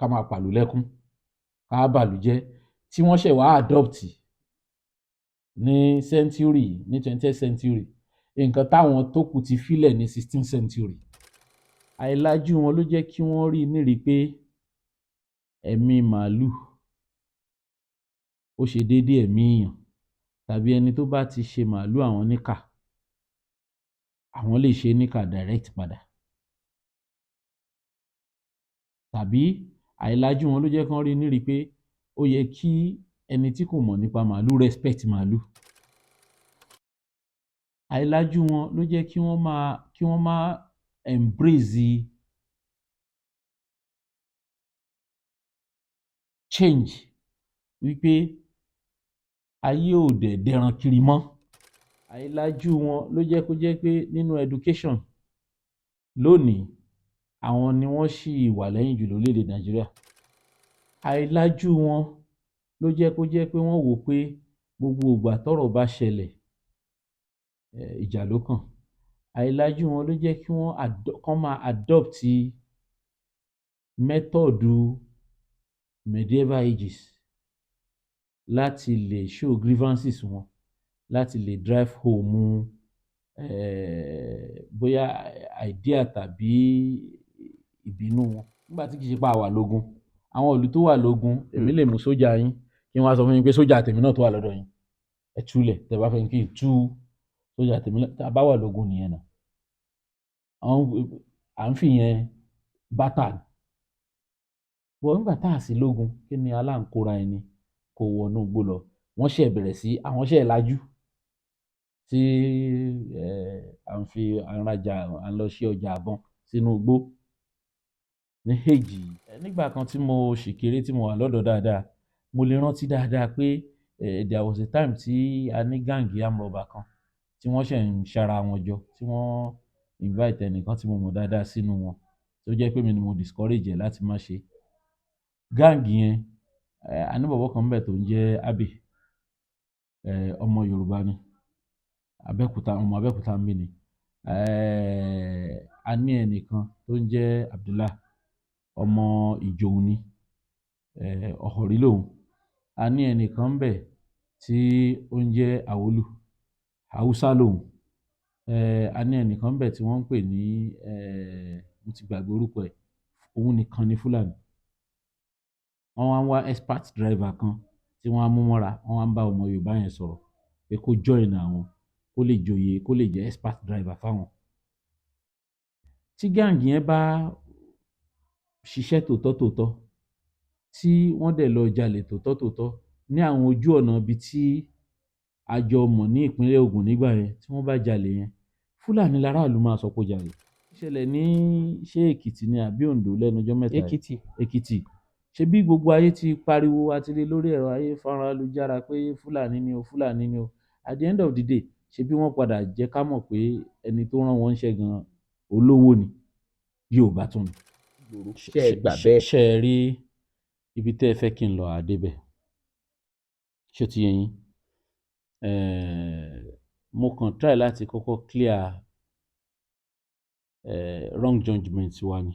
Ká máa pàlú lẹ́kún, ká bàlú jẹ́, tí wọ́n ṣẹ̀ wá adopt ní century, ní 20th century, nǹkan táwọn tó kù ti filẹ̀ ní 16th century. Àìlajú wọn ló jẹ́ kí wọ́n rí nírìí pé ẹ̀mí màálù ó ṣe déédéé ẹ̀mí èèyàn, tàbí ẹni tó bá ti ṣe màálù àwọn níkà, àwọn lè ṣe é níkà direct padà. Tàbí àìlajú wọn ló jẹ́ kán rí nírìí pé ó yẹ kí ẹni tí kò mọ̀ nípa màálù respect màálù. Àìlajú wọn ló jẹ́ kí wọ́n máa embrace change, wípé ayé ò dẹ̀ dẹran kiri mọ́. Àìlajú wọn ló jẹ́ kó jẹ́ pé nínú education lónìí, àwọn ni wọ́n ṣì wà lẹ́yìn jù lórílẹ̀-èdè Nàìjíríà. Àìlajú wọn ló jẹ́ kó jẹ́ pé wọ́n wò ó pé gbogbo ìgbà tọ́rọ̀ bá ṣẹlẹ̀, ìjà ló kàn. Àìlajú wọn ló jẹ́ kí wọ́n kán máa adopt method medieval ages láti lè show grievances wọn, láti lè drive home bóyá idea tàbí ìbínú wọn. Nígbà tí kì í ṣe pé a wà lógun, àwọn ìlú tó wà lógun, èmi lè mú sójà yín kí n wá sọ fún yín pé sójà tèmi náà tó wà lọ́dọ̀ yín, ẹ túlẹ̀ tẹ́ bá fẹ́ kí n tú sójà tèmi náà. Tá a bá wà lógun nìyẹn náà, àwọn à ń fìyẹn bátà ni. But nígbà tá a sí lógun, kí ni aláǹkóra ẹni kó wọnú igbó lọ? Wọ́n ṣẹ̀ bẹ̀rẹ̀ sí, àwọn ṣẹ̀ lajú tí à ń fi à ń rajà, à ń lọ sí ọjà àbọ̀n sínú igbó ní èjì yìí. Nígbà kan tí mo ṣì kéré, tí mo wà lọ́dọ̀ọ́ dáadáa, mo lè rántí dáadáa pé there was a time tí a ní gang armed robber kan tí wọ́n ṣẹ̀ ń ṣara wọn jọ, tí wọ́n invite ẹnìkan tí mo mọ̀ dáadáa sínú wọn, tó jẹ́ pé mi ni mo discourage ẹ̀ láti má ṣe. Gang yẹn, a ní bọ̀bọ́ kan ńbẹ̀ tó ń jẹ́ Abbey, ọmọ Yorùbá ni, Abẹ́òkúta, ọmọ Abẹ́òkúta ńbí ni. A ní ẹnìkan tó ń jẹ́ Abdullah, ọmọ Ìjòun ni, Ọ̀họ̀rí lòun. A ní ẹnìkan ńbẹ̀ tí ó ń jẹ́ Àwólù, Haúsá lòun. A ní ẹnìkan ńbẹ̀ tí wọ́n ń pè ní, mo ti gbàgbé orúkọ ẹ̀, òun nìkan ni Fúlàní. Wọ́n wá ń wá expert driver kan tí wọ́n á mú mọ́ra. Wọ́n wá ń bá ọmọ Yorùbá yẹn sọ̀rọ̀ pé kó join àwọn, kó lè joyè, kó lè jẹ́ expert driver fáwọn. Tí gang yẹn bá ṣiṣẹ́ tòótọ́ tòótọ́, tí wọ́n dẹ̀ lọ jalè tòótọ́ tòótọ́ ní àwọn ojú ọ̀nà ibi tí a jọ mọ̀ ní ìpínlẹ̀ Ògùn nígbà yẹn, tí wọ́n bá jalè yẹn, Fúlàní láràlú máa sọ pé ó jalè. Ó ṣẹlẹ̀ ní, ṣé Èkìtì ni àbí Oǹdó lẹ́nu ọjọ́ mẹ́ta yìí? Èkìtì. Èkìtì. Ṣebí gbogbo ayé ti pariwo, a ti rí lórí ẹ̀rọ ayélujára pé Fúlàní ni o, Fúlàní ni o. At the end of the day, ṣebí wọ́n padà jẹ́ ká mọ̀ pé ẹni tó rán wọn níṣẹ́ gan olówó ni, Yorùbá tún ni. Ṣé ẹ gbà bẹ́ẹ̀? Ṣé ẹ rí ibi tẹ́ ẹ fẹ́ kí n lọ àdébẹ̀? Ṣé ó ti yé yín? Mo kàn try láti kọ́kọ́ clear wrong judgement wa ni,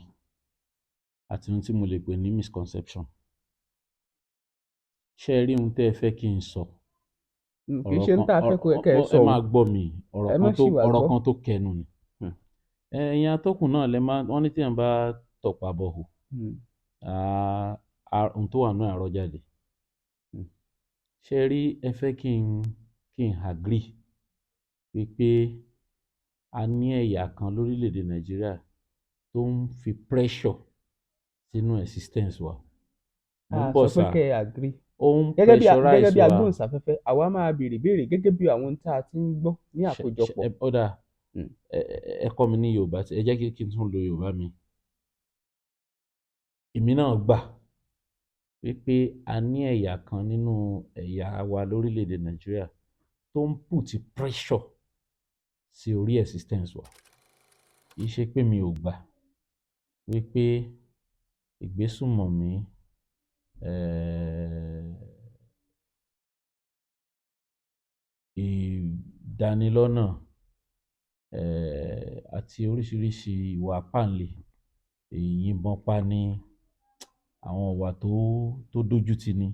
àti ohun tí mo lè pè ní misconception. Ṣé ẹ rí ohun tẹ́ ẹ fẹ́ kí n sọ? Kì í ṣe ń tá a fẹ́ kẹ́ ẹ sọ. Ẹ máa gbọ́ mi, ọ̀rọ̀ Ẹ má kan tó ṣì wá ọ̀rọ̀ gbọ́. kan tó kẹnu ni. Ẹ̀yin atọ́kùn náà lẹ máa wọ́n ní téèyàn bá tọ̀pá bọ̀ hù, ohun tó wà nínú ẹ̀ á rọ́ jáde. Ṣé ẹ rí, ẹ fẹ́ kí n agree wípé a ní ẹ̀yà kan lórílẹ̀-èdè Nàìjíríà tó ń fi pressure sínú existence wa. Mò ń A bọ̀ sọ pé sir. kẹ́ ẹ agree. Ó ń Gẹ́gẹ́ bí pressurize wa. agbóhùnsáfẹ́fẹ́, àwa máa béèrè béèrè gẹ́gẹ́ bí àwọn tá a ti ń gbọ́ ní àkójọpọ̀. Ó dáa, ẹ kọ́ mi ní Yorùbá, ẹ jẹ́ kí n tún lo Yorùbá mi. Èmi náà gbà wípé a ní ẹ̀yà kan nínú ẹ̀yà wa lórílẹ̀-èdè Nàìjíríà tó ń put pressure sí orí existence wa. Kì í ṣe pé mi ò gbà wípé ìgbésùnmọ̀mí, ìdánilọ́nà, àti oríṣiríṣi ìwà ìpáǹle, ìyìnbọn pani. Àwọn ìwà tó dójú tì ni.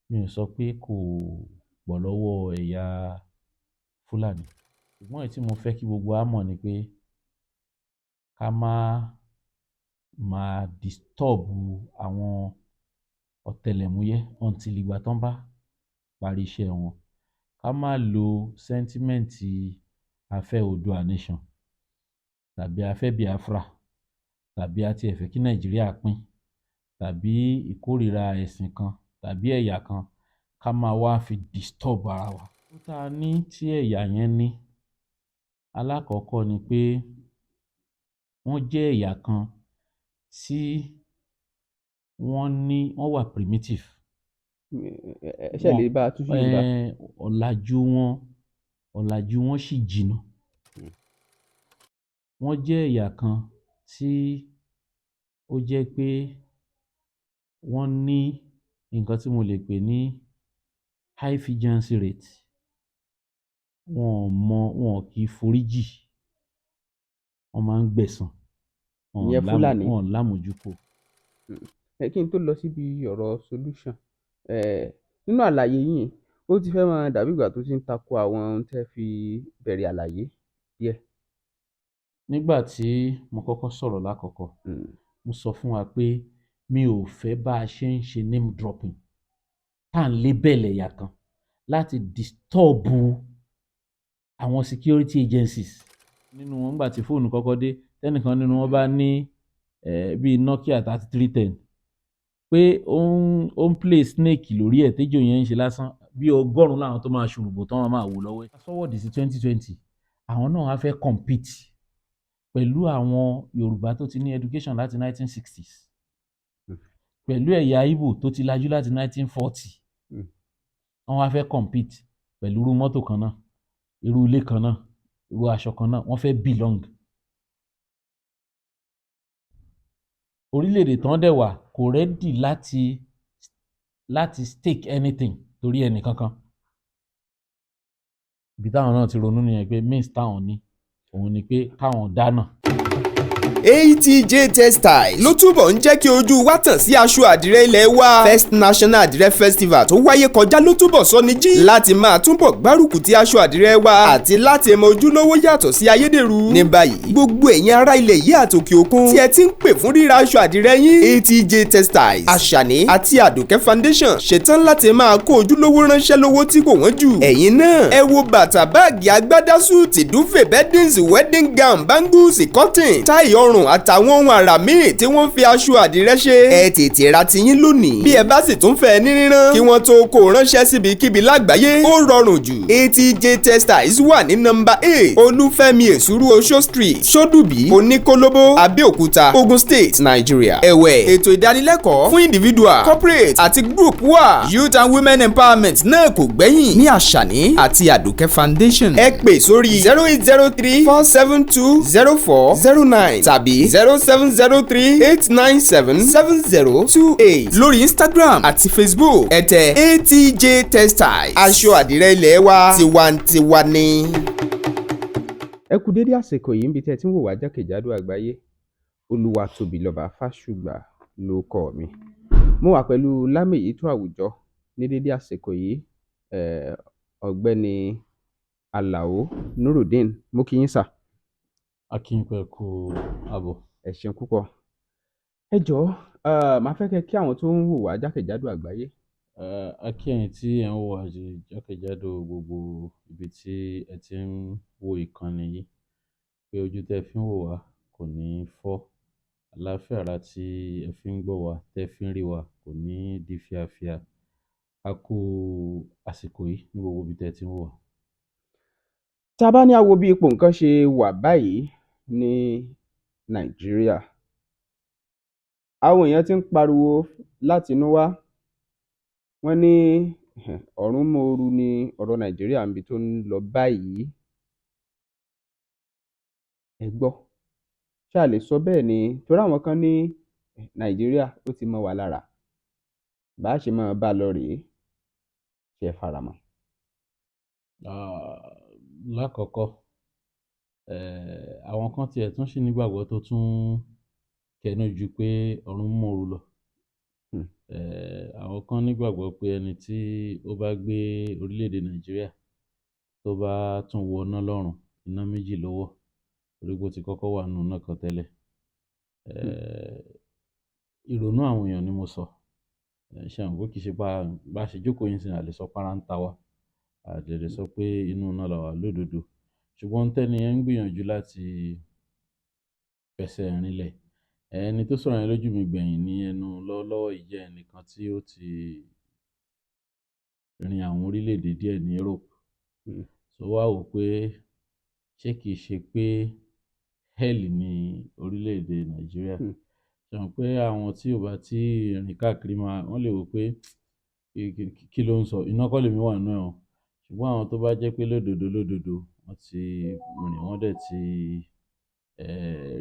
Mi ò sọ pé kò pọ̀ lọ́wọ́ ẹ̀yà Fúlàní. Ṣùgbọ́n èyí tí mo fẹ́ kí gbogbo wa mọ̀ ni pé ká má máa disturb àwọn ọ̀tẹlẹ̀múyẹ́ until ìgbà tán bá parí iṣẹ́ wọn. Ká má lo sentiment a fẹ́ Oòduà nation tàbí a fẹ́ Biafra tàbí a tiẹ̀ fẹ́ kí Nàìjíríà pín tàbí ìkórìíra ẹ̀sìn kan tàbí ẹ̀yà kan, ká máa wá fi disturb ara wa. Ohun tá a ní tí ẹ̀yà yẹn ní, alákọ̀ọ́kọ́ ni pé wọ́n jẹ́ ẹ̀yà kan tí wọ́n ní, wọ́n wà primitive. Ẹ ṣe lè bá a tú sí Yorùbá. Ọ̀làjú wọn ṣì jìnnà. Wọ́n jẹ́ ẹ̀yà kan tí ó jẹ́ pé wọ́n ní nǹkan tí mo lè pè ní high efficiency rate. Wọn ò mọ, wọn ò kì í foríjì, wọ́n máa ń gbẹ̀san. Wọn ò Ìyẹn Fúlàní. Wọn ò lámójúkò. Ẹ kí n tó lọ síbi ọ̀rọ̀ solution, nínú àlàyé yín, ó ti fẹ́ máa dàbí ìgbà tó ti ń tako àwọn ohun tẹ́ fi bẹ̀rẹ̀ àlàyé díẹ̀. Nígbà tí mo kọ́kọ́ sọ̀rọ̀ lákọ̀ọ́kọ́, mo sọ fún wa pé mi ò fẹ́ bá a ṣe ń ṣe name dropping, tá à ń label ẹ̀yà kan láti disturb àwọn security agencies. Nínú wọn, nígbà tí fóònù kọ́kọ́ dé, tẹ́nìkan nínú wọn bá ní bíi Nokia 3310 pé ó ń play snake lórí ẹ̀, téjò yẹn ń ṣe lásán, bí 100 làwọn tó máa ṣùrùbò tán máa wò lọ́wọ́ ẹ̀. Forward sí 2020, àwọn náà wá fẹ́ compete pẹ̀lú àwọn Yorùbá tó ti ní education láti 1960s, pẹ̀lú ẹ̀yà Igbo tó ti lajú láti 1940. Wọ́n wá fẹ́ compete pẹ̀lú irú mọ́tò kan náà, irú ilé kan náà, irú aṣọ kan náà. Wọ́n fẹ́ belong. Orílẹ̀-èdè tán dẹ̀ wà kò ready láti stake anything torí ẹnì kankan. Ibi táwọn náà ti ronú nìyẹn pé means táwọn ní òun ni pé káwọn dáná. ATJ Textiles ló túbọ̀ ń jẹ́ kí ojú wa tàn sí aṣọ àdìrẹ ilẹ̀ wa. First National Àdìrẹ Festival tó wáyé kọjá ló túbọ̀ sọ ní jí láti máa túbọ̀ gbárùkù ti aṣọ àdìrẹ wa àti láti mọ ojúlówó yàtọ̀ sí ayédèrú. Ní báyìí, gbogbo ẹ̀yin ará ilẹ̀ yìí àtòkè òkun tí ẹ ti ń pè fún ríra aṣọ àdìrẹ yín, ATJ Textiles, Àṣàní àti Àdùkẹ́ Foundation ṣetán láti máa kó ojúlówó ránṣẹ́ lówó tí kò wọ́n jù. Ẹ̀yin náà ẹ wo bàtà, báàgì, agbádá, súùtì, duvet, beddings, wedding gown, bangles, cotton, táì ọrùn àtàwọn ohun àrà míì tí wọ́n fi aṣọ àdìrẹ ṣe. Ẹ tètè ra tiyín lónìí. Bí ẹ bá sì tún fẹ́ ní rírán kí wọ́n tó kó ránṣẹ́ síbikíbi lágbàáyé, ó rọrùn jù. ATJ Textiles wà ní nọ́mbà 8 Olúfẹ́mi Èsúrú Oṣó Street, Ṣódùbí, Oníkólóbó, Abẹ́òkúta, Ogun State, Nigeria. Ẹ̀wẹ̀, ètò ìdánilẹ́kọ̀ọ́ fún individual, corporate àti group wà. Youth and women empowerment náà kò gbẹ́yìn ní Àṣàní àti Àdùkẹ́ Foundation. Ẹ pè sórí 08034720409 tàbí 07038977028. Lórí Instagram àti Facebook, ẹ tẹ ATJ Textiles. Aṣọ àdìrẹ ilé wa tiwantiwa ni. Ẹ kú dédé àsìkò yìí níbi tí ẹ ti ń wò wá jákèjádò àgbáyé. Olúwatóbilọ́ba Fásùgbà ló kọ́ mi. Mo wà pẹ̀lú lámèyító àwùjọ ní dédé àsìkò yìí, ọ̀gbẹ́ni Alao Nurudeen. Mo kí yín sà. Akínpẹ̀ kú àbọ̀. Ẹ ṣeun púpọ̀. Ẹ jọ̀ọ́, màá fẹ́ kẹ́ kí àwọn tó ń wò wá jákèjádò àgbáyé. A kí ẹ̀yin tí ẹ̀ ń wò wá jákèjádò gbogbo ibi tí ẹ ti ń wo ìkànnì yìí pé ojú tẹ́ ẹ fi ń wò wá kò ní fọ́, àlàáfíà ara tí ẹ fi ń gbọ́ wa, tẹ́ ẹ fi ń rí wa kò ní di fíafíà. A kú àsìkò yìí ní gbogbo ibi tẹ́ ẹ ti ń wò wá. Tá a bá ní a wo bí ipò nǹkan ṣe wà báyìí ní Nàìjíríà, àwọn èèyàn ti ń pariwo látinú wá, wọ́n ní ọ̀run mòoru ni ọ̀rọ̀ Nàìjíríà níbi tó ń lọ báyìí. Ẹ gbọ́, ṣé a lè sọ bẹ́ẹ̀ ni? Torí àwọn kan ní Nàìjíríà ó ti mọ́ wa lára, bá a ṣe máa bá a lọ rèé. Ṣé ẹ faramọ́? Lákọ̀ọ́kọ́, àwọn kan tiẹ̀ tún ṣì nígbàgbọ́ tó tún kẹnu ju pé ọ̀run mòoru lọ. Àwọn kan nígbàgbọ́ pé ẹni tí ó bá gbé orílẹ̀-èdè Nàìjíríà tó bá tún wọná lọ́rùn, iná méjì ló wọ̀, torí pé ó ti kọ́kọ́ wà nínú iná kan tẹ́lẹ̀. Ìrònú àwọn èèyàn ni mo sọ. Ṣé ẹ mọ̀ pé kì í ṣe pé bá ṣe jókòó yìí nísìnyí, a lè sọ pé ara ń ta wá, a dẹ̀ lè sọ pé inú iná la wà lódodo. Ṣùgbọ́n ohun tẹ́ni yẹn ń gbìyànjú láti fẹsẹ̀ rinlẹ̀, ẹni tó sọ̀rọ̀ yẹn lójú mi gbẹ̀yìn ní ẹnu lọ́wọ́lọ́wọ́ yìí jẹ́ ẹnìkan tí ó ti rin àwọn orílẹ̀-èdè díẹ̀ ní Europe. So ó wá wò ó pé ṣé kìí ṣe pé hell ní orílẹ̀-èdè Nàìjíríà. Ṣé ẹ mọ̀ pé àwọn tí ò bá tíì rìn káàkiri máa, wọ́n lè wò ó pé kí ló ń sọ, iná kọ́ lèmi wà nínú ẹ̀ o. Ṣùgbọ́n àwọn tó bá jẹ́ pé lódodo lódodo wọ́n ti rìn, wọ́n dẹ̀ ti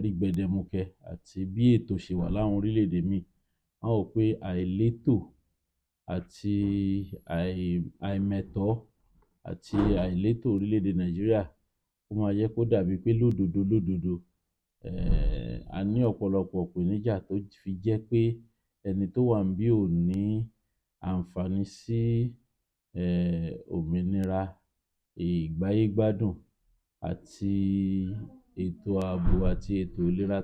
rí gbẹdẹmukẹ àti bí ètò ṣe wà láwọn orílẹ̀-èdè míì, wọ́n wò ó pé àìlétò àti àìmẹ̀tọ́ àti àìlétò orílẹ̀-èdè Nàìjíríà, ó máa jẹ́ kó dàbí pé lódodo lódodo a ní ọ̀pọ̀lọpọ̀ ìpèníjà tó fi jẹ́ pé ẹni tó wà níbí ò ní àǹfààní sí òmìnira, ìgbáyégbádùn àti ètò ààbò àti ètò ìlera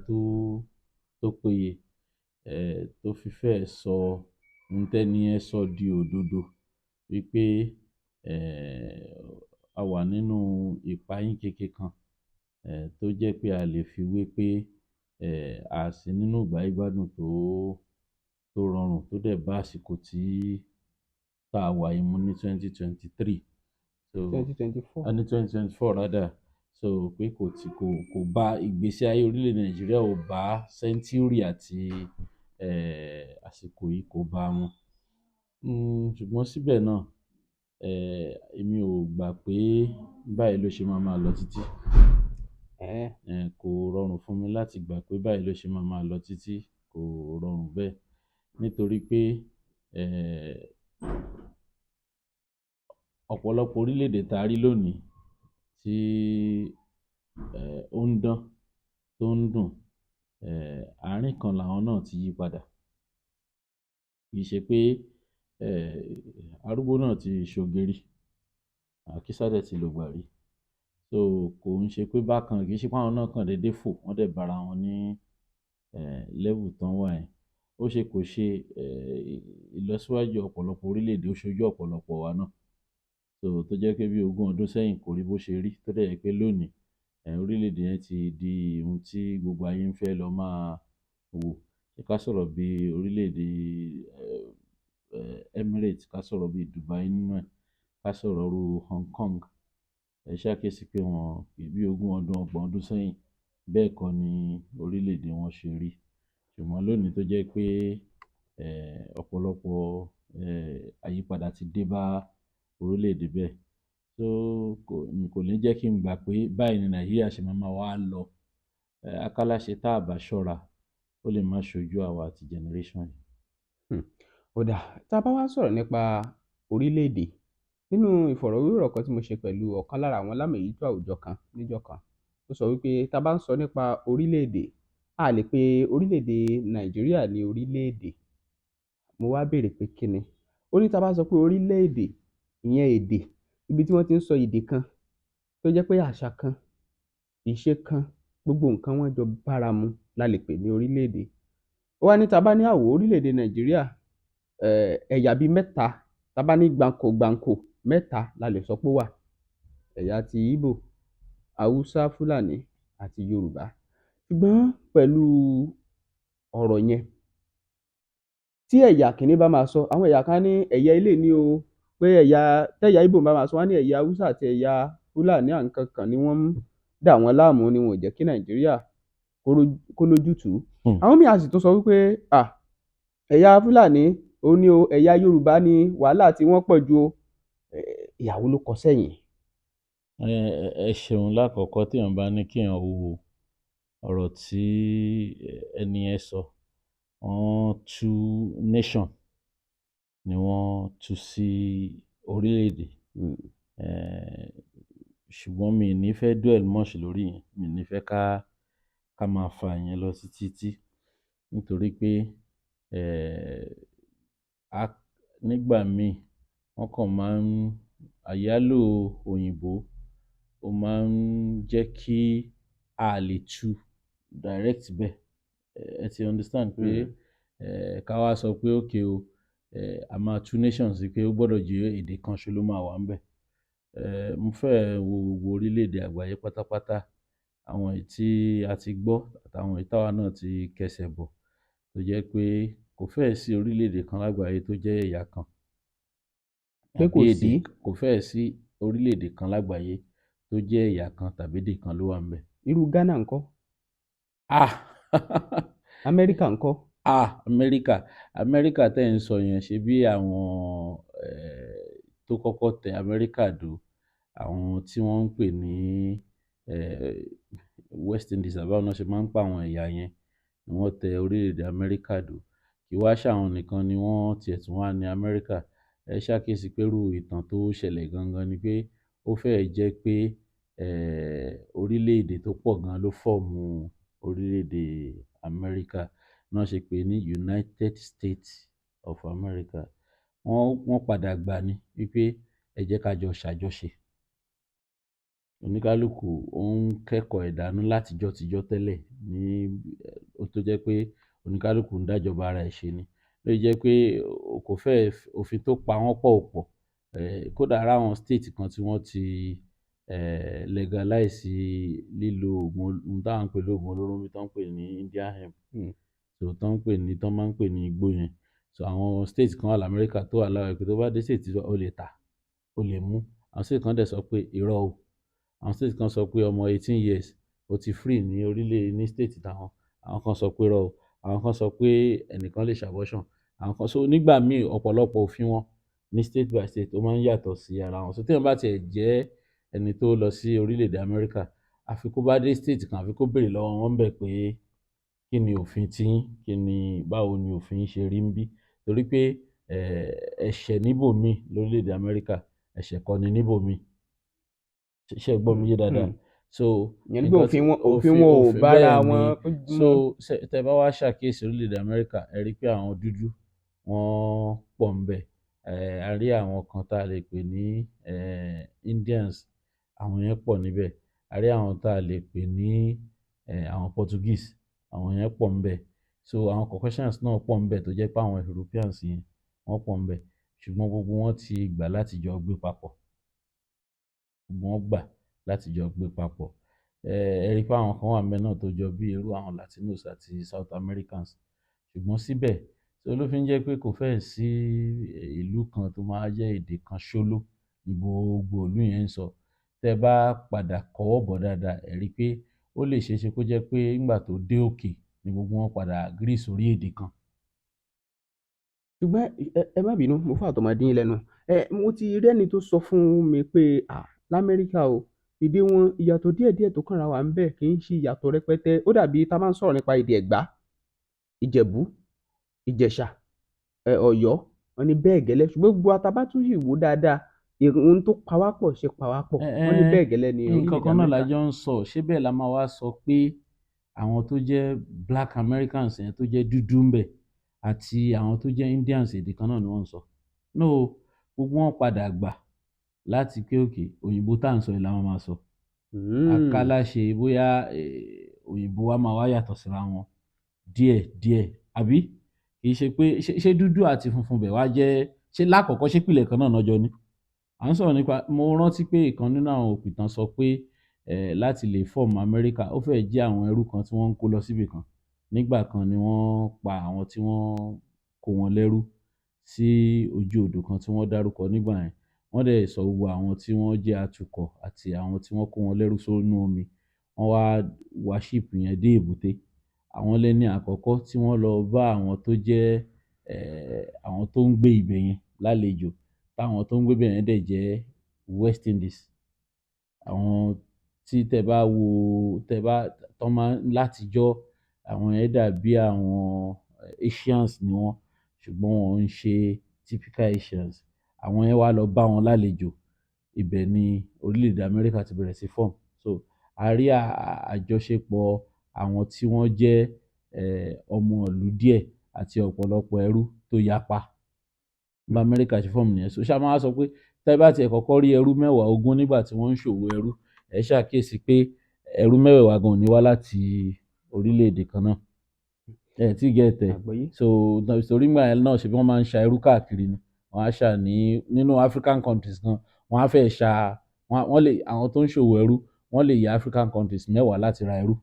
tó péye, tó fi fẹ́ẹ̀ sọ ohun tẹ́ni yẹn sọ di òdodo wí pé a wà nínú ìpayínkeke kan tó jẹ́ pé a lè fi wé pé a à sí nínú ìgbáyégbádùn tó rọrùn, tó dẹ̀ bá àsìkò tí tá a wà yìí mu ní 2023. So 2024. Ní 2024 rather. So pé kò tí kò kò bá ìgbésí ayé orílẹ̀-èdè Nàìjíríà, ò bá century àti àsìkò yìí, kò bá mu. Ṣùgbọ́n síbẹ̀ náà, èmi ò gbà pé báyìí ló ṣe máa máa lọ títí. Kò rọrùn fún mi láti gbà pé báyìí ló ṣe máa máa lọ títí, kò rọrùn bẹ́ẹ̀. Nítorí pé ọ̀pọ̀lọpọ̀ orílẹ̀-èdè tá a rí lónìí tí ó ń dán, tó ń dùn, àárín kan làwọn náà ti yí padà. Kì í ṣe pé arúgbó náà ti ṣoge rí, àkísà dẹ̀ ti lògbà rí. So kò ń ṣe pé bákan, kì í ṣe pé àwọn náà kàn déédé fò, wọ́n dẹ̀ bára wọn ní level tán wà yẹn. Ó ṣe kò ṣe, ìlọsíwájú ọ̀pọ̀lọpọ̀ orílẹ̀-èdè ó ṣojú ọ̀pọ̀lọpọ̀ wa náà. So tó jẹ́ pé bí ogún ọdún sẹ́yìn kò rí bó ṣe rí, tó dẹ̀ jẹ́ pé lónìí orílẹ̀-èdè yẹn ti di ohun tí gbogbo ayé ń fẹ́ lọ máa wò. Ṣé ká sọ̀rọ̀ bí orílẹ̀-èdè Emirates, ká sọ̀rọ̀ bí Dubai nínú ẹ̀, ká sọ̀rọ̀ irú Hong Kong. Ẹ ṣàkíyèsí pé wọn bí ogún ọdún, ọgbọ̀n ọdún sẹ́yìn, bẹ́ẹ̀ kọ́ ni orílẹ̀-èdè wọn ṣe rí. Ṣùgbọ́n lónìí tó jẹ́ pé ọ̀pọ̀lọpọ̀ àyípadà ti dé bá orílẹ̀-èdè bẹ́ẹ̀. So kò ní jẹ́ kí n gbà pé báyìí ni Nàìjíríà ṣe máa máa wá lọ. Akáláṣe tá à bá ṣọ́ra, ó lè má ṣojú àwa àti generation yìí. Ó dáa, tá a bá wá sọ̀rọ̀ nípa orílẹ̀-èdè, nínú ìfọ̀rọ̀wérọ̀ kan tí mo ṣe pẹ̀lú ọ̀kan lára àwọn lámèyító àwùjọ kan níjọ́ kan, ó sọ wípé tá a bá ń sọ nípa orílẹ̀-èdè, a lè pe orílẹ̀-èdè Nàìjíríà ní orílẹ̀-èdè. Mo wá béèrè pé kí ni? Ó ní tá a bá sọ pé orílẹ̀-èdè, ìyẹn èdè, ibi tí wọ́n ti ń sọ èdè kan tó jẹ́ pé àṣà kan, ìṣe kan, gbogbo nǹkan wọn jọ bára mu la lè pè ní orílẹ̀-èdè. Ó wá ní tá a bá ní àwò orílẹ̀-èdè Nàìjíríà, ẹ̀yà bíi mẹ́ta, tá a bá ní gbáǹkò gbáǹkò mẹ́ta la lè sọ pé ó wà: ẹ̀yà ti Ìgbò, Haúsá Fúlàní àti Yorùbá. Ṣùgbọ́n pẹ̀lú ọ̀rọ̀ yẹn, tí ẹ̀yà kìíní bá máa sọ, àwọn ẹ̀yà kan á ní ẹ̀yà eléyìí ni o, pé ẹ̀yà tẹ́yà Ìgbò bá máa sọ, wọ́n á ní ẹ̀yà Haúsá àti ẹ̀yà Fúlàní àǹkankan kan ni wọ́n ń dà wọ́n láàmú, ni wọn ò jẹ́ kí Nàìjíríà kó lójútùú. Àwọn míì á sì tún sọ wípé ẹ̀yà Fúlàní òun ni o, ẹ̀yà Yorùbá ni wàhálà tí wọ́n pọ̀ ju o. Ìyàwó ló kọ sẹ́yìn. Ẹ ṣeun. Lákọ̀ọ́kọ́, téèyàn bá ní kéèyàn wo ọ̀rọ̀ tí ẹni yẹn sọ, wọ́n tú nation ni wọ́n tú sí orílẹ̀-èdè. Ṣùgbọ́n mi ì ní fẹ́ dwell much lórí ìyẹn, mi ì ní fẹ́ ká máa fa ìyẹn lọ títí tí, nítorí pé Nígbà míì wọ́n kàn máa ń àyálò òyìnbó, ó máa ń jẹ́ kí a lè tú direct bẹ́ẹ̀. Ẹ ti understand pé ká wá sọ pé okay o, a máa tú nation sí pé ó gbọ́dọ̀ jẹ́ èdè kan ṣo ló máa wà ńbẹ̀. Mo fẹ́ẹ̀ wo gbogbo orílẹ̀-èdè àgbáyé pátápátá, àwọn èyí tí a ti gbọ́ àtàwọn èyí táwa náà ti kẹsẹ̀ bọ̀, tó jẹ́ pé kò fẹ́ẹ̀ sí orílẹ̀-èdè kan lágbàáyé tó jẹ́ ẹ̀yà kan Pé kò tàbí èdè. sí? Kò fẹ́ẹ̀ sí orílẹ̀-èdè kan lágbàáyé tó jẹ́ ẹ̀yà kan tàbí èdè kan ló wà ńbẹ̀. Irú Ghana ńkọ́? Ah! Amẹ́ríkà ńkọ́? Ah, Amẹ́ríkà, Amẹ́ríkà tẹ́ ẹ̀ ń sọ yẹn, ṣebí àwọn tó kọ́kọ́ tẹ Amẹ́ríkà dó, àwọn tí wọ́n ń pè ní West Indies, àbí báwo ná ṣe máa ń pè àwọn ẹ̀yà yẹn, ni wọ́n tẹ orílẹ̀-èdè Amẹ́ríkà dó. Kì í wá ṣàwọn nìkan ni wọ́n tiẹ̀ tún wá ní Amẹ́ríkà. Ẹ ṣàkíyèsí pé irú ìtàn tó ṣẹlẹ̀ gangan ni pé ó fẹ́ẹ̀ jẹ́ pé orílẹ̀-èdè tó pọ̀ gan ló form orílẹ̀-èdè Amẹ́ríkà, ná ṣe pè é ní United States of America. Wọ́n padà gbà ní wípé ẹ jẹ́ ká jọ ṣàjọṣe. Oníkálùkù ó ń kẹ́kọ̀ọ́ ìdánú látijọ́ tijọ́ tẹ́lẹ̀ ní ó tó jẹ́ pé oníkálùkù ń dájọba ara ẹ̀ ṣe ni. Ló ṣe jẹ́ pé kò fẹ́ẹ̀ òfin tó pa wọ́n pọ̀ ò pọ̀. Kódà a ráwọn state kan tí wọ́n ti legalize lílo òògùn, ohun táwa ń pè lóògùn olóró níbí, tán ń pè ní Indian hemp. So tán ń pè ní, tán máa ń pè ní igbó yẹn. So àwọn state kan wà lamẹ́ríkà tó allow ẹ̀ pé tó bá dé state o lè tà, o lè mú. Àwọn state kan dẹ̀ sọ pé irọ́ o. Àwọn state kan sọ pé ọmọ 18 years ó ti free ní orílẹ̀ ní state tàwọn. Àwọn kan sọ pé irọ́ o. Àwọn kan sọ pé ẹnìkan lè ṣe abortion. Àwọn kan, so nígbà míì ọ̀pọ̀lọpọ̀ òfin wọn ní state by state ó máa ń yàtọ̀ sí ara wọn. So téèyàn bá tiẹ̀ jẹ́ ẹni tó lọ sí orílẹ̀-èdè Amẹ́ríkà, àfi kó bá dé state kan, àfi kó béèrè lọ́wọ́ wọn ńbẹ̀ pé kí ni òfin tiyín, kí ni, báwo ni òfin yín ṣe rí ńbí? Torí pé ẹ̀ṣẹ̀ níbòmíì lórílẹ̀-èdè Amẹ́ríkà, ẹ̀ṣẹ̀ kọ́ ni níbòmíì. Ṣé ẹ gbọ́ mi yé dáadáa? So Ìyẹn ni pé òfin wọn ò bára wọn. So tẹ́ bá wá ṣàkíyèsí orílẹ̀-èdè Amẹ́ríkà, ẹ rí i pé àwọn dúdú wọ́n pọ̀ ńbẹ̀. A rí àwọn kan tá a lè pè ní Indians, àwọn yẹn pọ̀ níbẹ̀. A rí àwọn tá a lè pè ní àwọn Portuguese, àwọn yẹn pọ̀ ńbẹ̀. So àwọn Caucasians náà pọ̀ ńbẹ̀, tó jẹ́ pé àwọn Europeans yẹn wọ́n pọ̀ ńbẹ̀. Ṣùgbọ́n gbogbo wọn ti gbà láti jọ gbé papọ̀. Gbogbo wọn gbà láti jọ gbé papọ̀. Ẹ rí i pé àwọn kan wà ńbẹ̀ náà tó jọ bí irú àwọn Latinos àti South Americans. Ṣùgbọ́n síbẹ̀, so ló fi ń jẹ́ pé kò fẹ́ẹ̀ sí ìlú kan tó máa jẹ́ èdè kan ṣóló ní gbogbo ìlú yẹn ń sọ. Tẹ́ bá padà kọwọ́ bọ̀ dáadáa, ẹ rí i pé ó lè ṣeé ṣe kó jẹ́ pé nígbà tó dé òkè ni gbogbo wọn padà agree sórí èdè kan. Ṣùgbọ́n ẹ má bínú, mo fún àtọmọdé yín lẹ́nu. Mo ti rẹ́ni tó sọ fún mi pé à lamẹ́ríkà o, èdè wọn, ìyàtọ̀ díẹ̀díẹ̀ tó kànra wà ńbẹ̀, kì í ṣe ìyàtọ̀ rẹpẹtẹ. Ó dàbí tá a máa ń sọ̀rọ̀ nípa èdè Ẹ̀gbá, Ìjẹ̀bú, Ìjẹ̀ṣà, Ọ̀yọ́, wọn ní bẹ́ẹ̀ gẹ́lẹ́. Ṣùgbọ́n gbogbo wa tá a bá tún sì wò dáadáa, ohun tó pa wá pọ̀ ṣe pa wá pọ̀. Wọ́n ní bẹ́ẹ̀ gẹ́lẹ́ ní Nǹkan orílẹ̀-èdè kan náà la Amẹ́ríkà. jọ ń sọ. Ṣé bẹ́ẹ̀ la máa wá sọ pé àwọn tó jẹ́ Black Americans yẹn, tó jẹ́ dúdú ńbẹ̀, àti àwọn tó jẹ́ Indians, èdè kan náà ni wọ́n ń sọ? No, gbogbo wọn padà gbà láti pé okay, òyìnbó tá à ń sọ yìí la máa máa sọ. Àkàlàṣe bóyá òyìnbó wa máa wá yàtọ̀ síra wọn díẹ̀ díẹ̀, àbí kì í ṣe pé ṣé dúdú àti funfun bẹ̀ wá jẹ́, ṣé lákọ̀ọ́kọ́ ṣé ìpìlẹ̀ kan náà náà jọ ní? À ń sọ̀rọ̀ nípa, mo rántí pé ìkan nínú àwọn òpìtàn sọ pé láti lè form Amẹ́ríkà, ó fẹ́ẹ̀ jẹ́ àwọn ẹrú kan tí wọ́n ń kó lọ síbì kan nígbà kan ni wọ́n pa àwọn tí wọ́n kó wọn lẹ́rú sí ojú odò kan tí wọ́n dárúkọ nígbà yẹn. Wọ́n dẹ̀ sọ gbogbo àwọn tí wọ́n jẹ́ atukọ̀ àti àwọn tí wọ́n kó wọn lẹ́rú sínú omi. Wọ́n wá wa ship yẹn dé èbúté. Àwọn lẹ́ni àkọ́kọ́ tí wọ́n lọ bá àwọn tó jẹ́ àwọn tó ń gbé ibẹ̀ yẹn lálejò, táwọn tó ń gbé ibẹ̀ yẹn dẹ̀ jẹ́ West Indies. Àwọn tí tẹ́ bá wo, tẹ́ bá tán máa látijọ́, àwọn yẹn dàbí àwọn Asians ni wọ́n, ṣùgbọ́n wọn ń ṣe typical Asians. Àwọn yẹn wá lọ bá wọn lálejò. Ibẹ̀ ni orílẹ̀-èdè Amẹ́ríkà ti bẹ̀rẹ̀ sí form. So a rí àjọṣepọ̀ àwọn tí wọ́n jẹ́ ọmọ ìlú díẹ̀ àti ọ̀pọ̀lọpọ̀ ẹrú tó yapa. Bá Amẹ́ríkà ṣe form nìyẹn. So ṣá máa sọ pé tẹ́ bá tiẹ̀ kọ́kọ́ rí ẹrú 10, 20 nígbà tí wọ́n ń ṣòwò ẹrú, ẹ ṣàkíyèsí pé ẹrú mẹ́wẹ̀ẹ̀wá gan ò ní wá láti orílẹ̀-èdè kan náà. Ẹ tí get ẹ̀? Àgbọ́yé. So torí ìgbà yẹn náà, ṣe bí wọ́n máa ń ṣa ẹrú káàkiri ni. Wọ́n á ṣà ní nínú African countries gan, wọ́n á fẹ́ ṣa wọ́n lè, àwọn tó ń ṣòwò ẹrú, wọ́n lè ya African countries 10 láti ra ẹrú.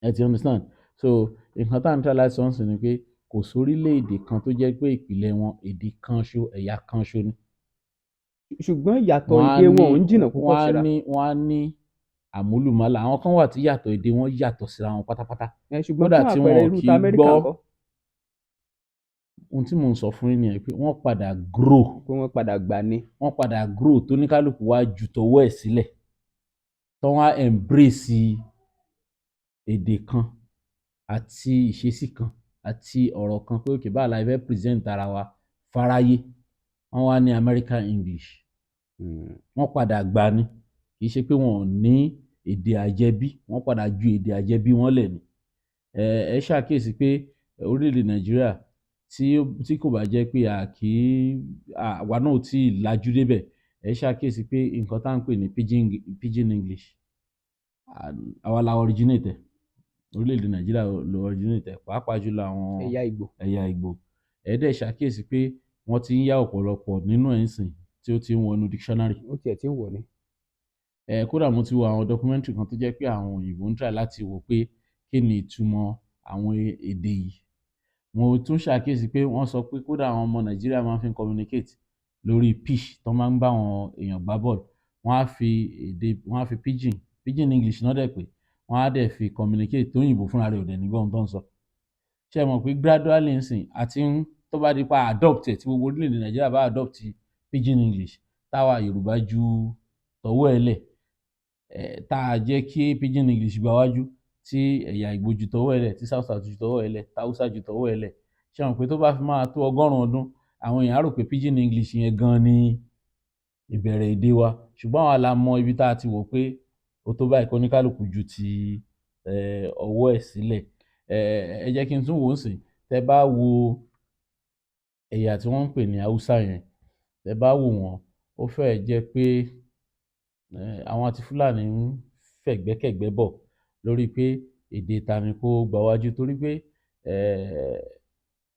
Ẹ ti understand? So nǹkan tá à ń try láti sọ nísìnyí ni pé kò sórílẹ̀-èdè kan tó jẹ́ pé ìpìlẹ̀ wọn, èdè kan ṣo, ẹ̀yà kan ṣo ni. Ṣùgbọ́n ìyàtọ̀ Wọ́n á èdè wọn ní ò ń jìnnà púpọ̀ wọ́n á síra. ní wọ́n á ní àmúlùmálà. Àwọn kan wà tí yàtọ̀ èdè wọn yàtọ̀ síra wọn pátápátá. Ẹ ṣùgbọ́n Kódà fún tí àpẹẹrẹ, wọn irú kì ti í Amẹ́ríkà gbọ́. ńkọ́? Ohun tí mò ń sọ fún yín nìyẹn pé wọ́n padà grow. Pé wọ́n padà gbà ní. Wọ́n padà grow, tó ní kálukú wá ju tọwọ́ ẹ̀ sílẹ̀, tó wá embrace èdè kan àti ìṣesí kan àti ọ̀rọ̀ kan pé, okay, báwo la fẹ́ present ara wa fáráyé? Wọ́n wá ní American English. Wọ́n padà gbà ní, kì í ṣe pé wọn ò ní èdè àjẹbí. Wọ́n padà ju èdè àjẹbí wọn lẹ̀ ni. Ẹ ṣàkíyèsí pé orílẹ̀-èdè Nàìjíríà, tí kò bá jẹ́ pé a kì í, àwa náà ò tí ì lajú débẹ̀, ẹ ṣàkíyèsí pé nǹkan tá à ń pè ní pidgin English, àwa la originate ẹ̀. Orílẹ̀-èdè Nàìjíríà ló originate ẹ̀, pàápàá jùlọ àwọn ẹ̀yà Ìgbò. Ẹ̀yà Ìgbò. Ẹ dẹ̀ ṣàkíyèsí pé wọ́n ti ń yá ọ̀pọ̀lọpọ̀ nínú ẹ̀ ń sìn, tí ó ti ń wọnú dictionary. Ó tiẹ̀ ti ń wọ̀ ni. Ẹ kódà, mo ti wo àwọn documentary kan tó jẹ́ pé àwọn òyìnbó ń try láti wò pé kí ni ìtumọ̀ àwọn èdè yìí. Mo tún ṣàkíyèsí pé wọ́n sọ pé kódà àwọn ọmọ Nàìjíríà máa ń fi communicate lórí pitch tó máa ń bá àwọn èèyàn gbá bọ́ọ̀lù. Wọ́n á fi èdè, wọ́n á fi pidgin English náà dẹ̀ pé wọ́n á dẹ̀ fi communicate, tó òyìnbó fúnra rẹ̀ ò dẹ̀ ní gbọ́ ohun tó ń sọ. Ṣé ẹ mọ̀ pé gradually nsìn àti ń tó bá di pa adopt ẹ̀, tí gbogbo orílẹ̀-èdè Nàìjíríà bá adopt pidgin English, táwa Yorùbá ju tọwọ́ ẹ̀ lẹ̀ ẹ̀, tá a jẹ́ kí pidgin English gba wájú, tí ẹ̀yà Ìgbò ju tọwọ́ ẹ̀ lẹ̀, tí South South ju tọwọ́ ẹ̀ lẹ̀, táwùsá ju tọwọ́ ẹ̀ lẹ̀, ṣé ẹ mọ̀ pé tó bá fi máa tó 100 ọdún, àwọn èèyàn á rò pé pidgin English yẹn gan ni ìbẹ̀rẹ̀ èdè wa? Ṣùgbọ́n àwa la mọ ibi tá a ti wò pé ó tó báyìí kó ní kálukú ju ti ọwọ́ ẹ̀ sílẹ̀. Ẹ jẹ́ kí n tún wò ó sìn. Tẹ́ bá wo ẹ̀yà tí wọ́n ń pè ní Haúsá yẹn, tẹ́ bá wò wọ́n, ó fẹ́ẹ̀ jẹ́ pé àwọn àti Fúlàní ń fẹ̀gbẹ́kẹ̀gbẹ́ bọ̀ lórí pé èdè ta ni kó gbawájú, torí pé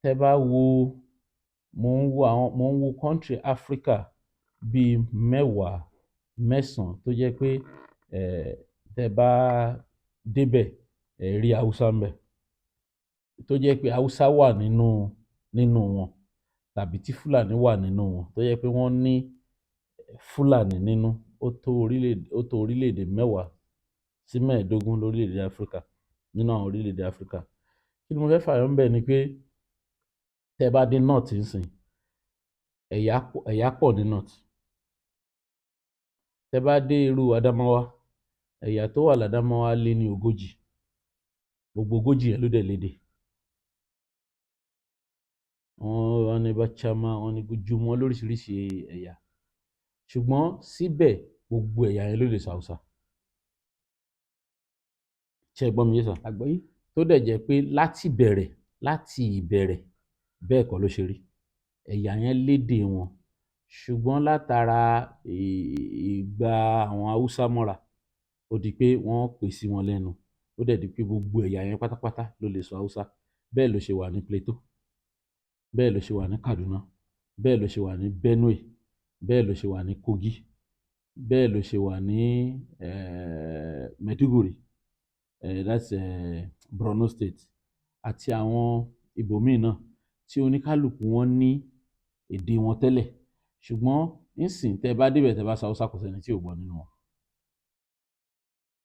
tẹ́ bá wo, mò ń wo country Africa bíi 10, 9 tó jẹ́ pé tẹ́ bá débẹ̀, ẹ rí Haúsá ńbẹ̀, tó jẹ́ pé Haúsá wà nínú wọn, tàbí tí Fúlàní wà nínú wọn, tó jẹ́ pé wọ́n ní Fúlàní nínú. Ó tó orílẹ̀-èdè 10 sí 15 lórílẹ̀-èdè Áfríkà, nínú àwọn orílẹ̀-èdè Áfríkà. Kí ni mo fẹ́ fàyọ ńbẹ̀ ni pé tẹ́ bá dé north ńsìn, ẹ̀yà pọ̀ ní north. Tẹ́ bá dé irú Adamawa, ẹ̀yà tó wà l'Ádámáwá lé ní 40. Gbogbo 40 yẹn ló dẹ̀ lédè. Wọ́n ní Bachama, wọ́n ní Gujum, wọ́n lóríṣiríṣi ẹ̀yà, ṣùgbọ́n síbẹ̀ gbogbo ẹ̀yà yẹn ló lè sọ Haúsá. Ṣé ẹ gbọ́ mi yé sà? Àgbọ́yé. Tó dẹ̀ jẹ́ pé láti ìbẹ̀rẹ̀ bẹ́ẹ̀ kọ́ ló ṣe rí. Ẹ̀yà yẹn lédè wọn, ṣùgbọ́n látara ìgbà àwọn Haúsá mọ́ra, ó di pé wọ́n pè sí wọn lẹ́nu, ó dẹ̀ di pé gbogbo ẹ̀yà yẹn pátápátá ló lè sọ Haúsá. Bẹ́ẹ̀ ló ṣe wà ní Plateau, bẹ́ẹ̀ ló ṣe wà ní Kaduna, bẹ́ẹ̀ ló ṣe wà ní Benue, bẹ́ẹ̀ ló ṣe wà ní Kogi, bẹ́ẹ̀ ló ṣe wà ní Maiduguri, that's Borno State, àti àwọn ibòmíì náà tí oníkálukú wọn ní èdè wọn tẹ́lẹ̀. Ṣùgbọ́n nísìn, tẹ́ bá débẹ̀, tẹ́ bá sọ Haúsá, kò sẹ́ni tí ò gbọ́ nínú wọn.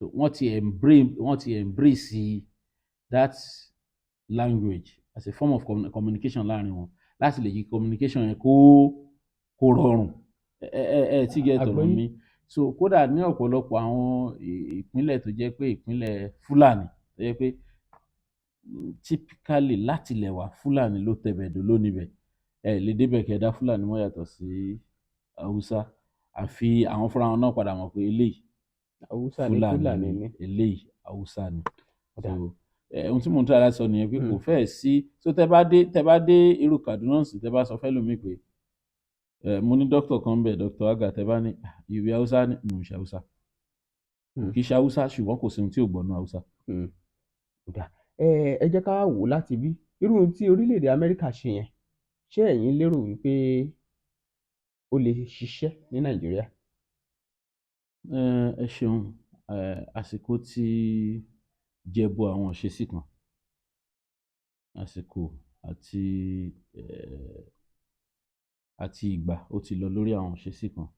Wọ́n ti embrace that language as a form of communication láàrin wọn, láti lè yí communication yẹn kó rọrùn. Ẹ tí get ọ̀rọ̀ Àgbọ́yé. mi? So kódà ní ọ̀pọ̀lọpọ̀ àwọn ìpínlẹ̀ tó jẹ́ pé ìpínlẹ̀ Fúlàní, tó jẹ́ pé typically láti ilẹ̀ wá, Fúlàní ló tẹ̀bẹ̀dó ló níbẹ̀, ẹ lè débẹ̀ kẹ́ ẹ dá Fúlàní mọ̀ yàtọ̀ sí Haúsá, àfi àwọn fúnra wọn náà padà mọ̀ pé eléyìí Haúsá ni, Fúlàní ni. Eléyìí Haúsá ni. Ọ̀dà. So Ohun tí mò ń try láti sọ nìyẹn pé kò fẹ́ẹ̀ sí. So tẹ́ bá dé irú Kaduna sí, tẹ́ bá sọ fẹ́lòmíì pé mo ní dókítà kan bẹ̀, Dr. Aga, tẹ́ bá ní, "Ah, ìwé Haúsá ní," mi ò ṣe Haúsá. Kì í ṣe Haúsá, ṣùgbọ́n kò sí ohun tí ò gbọ́ nínú Haúsá. Ó dáa. Ẹ jẹ́ ká wò ó láti bí irú ohun tí orílẹ̀-èdè Amẹ́ríkà ṣe yẹn, ṣé ẹ̀yin lérò wípé ó lè ṣiṣẹ́ ní Nàìjíríà? Ẹ ṣeun. Àsìkò tí jẹbo àwọn ìṣesí kan, àsìkò àti ìgbà ó ti lọ lórí àwọn ìṣesí kan.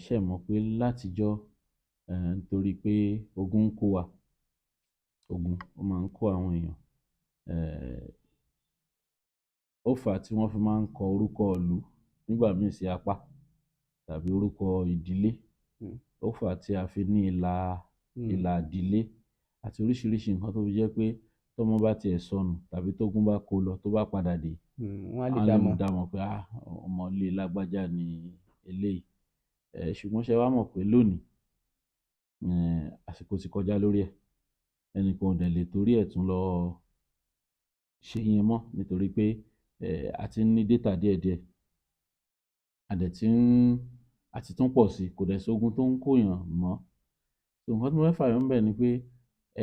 Ṣé ẹ mọ̀ pé látijọ́, nítorí pé ogun ń kó wa, ogun ó máa ń kó àwọn èèyàn, ó fà á tí wọ́n fi máa ń kọ orúkọ ìlú nígbà míì sí apá tàbí orúkọ ìdílé. Ó fà á tí a fi ní ìlà ìlà ìdílé àti oríṣiríṣi nǹkan tó fi jẹ́ pé tọ́mọ bá tiẹ̀ sọnù tàbí tógun bá kó lọ, tó bá padà dé, Wọ́n á lè wọ́n á dá lè mọ̀. Dá mọ̀ pé, ah, ọmọ ilé lágbájá ni eléyìí. Ṣùgbọ́n ṣé wàá mọ̀ pé lónìí, àsìkò ti kọjá lórí ẹ̀. Ẹnìkan ò dẹ̀ lè torí ẹ̀ tún lọ ṣe yẹn mọ́, nítorí pé a ti ń ní data díẹ̀díẹ̀, a dẹ̀ ti ń a ti tún pọ̀ sí i, kò dẹ̀ sógun tó ń kóyàn mọ́. So nǹkan tí mo fẹ́ fàyọ ńbẹ̀ ni pé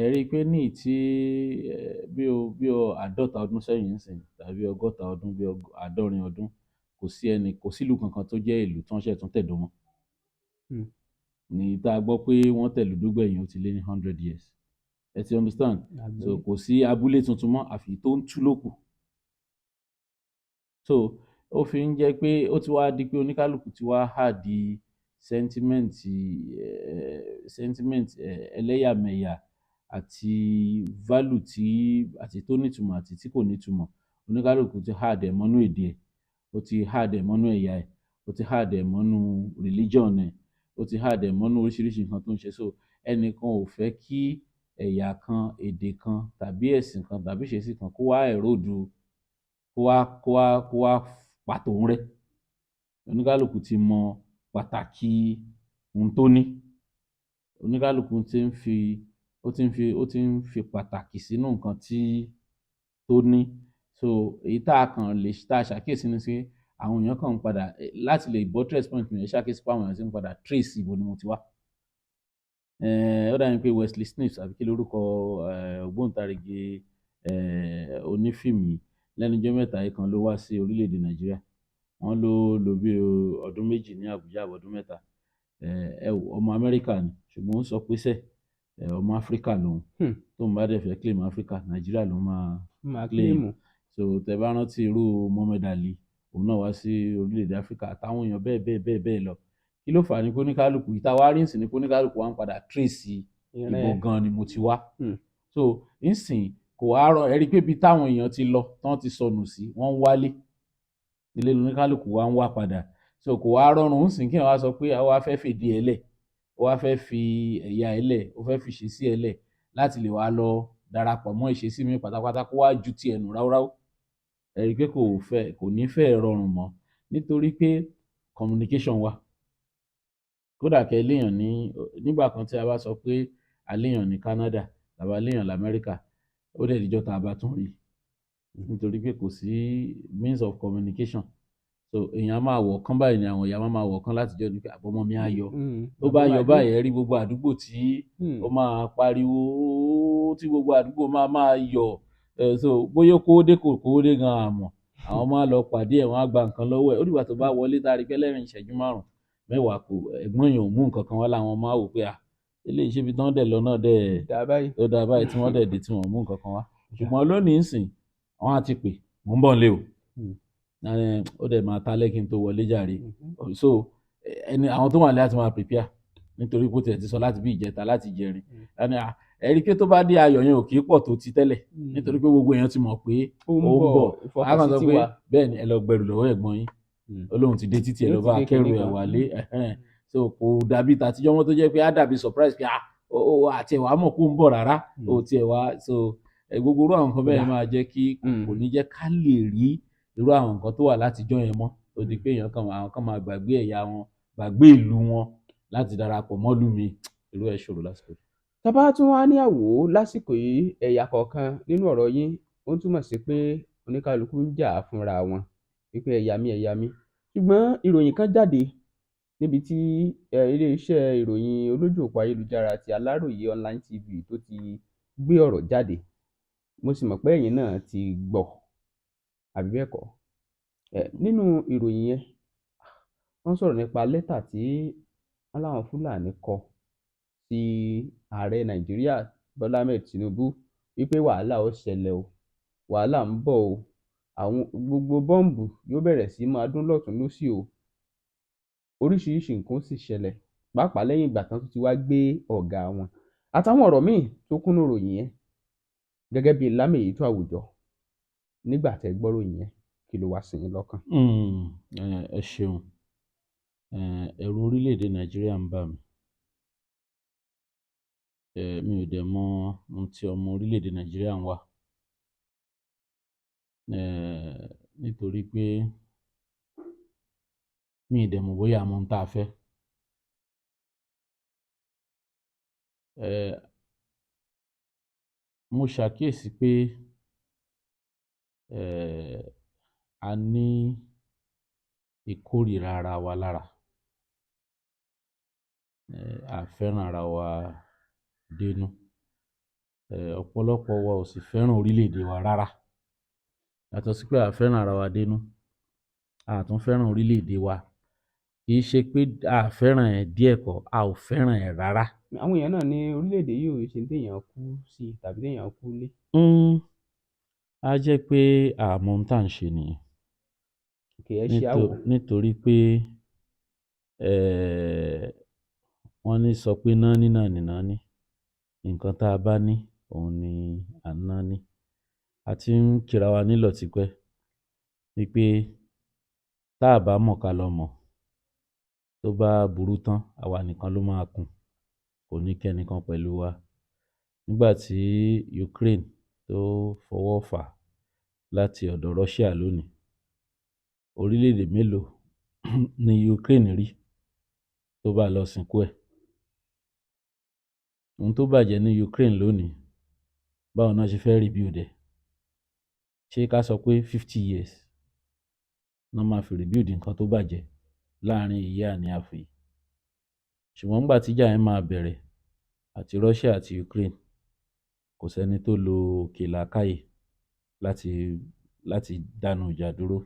ẹ rí i pé ní ìtí bí o 50 ọdún sẹ́yìn nísìnyí tàbí 60 ọdún, bí 70 ọdún, kò sílùú kankan tó jẹ́ ìlú tí wọ́n ṣẹ̀ tún tẹ̀dó mọ́. Ní tá a gbọ́ pé wọ́n tẹ̀lú dó gbẹ̀yìn, ó ti lé ní 100 years. Ẹ ti understand? So kò sí abúlé tuntun mọ́, àfi tó ń tú lókù. So ó fi ń jẹ́ pé ó ti wá di pé oníkálukú ti wá hà di sentiment ẹlẹ́yàmẹ̀yà àti value tí àti tó nítumọ̀ àti tí kò nítumọ̀. Oníkálukú ti add ẹ̀ mọ́nú èdè ẹ̀, ó ti add ẹ̀ mọ́nú ẹ̀yà ẹ̀, ó ti add ẹ̀ mọ́nú religion ẹ̀, ó ti add ẹ̀ mọ́nú oríṣiríṣi nǹkan tó ń ṣe. So ẹnìkan ò fẹ́ kí ẹ̀yà kan, èdè kan tàbí ẹ̀sìn kan tàbí ìṣesí kan kó wá erode, kó wá pa tòun rẹ́. Oníkálukú ti mọ pàtàkì ohun tó ní. Oníkálukú ti ń fi pàtàkì sínú nǹkan tí tó ní. So èyí tá a kàn lè tá a ṣàkíyèsí ni pé àwọn èèyàn kàn ń padà láti lè buttress point mi. Ẹ ṣàkíyèsí pé àwọn èèyàn ti ń padà trace ibo ni mo ti wá. Ó dàbí pé Wesley Snipes, àbí kí lórúkọ ògbóǹtarìgì onífíìmù yìí, lẹ́nu ọjọ́ mẹ́ta yìí kan ló wá sí orílẹ̀-èdè Nàìjíríà. Wọ́n ló lò bí ọdún 2 ní Àbújá àbí ọdún 3. Ẹ wò, ọmọ Amẹ́ríkà ni, ṣùgbọ́n ó sọ pé sẹ́ ọmọ Áfíríkà lòun. Tóun bá dẹ̀ fẹ́ claim Áfíríkà, Nàìjíríà ló máa máa claim. Claim. So tẹ bá rántí irú Muhammad Ali, òun náà wá sí orílẹ̀-èdè Áfíríkà, àtàwọn èèyàn bẹ́ẹ̀ bẹ́ẹ̀ bẹ́ẹ̀ bẹ́ẹ̀ lọ. Kí ló fà á ni pé oníkálukú ìta wá rí nsìn ni pé oníkálukú wa ń padà trace ìran ibo ẹ̀. Gan ni mo ti wá. So nsìn kò wá rọ, ẹ rí i pé ibi táwọn èèyàn ti lọ tán ti sọnù sí, wọ́n ń wálé, ilé oníkálukú wa ń wá padà. So kò wá rọrùn nsìn kí wọ́n wá sọ pé àwa fẹ́ fèdí ẹ̀ lẹ̀, ó wá fẹ́ fi ẹ̀yà ẹ̀ lẹ̀, ó fẹ́ fi ìṣesí ẹ̀ lẹ̀ láti lè wá lọ darapọ̀ mọ́ ìṣesí mi pátápátá, kó wá ju tiẹ̀ nù ráúráú. Ẹ rí i pé kò ní fẹ́ rọrùn mọ́, nítorí pé communication wà. Kódà kẹ́ léèyàn ní nígbà kan, tí a bá sọ pé a léèyàn ní Canada tàbí a léèyàn lamẹ́ríkà, ó dẹ̀ díjọ́ tá a bá tún rí i, nítorí pé kò sí means of communication. So èèyàn á máa wọ̀ kán báyìí ni àwọn ìyá máa máa wọ̀ kán látijọ́ ni pé àbọ̀mọ́ mi á yọ. Tó bá yọ báyìí, ẹ rí gbogbo àdúgbò tí ó máa pariwo, tí gbogbo àdúgbò máa máa yọ̀. So bóyá ó kówó dé, kò kówó dé gan, àmọ́ àwọn máa lọ pàdé ẹ̀, wọ́n á gba nǹkan lọ́wọ́ ẹ̀. Ó dìgbà tó bá wọlé, tá a rí pé lẹ́rìn ìṣẹ́jú 5, 10, kò ẹ̀gbọ́n yẹn ò mú nǹkan kan wá, láwọn máa wò pé à eléyìí ṣébi tán dẹ̀ lọ náà dẹ̀ dá báyìí. Ó dáa báyìí tí wọ́n dẹ̀ dé tí wọ́n mú nǹkan kan wá. Ṣùgbọ́n lónìí nsìn, wọ́n á ti pè, mò ń bọ̀ nílé o. Ó dẹ̀ máa tálẹ́ kí n tó wọlé jàre. So ẹni àwọn tó wà nílé á ti máa prepare, nítorí pé ó tiẹ̀ ti sọ láti bí ìjẹta, láti jẹrin. Ẹ rí i pé tó bá dé, ayọ̀ yẹn ò kì í pọ̀ tó ti tẹ́lẹ̀, nítorí pé gbogbo èèyàn ti mọ̀ pé ó ń ó ń bọ̀. bọ̀. A kàn Ìfọkànsí sọ ti pé wà. Bẹ́ẹ̀ ni, ẹ lọ gbẹrù lọ́wọ́ ẹ̀gbọ́n yín, ó lóun ti dé títí, ẹ Yóò lọ ti bá dé kẹrù kinní ẹ̀ kan. wálé. So kò dàbí tàtijọ́ mọ́ tó jẹ́ pé á dàbí surprise pé ah, ó àti ẹ̀ wá mọ̀ kó ń bọ̀ rárá. Ó tiẹ̀ wá so gbogbo irú àwọn nǹkan bẹ́ẹ̀ máa jẹ́ kí kò ní jẹ́ ká lè rí irú àwọn nǹkan tó wà látijọ́ yẹn mọ́, tó di pé èèyàn kan, àwọn kan máa gbàgbé ẹ̀yà wọn, gbàgbé ìlú wọn láti darapọ̀ mọ́lú mi. Irú ẹ̀ ṣòro lásìkò. Tá bá tún wá ní àwò lásìkò yìí, ẹ̀yà kọ̀ọ̀kan nínú ọ̀rọ̀ yín, ó ń túmọ̀ sí pé oníkálukú ń jà fúnra wọn wípé ẹ̀yà mi, ẹ̀yà mi. Ṣùgbọ́n ìròyìn kan jáde níbi tí iléeṣẹ́ ìròyìn olójú òpó ayélujára ti Aláròyé Online TV tó ti gbé ọ̀rọ̀ jáde. Mo sì mọ̀ pé ẹ̀yin náà ti gbọ́, àbí bẹ́ẹ̀ kọ́? Nínú ìròyìn yẹn, wọ́n sọ̀rọ̀ nípa lẹ́tà tí wọ́n láwọn Fúlàní kọ sí ààrẹ Nàìjíríà Bọ́lá Ahmed Tinubu wípé wàhálà ó ṣẹlẹ̀ o, wàhálà ń bọ̀ o, àwọn gbogbo bọ́ǹbù yóò bẹ̀rẹ̀ sí máa dún lọ́tùn lósì o, oríṣiríṣi nǹkan ó sì ṣẹlẹ̀, pàápàá lẹ́yìn ìgbà tán tó ti wá gbé ọ̀gá wọn àtàwọn ọ̀rọ̀ míì tó kúnnú ìròyìn yẹn. Gẹ́gẹ́ bíi lámèyító àwùjọ, nígbà tẹ́ gbọ́ ròyìn yẹn, kí ló wá sí yín lọ́kàn? Ẹ ṣeun. Ẹ̀rù orílẹ̀-èdè Nàìjíríà ń bà mí. Mi ò dẹ̀ mọ ohun tí ọmọ orílẹ̀-èdè Nàìjíríà ń wá. Nítorí pé mi ì dẹ̀ mọ̀ bóyá a mọ ohun tá a fẹ́. Mo ṣàkíyèsí pé a ní ìkórìíra ara wa lára. A fẹ́ràn ara wa dénú. Ọ̀pọ̀lọpọ̀ wa ò sì fẹ́ràn orílẹ̀-èdè wa rárá. Yàtọ̀ sí pé a fẹ́ràn ara wa dénú, a tún fẹ́ràn orílẹ̀-èdè wa. Kì í ṣe pé a fẹ́ràn ẹ̀ díẹ̀ kọ́, a ò fẹ́ràn ẹ̀ rárá. Àwọn èèyàn náà ní orílẹ̀-èdè yìí ò ṣe téèyàn kú sí tàbí téèyàn kú lé. Á jẹ́ pé a mọ ohun tá à ń ṣe nìyẹn. Kì í ṣe àwò. Nítorí pé wọ́n ní sọ pé nání náà ní nání. Nǹkan tá a bá ní òun ni à ń nání. A ti ń kira wa nílọ̀ tipẹ́ wípé tá à bá mọ̀ ká lọ mọ̀, tó bá burú tán, àwa nìkan ló máa kùn, kò ní kẹ́nìkan pẹ̀lú wa. Nígbà tí Ukraine tó fọwọ́ fà á láti ọ̀dọ̀ Russia lónìí, orílẹ̀-èdè mélòó ni Ukraine rí tó bá lọ sìnkú ẹ̀? Ohun tó bàjẹ́ ní Ukraine lónìí, báwo ná ṣe fẹ́ rebuild ẹ̀? Ṣé ká sọ pé 50 years ná máa fi rebuild nǹkan tó bàjẹ́ láàrin a year and a half yìí? Ṣùgbọ́n nígbà tíjà yẹn máa bẹ̀rẹ̀, àti Russia àti Ukraine, kò sẹ́ni tó lo òkè làákàyè láti dánu ìjà dúró.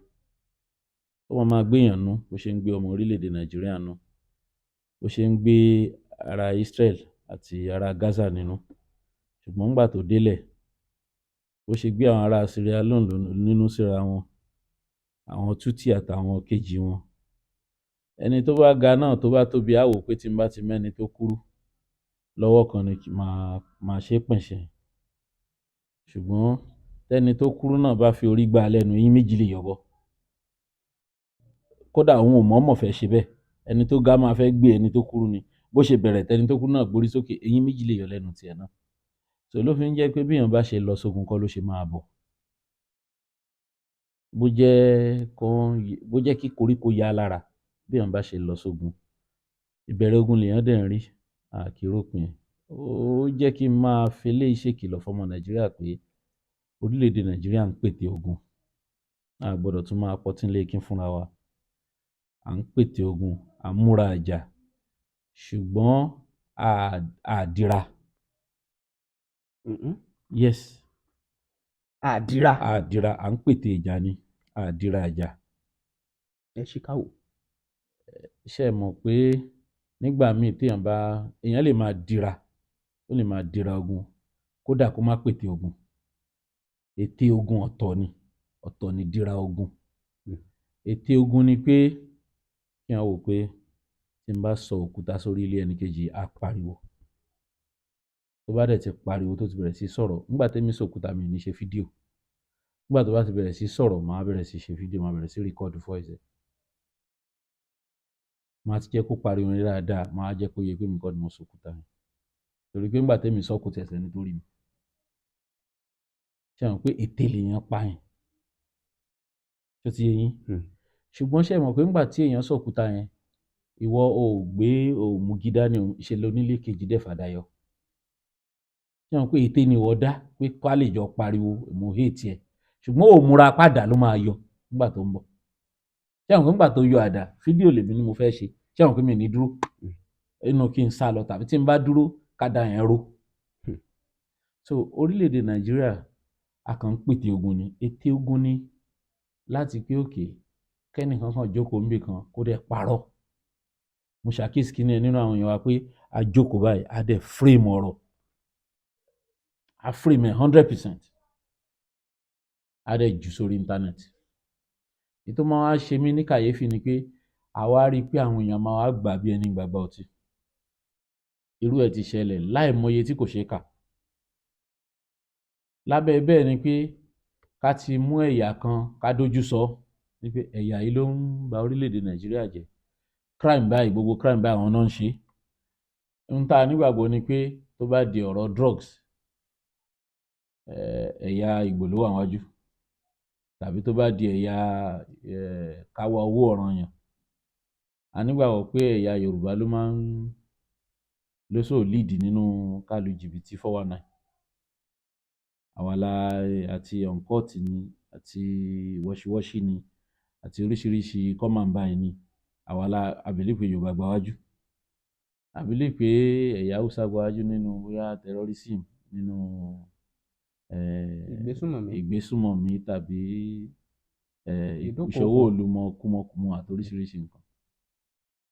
Ó máa máa gbéèyàn nínú bó ṣe ń gbé ọmọ orílẹ̀-èdè Nàìjíríà nínú, bó ṣe ń gbé ará Israel àti ará Gaza nínú. Ṣùgbọ́n nígbà tó délẹ̀, bó ṣe gbé àwọn ará Sierra Leone nínú síra wọn, àwọn Tutsi àtàwọn kejì wọn. Ẹni tó bá ga náà, tó bá tóbi, á wò ó pé tí n bá ti mẹ́ni tó kúrú lọ́wọ́ kan ni màá ṣe é pìnṣìn. Ṣùgbọ́n tẹ́ni tó kúrú náà bá fi orí gbá a lẹ́nu, eyín méjì lè yọ bọ́. Kódà òun ò mọ̀ọ́mọ̀ fẹ́ ṣe bẹ́ẹ̀. Ẹni tó ga máa fẹ́ gbé ẹni tó kúrú ni. Bó ṣe bẹ̀rẹ̀ tẹni tó kúrú náà gbórí sókè, eyín méjì lè yọ lẹ́nu tiẹ̀ náà. So ló fi ń jẹ́ pé béèyàn bá ṣe lọ sógun kọ́ ló ṣe máa bọ̀. Bó jẹ́ kó bó jẹ́ kí koríko ya lára, béèyàn bá ṣe lọ sógun. Ìbẹ̀rẹ̀ ogun lèèyàn dẹ̀ ń rí, a kì í rópin ẹ̀. Ó jẹ́ kí n máa fi eléyìí ṣèkìlọ̀ fọ́mọ Nàìjíríà pé orílẹ̀-èdè Nàìjíríà ń pète ogun. A à gbọdọ̀ tún máa pọtí ńlé ikín fúnra wa. À ń pète ogun, à ń múra ìjà, ṣùgbọ́n a à dira. Yes. Àdìra. A à dira, à ń pète ìjà ni, a à dira ìjà. Ẹ ṣí ká wò. Ṣé ẹ mọ̀ pé nígbà míì téèyàn bá èèyàn lè máa dira, ó lè máa dira ogun, kódà kó má pète ogun. Ète ogun ọ̀tọ̀ ni, ọ̀tọ̀ ni dira ogun. Ète ogun ni pé kéèyàn wò pé tí n bá sọ òkúta sórí ilé ẹnìkejì, á pariwo. Tó bá dẹ̀ ti pariwo, tó ti bẹ̀rẹ̀ sí sọ̀rọ̀, nígbà témi sòkúta, mi ò ní ṣe fídíò. Nígbà tó bá ti bẹ̀rẹ̀ sí sọ̀rọ̀, màá bẹ̀rẹ̀ sí ṣe fídíò, màá bẹ̀rẹ̀ sí record voice ẹ̀. Màá ti jẹ́ kó pariwo yẹn dáadáa, màá jẹ́ kó yé pé èmi kọ́ ni mo sòkúta yẹn. Torí pé nígbà témi sọ́, kò tiẹ̀ sẹ́ni tó rí mi. Ṣé ẹ mọ̀ pé ète lèèyàn pa yẹn? Ṣó ti yé yín? Ṣùgbọ́n ṣé ẹ mọ̀ pé nígbà tí èèyàn sòkúta yẹn, ìwọ o ò gbé, o ò múgi dání o, ṣe lonílé kejì dẹ̀ fàdá yọ. Ṣé wọn pé ète ni ìwọ dá pé ká lè jọ pariwo mo hate ẹ, ṣùgbọ́n ò múra padà ló máa yọ nígbà tó ń bọ̀. Ṣé wọn pé nígbà tó yọ àdá, fídíò lèmi ni mo fẹ́ ṣe. Ṣé wọn pé mi ní dúró inú kí n sá lọ, tàbí tí n bá dúró kádà yẹn ró. So orílẹ̀-èdè Nàìjíríà, a kàn ń pète ogun ni, ète ogun ni láti pé òkè kẹ́nìkan kan jókòó níbì kan kó dẹ̀ parọ́. Mo ṣàkíyèsí kíní ẹ nínú àwọn èèyàn wa pé a jókòó báyìí, a dẹ̀ frame ọ̀rọ̀, a frame ẹ̀ 100%, a dẹ̀ jù sórí íńtánẹ́ẹ̀tì. Èyí tó máa wá ṣe mí ní kàyéfì ni pé àwa rí i pé àwọn èèyàn máa wá gbà bí ẹni gbàgbà ọtí. Irú ẹ̀ ti ṣẹlẹ̀ láìmọye tí kò ṣeé kà. Lábẹ́ bẹ́ẹ̀ ni pé ká ti mú ẹ̀yà kan, ká dójú sọ ní pé ẹ̀yà yìí ló ń ba orílẹ̀-èdè Nàìjíríà jẹ́, crime báyìí, gbogbo crime báyìí, àwọn náà ń ṣe é. Ohun tá a nígbàgbọ́ ni pé tó bá di ọ̀rọ̀ drugs, ẹ̀yà Ìgbò ló wà níwájú, tàbí tó bá di ẹ̀yà ká wá owó ọ̀ranyàn, a nígbàgbọ́ pé ẹ̀yà Yorùbá ló máa ń ló sò lead nínú ká lu jìbìtì 419. Àwa la àti uncut ni, àti wọṣíwọṣí ni, àti oríṣiríṣi come and buy ni. Àwa la a believe pé Yorùbá gbawájú. A believe pé ẹ̀yà Haúsá gbawájú nínú bóyá terrorism, nínú ìgbésùnmọ̀mí, ìgbésùnmọ̀mí tàbí ìdúnkòokò, ìṣòwò ìlú kúmọkùmọ àti oríṣiríṣi nǹkan.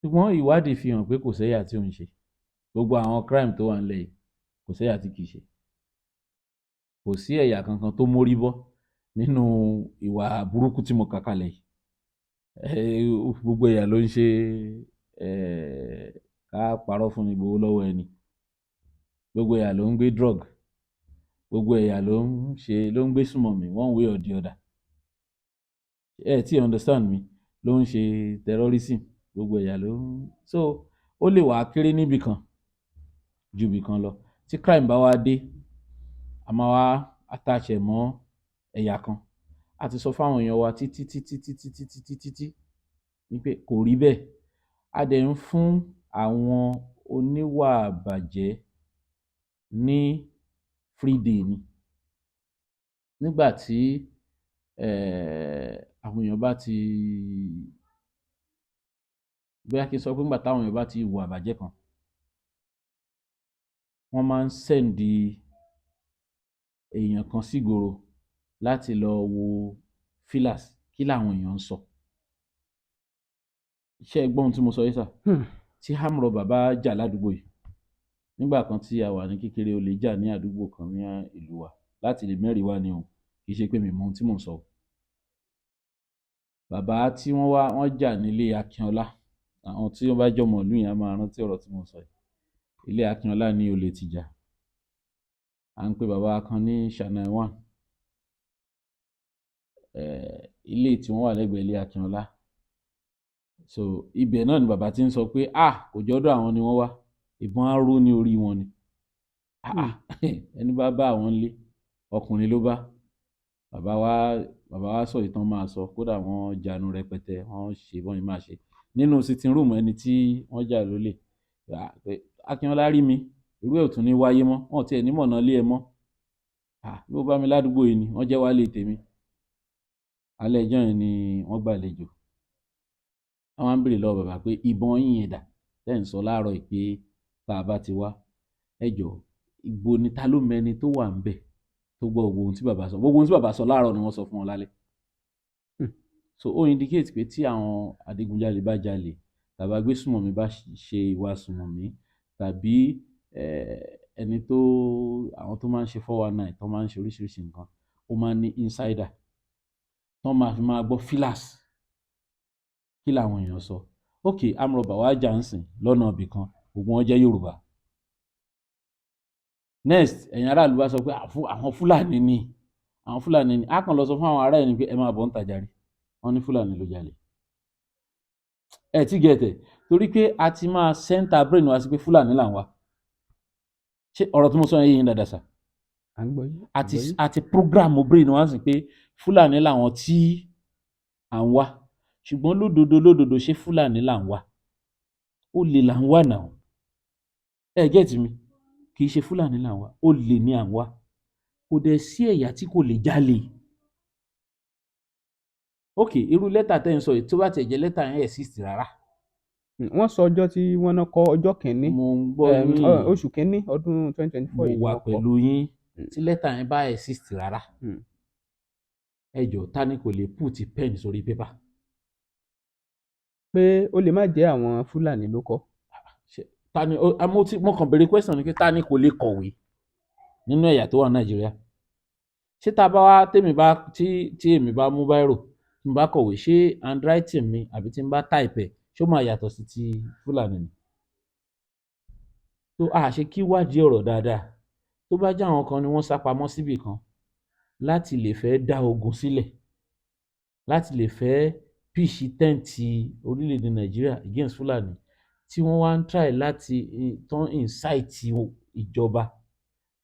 Ṣùgbọ́n ìwádìí fi hàn pé kò sẹ́yà tí ò ń ṣe gbogbo àwọn crime tó wà nílẹ̀ yìí. Kò sẹ́yà tí kì í ṣe. Kò sí ẹ̀yà kankan tó mórí bọ́ nínú ìwà burúkú tí mo kà kalẹ̀ yìí. Gbogbo ẹ̀yà ló ń ṣe ká parọ́ fún ni gbowó lọ́wọ́ ẹni. Gbogbo ẹ̀yà ló ń gbé drug. Gbogbo ẹ̀yà ló ń ṣe, ló ń gbé sùmọ̀mí one way or the other. Ẹ tí understand mi, ló ń ṣe terrorism. Gbogbo ẹ̀yà ló ń so ó lè wà kéré níbì kan ju ibì kan lọ. Tí crime bá wá dé, a máa wá attach ẹ̀ mọ́ ẹ̀yà kan. A ti sọ fáwọn èèyàn wa títí títí títí títí títí tí wípé kò rí bẹ́ẹ̀. A dẹ̀ ń fún àwọn oníwà bàjẹ́ ní free day ni. Nígbà tí àwọn èèyàn bá ti, bóyá kí n sọ pé nígbà táwọn èèyàn bá ti hùwà ìbàjẹ́ kan, wọ́n máa ń send èèyàn kan sígboro láti lọ wo feelers, kí làwọn èèyàn ń sọ. Ṣé ẹ gbọ́ ohun tí mo sọ yìí sà? Tí armed robber bá jà ládùúgbò yìí, nígbà kan tí a wà ní kékeré, olè jà ní àdúgbò kan ní ìlú wa, láti lè mẹ́rìí wá ni o, kì í ṣe pé mi mọ ohun tí mò ń sọ o. Bàbá tí wọ́n wá, wọ́n jà nílé Akínọlá. Àwọn tí wọ́n bá jọmọ ìlú yẹn á máa rántí ọ̀rọ̀ tí mò ń sọ yìí. Ilé Akínọlá ní olè ti jà. À ń pe bàbá kan ní Channel One. Ilé tí wọ́n wà lẹ́gbẹ̀ẹ́ ilé Akínọlá. So ibẹ̀ náà ni bàbá ti ń sọ pé, ah, kò jọ́dọ̀ àwọn ni wọ́n wá, ìbọn á ró ní orí wọn ni. Ah, ẹni bá bá àwọn nílé, ọkùnrin ló bá. Bàbá wa sọ ìtàn máa sọ, kódà wọ́n jánu rẹpẹtẹ, wọ́n ṣe bọ́n yìí máa ṣe nínú sitting room ẹni tí wọ́n jà lólè. Akínọlá rí mi, irú ẹ̀ ò tún ní wáyé mọ́, wọn ò tiẹ̀ ní mọ̀nà lé ẹ mọ́. Ah, bí ó bá mi ládùúgbò yìí ni wọ́n jẹ́ wálé tèmi. Alẹ́ ọjọ́ yẹn ni wọ́n gbàlejò. Wọ́n wá ń béèrè lọ́wọ́ bàbá pé ìbọn yín yẹn dà, tẹ́ ẹ̀ ń sọ láàárọ̀ yìí pé tá a bá ti wá, ẹ jọ̀ọ́, ibo ni, ta ló mẹni tó wà ńbẹ̀ tó gbọ́ gbogbo ohun tí bàbá sọ? Gbogbo ohun tí bàbá sọ láàárọ̀ ni wọ́n sọ fún wọn lálẹ́. So ó indicate pé tí àwọn adigunjalè bá jalè, tàbí agbésùmọ̀mí bá ṣe ìwà sùmọ̀mí, tàbí ẹni tó àwọn tó máa ń ṣe 419, tó máa ń ṣe oríṣiríṣi nǹkan, ó máa ń ní insider tó máa fi máa gbọ́ feelers, kí làwọn èèyàn sọ. Ok, armed robber wá jà ń sìn lọ́nà ibì kan, gbogbo wọn jẹ́ Yorùbá. Next, ẹ̀yin aráàlú bá sọ pé àwọn Fúlàní ni, àwọn Fúlàní ni. Á kàn lọ sọ fún àwọn ará ẹ̀ ni pé ẹ máa bọ̀ ń tajà rí, wọ́n ní Fúlàní ló jalè. Ẹ ti gẹ̀tẹ̀ torí pé a ti máa center brain wa sí pé Fúlàní là ń wá. Ṣé ọ̀rọ̀ tí mo sọ yẹn yé yín dáadáa sà? À ń gbọ́ yín. Àti program brain wa sí pé Fúlàní làwọn tí à ń wá. Ṣùgbọ́n lódodo lódodo, ṣé Fúlàní là ń wá? Olè là ń wá náà. Ẹ get mi? Kì í ṣe Fúlàní là ń wá, olè ni à ń wá. Kò dẹ̀ sí ẹ̀yà tí kò lè jalè. Ok, irú lẹ́tà tẹ́ ń sọ yìí, tó bá tiẹ̀ jẹ́ lẹ́tà yẹn exist rárá. Wọ́n sọ ọjọ́ tí wọ́n náà kọ, ọjọ́ kìíní Mo ń gbọ́ yín. oṣù kìíní ọdún 2024 Mo yìí ni wà wọ́n kọ. pẹ̀lú yín. Tí lẹ́tà yẹn bá exist rárá, ẹ jọ̀ọ́, ta ni kò lè put pen sórí paper? Pé ó lè má jẹ́ àwọn Fúlàní ló kọ. Ta ni mo kàn béèrè question ni pé, ta ni kò lè kọ̀wé nínú ẹ̀yà tó wà ní Nàìjíríà? Ṣé tá a bá wá tèmi bá tí èmi bá mú biro, tí mo bá kọ̀wé, ṣé handwriting mi àbí tí n bá type ẹ̀, ṣé ó máa yàtọ̀ sí ti Fúlàní ni? Tó a ṣe kí wádìí ọ̀rọ̀ dáadáa, tó bá jẹ́ àwọn kan ni wọ́n sá pamọ́ síbì kan láti lè fẹ́ dá ogun sílẹ̀, láti lè fẹ́ pitch tent orílẹ̀-èdè Nàìjíríà against Fúlàní, tí wọ́n wá ń try láti tán incite ìjọba,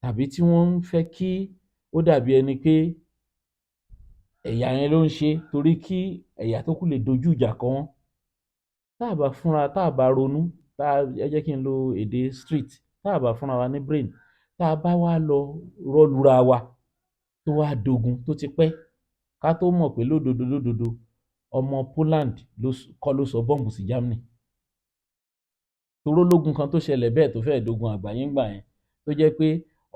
tàbí tí wọ́n ń fẹ́ kí ó dàbí ẹni pé ẹ̀yà yẹn ló ń ṣe, torí kí ẹ̀yà tó kù lè dojú ìjà kọ wọ́n. Tá a bá fúnra, tá a bá ronú, tá a, ẹ jẹ́ kí n lo èdè street, tá a bá fúnra wa ní brain, tá a bá wá lọ rọ́lura wa, tó wá dogun tó ti pẹ́, ká tó mọ̀ pé lódodo lódodo, ọmọ Poland ló kọ́ ló sọ bọ́ǹbù sí Germany. Toró lógun kan tó ṣẹlẹ̀ bẹ́ẹ̀ tó fẹ́ẹ̀ dogun àgbáyé ńgbà yẹn, tó jẹ́ pé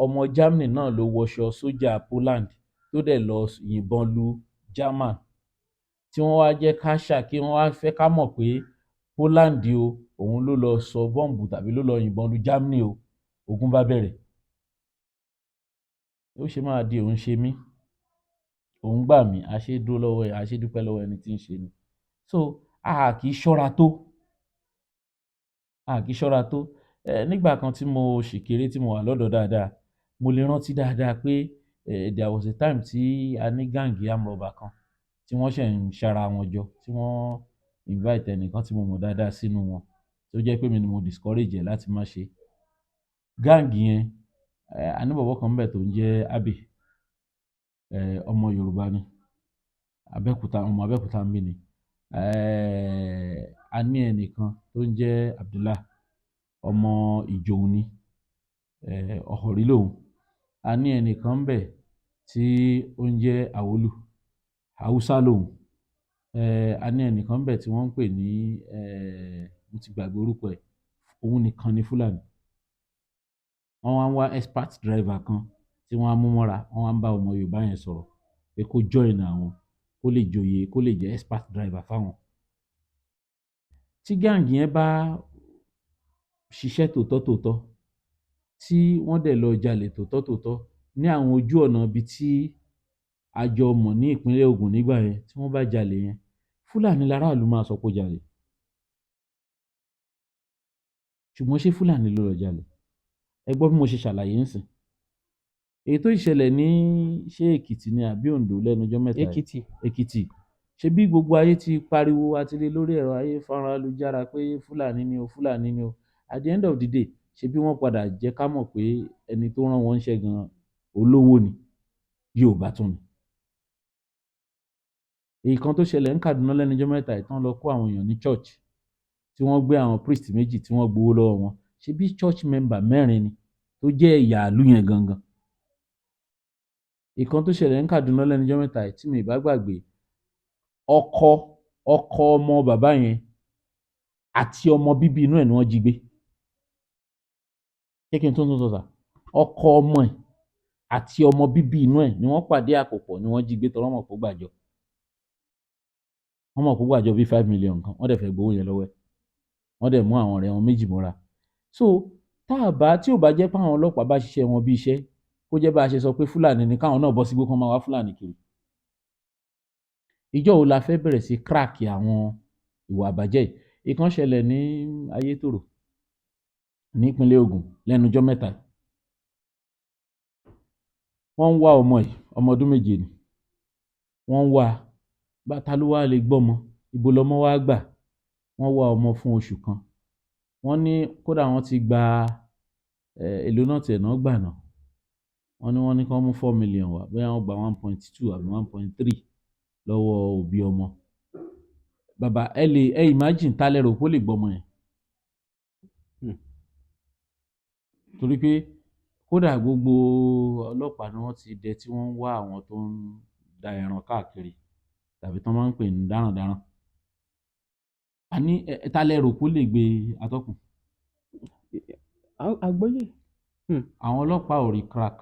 ọmọ Germany náà ló wọṣọ sójà Poland, tó dẹ̀ lọ yìnbọn lu German, tí wọ́n wá jẹ́ ká ṣà kí wọ́n wá fẹ́ ká mọ̀ pé Poland o, òun ló lọ sọ bọ́ǹbù tàbí ló lọ yìnbọn lu Germany o. Ogun bá bẹ̀rẹ̀. Ó ṣe máa di òun ṣe mí, òun gbà mí, a ṣe dúró lọ́wọ́ ẹ̀, a ṣe dúpẹ́ lọ́wọ́ ẹni tí ń ṣe ni. So a kì í ṣọ́ra tó, a kì í ṣọ́ra tó. Ẹ nígbà kan tí mo ṣì kéré, tí mo wà lọ́dọ̀ dáadáa, mo lè rántí dáadáa pé there was a time tí a ní gang armed robber kan tí wọ́n ṣẹ̀ ń ṣara wọn jọ, tí wọ́n invite ẹnìkan tí mo mọ̀ dáadáa sínú wọn, tó jẹ́ pé mi ni mo discourage ẹ̀ láti má ṣe gang yẹn. A ní bọ̀bọ́ kan níbẹ̀ tó ń jẹ́ Abbey, ọmọ Yorùbá ni, Abẹ́òkúta, ọmọ Abẹ́òkúta ń bí ni. A ní ẹnìkan tó ń jẹ́ Abdullah, ọmọ Ìjòun ni, Ọ̀họ̀rí lòun. A ní ẹnìkan ńbẹ̀ tí ó ń jẹ́ Àwólù, Haúsá lòun. A ní ẹnìkan ńbẹ̀ tí wọ́n ń pè ní, mo ti gbàgbé orúkọ ẹ̀, òun nìkan ni Fúlàní. Wọ́n wá ń wá expert driver kan tí wọ́n á mú mọ́ra. Wọ́n wá ń bá ọmọ Yorùbá yẹn sọ̀rọ̀ pé kó join àwọn, kó lè joyè, kó lè jẹ́ expert driver fáwọn. Tí gang yẹn bá ṣiṣẹ́ tòótọ́ tòótọ́, tí wọ́n dẹ̀ lọ jalè tòótọ́ tòótọ́ ní àwọn ojú ọ̀nà ibi tí a jọ mọ̀ ní ìpínlẹ̀ Ògùn nígbà yẹn, tí wọ́n bá jalè yẹn, Fúlàní láràlú máa sọ pé ó jalè. Ṣùgbọ́n ṣé Fúlàní ló lọ jalè? Ẹ gbọ́ bí mo ṣe ṣàlàyé ńsìn. Èyí tó ṣẹlẹ̀ ní, ṣé Èkìtì ni àbí Oǹdó, lẹ́nu ọjọ́ mẹ́ta yìí? Èkìtì. Èkìtì. Ṣé bí gbogbo ayé ti pariwo àti rí lórí ẹ̀rọ ayélujára pé Fúlàní ni o, Fúlàní ni o. At the end of the day, ṣé bí wọ́n padà jẹ́ ká mọ̀ pé ẹni tó rán wọn níṣẹ́ gan, olówó ni, Yorùbá tún ni. Èyí kan tó ṣẹlẹ̀ ní Kaduna lẹ́nu ọjọ́ mẹ́ta yìí, tán lọ kó àwọn èèyàn ní church, tí wọ́n gbé àwọn priest méjì, tí wọ́n gbowó lọ́wọ́ wọn, ṣé bí church member mẹ́rin ni tó jẹ́ ẹ̀yà ìlú yẹn gangan. Ìkan tó ṣẹlẹ̀ ní Kaduna lẹ́nu ọjọ́ mẹ́ta yìí, tí mi ì bá gbàgbé, ọkọ ọmọ bàbá yẹn àti ọmọ bíbí inú ẹ̀ ni wọ́n jí gbé. Ṣé kí n tún tún sọ sà? Ọkọ ọmọ ẹ̀ àti ọmọ bíbí inú ẹ̀ ni wọ́n pàdé àpòpọ̀ ni wọ́n jí gbé, torí wọ́n mọ̀ pé ó gbàjọ. Wọ́n mọ̀ pé ó gbàjọ bíi 5 million kan, wọ́n dẹ̀ fẹ́ gbowó yẹn lọ́wọ́ ẹ̀. Wọ́n dẹ̀ mú àwọn ọ̀rẹ́ wọn méjì mọ́ra. So tá a bá, tí ò bá jẹ́ pé àwọn ọlọ́pàá bá ṣiṣẹ́ wọn bí iṣẹ́, kó jẹ́ bá a ṣe sọ pé Fúlàní ni, káwọn náà bọ́ sígbó, kán máa wá Fúlàní kiri. Ìjọ́ wo la fẹ́ bẹ̀rẹ̀ sí crack àwọn ìwà àbàjẹ́ yìí? Ìkan ṣẹlẹ̀ ní Ayétòrò nípínlẹ̀ Ògùn lẹ́nu ọjọ́ mẹ́ta yìí. Wọ́n ń wá ọmọ yìí, ọmọ ọdún 7 ni. Wọ́n ń wá a, bá ta ló wá lè gbọ́mọ, ibo lọmọ wá gbà? Wọ́n wá ọmọ fún oṣù kan. Wọ́n ní kódà wọ́n ti gba èló náà tiẹ̀ náà gbà náà. Wọ́n ní kí wọ́n mú 4 million wá, bóyá wọ́n gba 1.2 àbí 1.3 lọ́wọ́ òbí ọmọ. Bàbá, ẹ lè ẹ imagine, ta lẹ rò pé ó lè gbọ́mọ yẹn? Torí pé Kódà gbogbo ọlọ́pàá ni wọ́n ti dẹ tí wọ́n ń wá àwọn tó ń da ẹran káàkiri tàbí tán máa ń pè ní darandaran. Àní ta lẹ rò pé ó lè gbé, atọ́kùn? Àgbọ́yé. Àwọn ọlọ́pàá ò rí crack.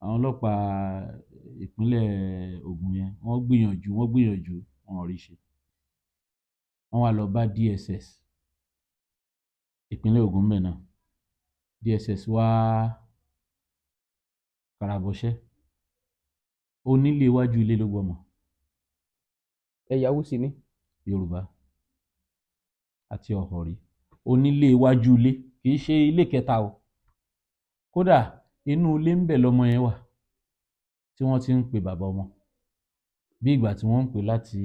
Àwọn ọlọ́pàá ìpínlẹ̀ Ògùn yẹn, wọ́n gbìyànjú, wọ́n gbìyànjú, wọn ò rí ṣe. Wọ́n wá lọ bá DSS ìpínlẹ̀ Ògùn ńbẹ̀ náà. DSS wá karabọṣẹ́. Onílé iwájú ilé ló gbọ́mọ. Ẹ̀yà wo sì ni? Yorùbá àti Ọ̀họ̀rí. Onílé iwájú ilé, kì í ṣe ilé kẹta o. Kódà inú ilé ńbẹ̀ lọmọ yẹn wà tí wọ́n ti ń pe bàbá ọmọ bí ìgbà tí wọ́n ń pè láti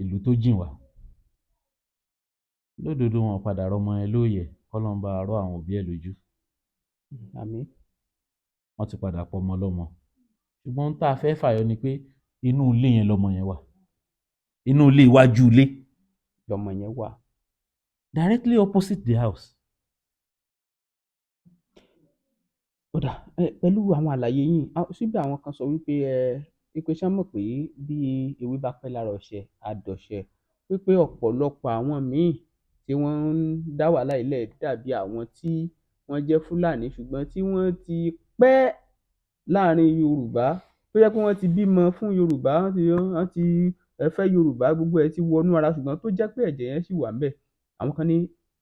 ìlú tó jìn wá. Lódodo, wọn ò padà rọ́mọ yẹn lóòyẹ̀, kọ́lọ́run bá wa rọ́ àwọn òbí ẹ̀ lójú. Àmín. Wọ́n ti padà pọmọ lọ́mọ. Ṣùgbọ́n ohun tá a fẹ́ fàyọ ni pé inú ilé yẹn lọmọ yẹn wà, inú ilé iwájú ilé lọmọ yẹn wà. Directly opposite the house. Ó dà, pẹ̀lú àwọn àlàyé yín, síbẹ̀ àwọn kan sọ wípé wípé ṣé wọ́n mọ̀ pé bí ewé bá pẹ́ lára ọṣẹ, á dọṣẹ, wípé ọ̀pọ̀lọpọ̀ àwọn míì tí wọ́n ń dá wàhálà yìí lẹ̀ dàbí àwọn tí wọ́n jẹ́ Fúlàní ṣùgbọ́n tí wọ́n ti pẹ́ láàrin Yorùbá, tó jẹ́ pé wọ́n ti bímọ fún Yorùbá, wọ́n ti fẹ́ Yorùbá, gbogbo ẹ̀ ti wọnú ara, ṣùgbọ́n tó jẹ́ pé ẹ̀jẹ̀ yẹn ṣì wà ńbẹ̀. Àwọn kan ní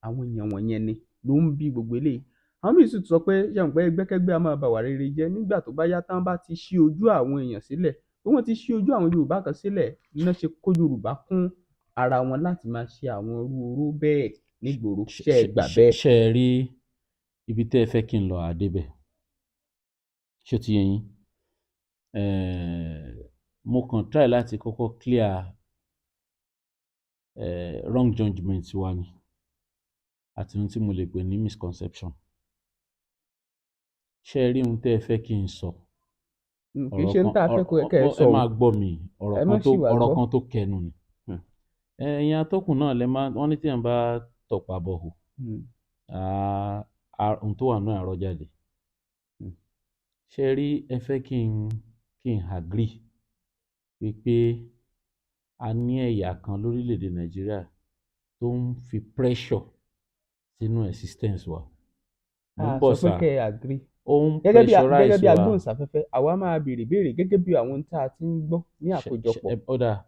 àwọn èèyàn wọ̀nyẹn ni ló ń bí gbogbo eléyìí. Àwọn míì sì tún sọ pé, ṣé ẹ mọ̀ pé ẹgbẹ́kẹ́gbẹ́ á máa bàwà rere jẹ́, nígbà tó bá yá tán bá ti ṣí ojú àwọn èèyàn sílẹ̀, bí wọ́n ti ṣí ojú àwọn Yorùbá kan sílẹ̀ ná ṣe kó Yorùbá kún ara wọn láti máa ṣe àwọn irú oró bẹ́ẹ̀ nígboro. Ṣé ẹ gbà bẹ́ẹ̀? Ṣé ẹ rí ibi tẹ́ ẹ fẹ́ kí n lọ, àá débẹ̀. Ṣé ó ti yé yín? Mo kàn try láti kọ́kọ́ clear wrong judgement wa ni àti ohun tí mo lè pè ní misconception. Ṣé ẹ rí ohun tẹ́ ẹ fẹ́ kí n sọ? Kì í ṣe ń tá a fẹ́ kẹ́ ẹ sọ Ẹ o. máa gbọ́ mi. Ọ̀rọ̀ Ẹ má kan tó ṣì wá ọ̀rọ̀ gbọ́. kan tó kẹnu ni. Ẹ̀yin atọ́kùn náà lẹ máa wọ́n ní téèyàn bá tọ̀pá bọ̀hò, ohun tó wà nínú ẹ̀ á rọ́ jáde. Ṣé ẹ rí, ẹ fẹ́ kí n agree wípé a ní ẹ̀yà kan lórílẹ̀-èdè Nàìjíríà tó ń fi pressure sínú existence wa. Mò ń A bọ̀ sọ pé sir. kẹ́ ẹ agree. Ó ń Gẹ́gẹ́ bí pressurize gẹ́gẹ́ bí wa. agbóhùnsáfẹ́fẹ́, àwa máa béèrè béèrè gẹ́gẹ́ bí àwọn tá a ti ń gbọ́ ní àkójọpọ̀. Ó dáa.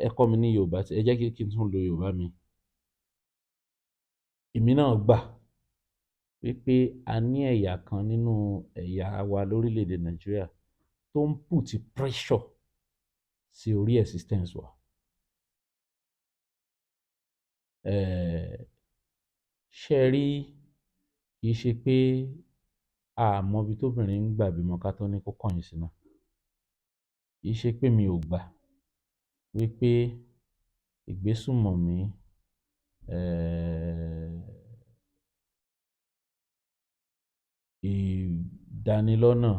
Ẹ kọ́ mi ní Yorùbá, ẹ jẹ́ kí n tún lo Yorùbá mi. Èmi náà gbà wípé a ní ẹ̀yà kan nínú ẹ̀yà wa lórílẹ̀-èdè Nàìjíríà tó ń put pressure sí orí existence wa. Ṣé ẹ rí, kì í ṣe pé a mọ ibi tóbìnrin ń gbà bímọ ká tó ní kó kọ̀yìn síná. Kì í ṣe pé mi ò gbà wípé ìgbésùnmọ̀mí, ìdánilọ́nà,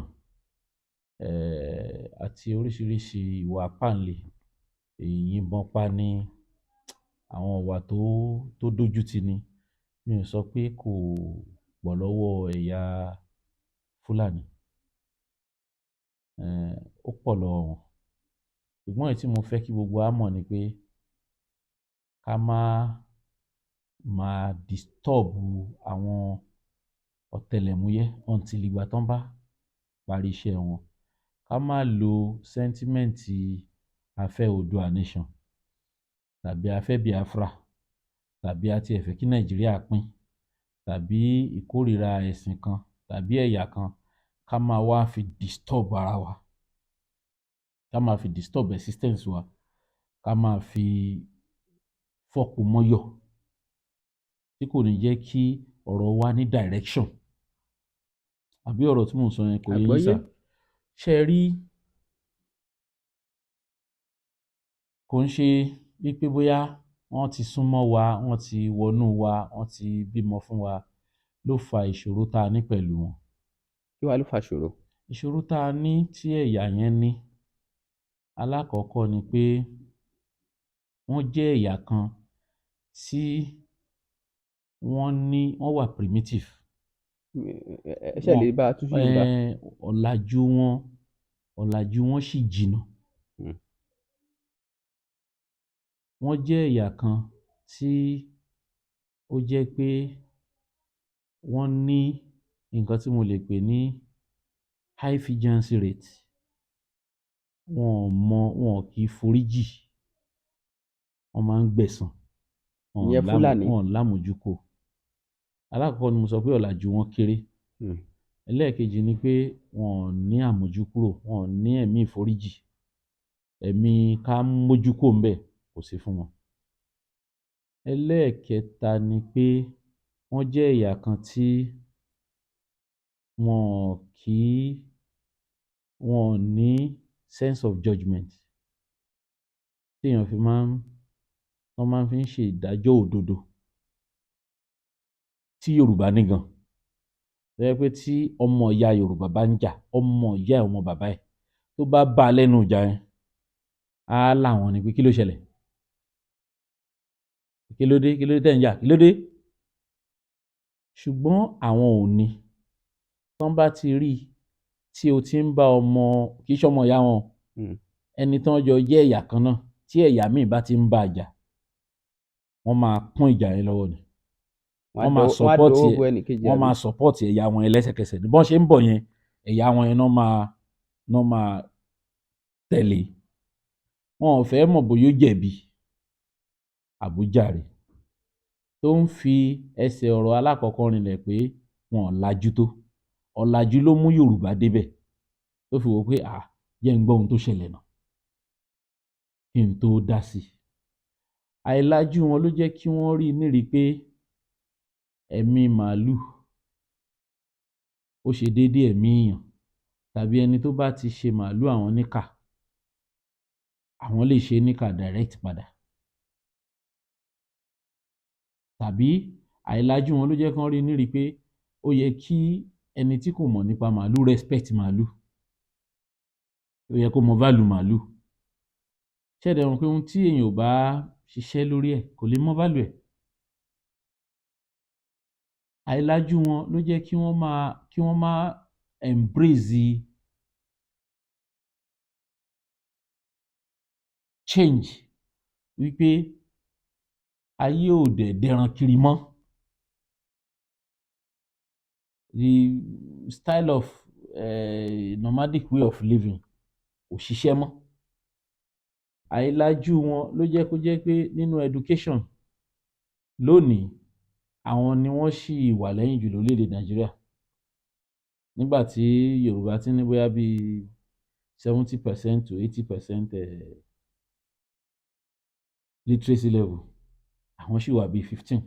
àti oríṣiríṣi ìwà ìpáǹle, ìyìnbọn pani, àwọn ìwà tó dójú tini. Mi ò sọ pé kò pọ̀ lọ́wọ́ ẹ̀yà Fúlàní. Ó pọ̀ lọ́wọ́ wọn. Ṣùgbọ́n èyí tí mo fẹ́ kí gbogbo wa mọ̀ ni pé ká má máa disturb àwọn ọ̀tẹlẹ̀múyẹ́ until ìgbà tán bá parí iṣẹ́ wọn. Ká má lo sentiment a fẹ́ Oòduà nation tàbí a fẹ́ Biafra tàbí a tiẹ̀ fẹ́ kí Nàìjíríà pín tàbí ìkórìíra ẹ̀sìn kan tàbí ẹ̀yà kan, ká máa wá fi disturb ara wa, ká máa fi disturb existence wa, ká máa fi fọ́po mọ́yọ̀ tí kò ní jẹ́ kí ọ̀rọ̀ wa ní direction. Àbí ọ̀rọ̀ tí mò ń sọ yẹn kò yé yín Àgbọ́yé. sir? Ṣé ẹ rí, kò ń ṣe wípé bóyá wọ́n ti súnmọ́ wa, wọ́n ti wọnú wa, wọ́n ti bímọ fún wa ló fa ìṣòro tá a ní pẹ̀lú wọn. Kí wá ló fa ìṣòro? Ìṣòro tá a ní tí ẹ̀yà yẹn ní, alákọ̀ọ́kọ́ ni pé wọ́n jẹ́ ẹ̀yà kan tí wọ́n ní wọ́n wà primitive. Ẹ ṣe lè bá a túṣu Yorùbá. Ọ̀làjú wọn sì jìnnà. Wọ́n jẹ́ ẹ̀yà kan tí ó jẹ́ pé wọ́n ní nǹkan tí mo lè pè ní high vigilance rate. Wọn ò mọ, wọn ò kì í foríjì, wọ́n máa ń gbẹ̀san. Wọn ò Ìyẹn Fúlàní. Wọn ò lámójúkò. Alákọ̀ọ́kọ́ ni mo sọ pé ọ̀làjú wọn kéré. Ẹlẹ́ẹ̀kejì ni pé wọn ò ní àmójúkúrò, wọn ò ní ẹ̀mí ìforíjì, ẹ̀mí ká mójú kúrò ńbẹ̀ kò sí fún wọn. Ẹlẹ́ẹ̀kẹta ni pé wọ́n jẹ́ ẹ̀yà kan tí wọn ò kí wọn ò ní sense of judgement téèyàn fi máa ń tán máa fi ń ṣe ìdájọ́ òdodo tí Yorùbá ní gan, tó jẹ́ pé tí ọmọ ìyá Yorùbá bá ń jà, ọmọ ìyá ẹ̀, ọmọ bàbá ẹ̀, tó bá bá a lẹ́nu ìjà yẹn, á láwọn ni pé, "Kí ló ṣẹlẹ̀? Kí ló dé? Kí ló dé tẹ́ ń jà? Kí ló dé?" Ṣùgbọ́n àwọn ò ní. Tán bá ti rí i tí o ti ń bá ọmọ, kì í ṣọmọ ìyá wọn, ẹni tán jọ jẹ́ ẹ̀yà kan náà, tí ẹ̀yà míì bá ti ń bá a jà, wọ́n máa kún ìjà yẹn lọ́wọ́ ni. Wọ́n máa support Wọ́n á ẹ̀. dọwọ́ bo ẹnìkejì, Wọ́n àbí? máa support ẹ̀yà wọn yẹn lẹ́sẹ̀kẹsẹ̀. Bọ́n ṣe ń bọ̀ yẹn, ẹ̀yà wọn yẹn náà máa tẹ̀lé. Wọn ò fẹ́ mọ̀ bóyá ó jẹ̀bi àbójàre, tó ń fi ẹsẹ̀ ọ̀rọ̀ alákọ̀ọ́kọ́ rinlẹ̀ pé wọn ò lajú tó. Ọ̀làjú ló mú Yorùbá débẹ̀, tó fi wò ó pé, à jẹ́ n gbọ́ ohun tó ṣẹlẹ̀ náà kí n tó dá sí i. Àìlajú wọn ló jẹ́ kí wọ́n rí nírìí pé ẹ̀mí màálù ó ṣe déédé ẹ̀mí èèyàn, tàbí ẹni tó bá ti ṣe màálù àwọn níkà, àwọn lè ṣe é níkà direct padà. Tàbí àìlajú wọn ló jẹ́ kán rí nírìí pé ó yẹ kí ẹni tí kò mọ̀ nípa màálù respect màálù, ó yẹ kó mọ value màálù. Ṣé ẹ dẹ̀ mọ̀ pé ohun tí èèyàn ò bá ṣiṣẹ́ lórí ẹ̀, kò lè mọ value ẹ̀? Àìlajú wọn ló jẹ́ kí wọ́n máa embrace change, wípé ayé ò dẹ̀ dẹran kiri mọ́. The style of nomadic way of living kò ṣiṣẹ́ mọ́. Àìlajú wọn ló jẹ́ kó jẹ́ pé nínú education lónìí, àwọn ni wọ́n ṣì wà lẹ́yìn jù lórílẹ̀-èdè Nàìjíríà. Nígbà tí Yorùbá ti ní bóyá bíi 70% to 80% literacy level, àwọn ṣì wà bíi 15.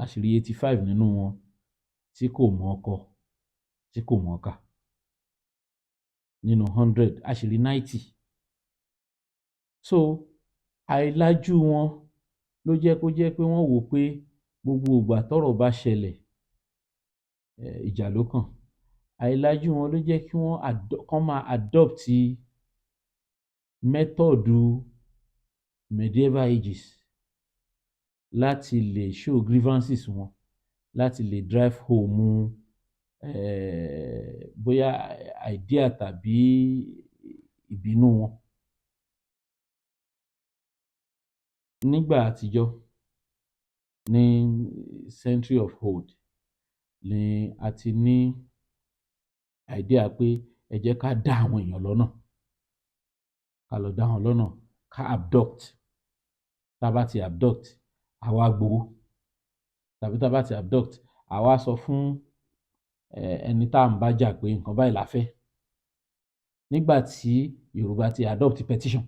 A sì rí 85 nínú wọn tí kò mọ̀ ọ́ kọ, tí kò mọ̀ ọ́ kà. Nínú 100, a sì rí 90. So àìlajú wọn ló jẹ́ kó jẹ́ pé wọ́n wò ó pé gbogbo ìgbà tọ́rọ̀ bá ṣẹlẹ̀, ìjà ló kàn. Àìlajú wọn ló jẹ́ kí wọ́n kán máa adopt method medieval ages láti lè show grievances wọn, láti lè drive home bóyá idea tàbí ìbínú wọn. Nígbà àtijọ́, ní century of old ni a ti ní idea pé ẹ jẹ́ ká dá àwọn èèyàn lọ́nà, ká lọ dá wọn lọ́nà, ká abduct. Tá a bá ti abduct, à wá gbowó, tàbí tá a bá ti abduct, à wá sọ fún ẹni tá à ń bá jà pé nǹkan báyìí la fẹ́. Nígbà tí Yorùbá ti adopt petition,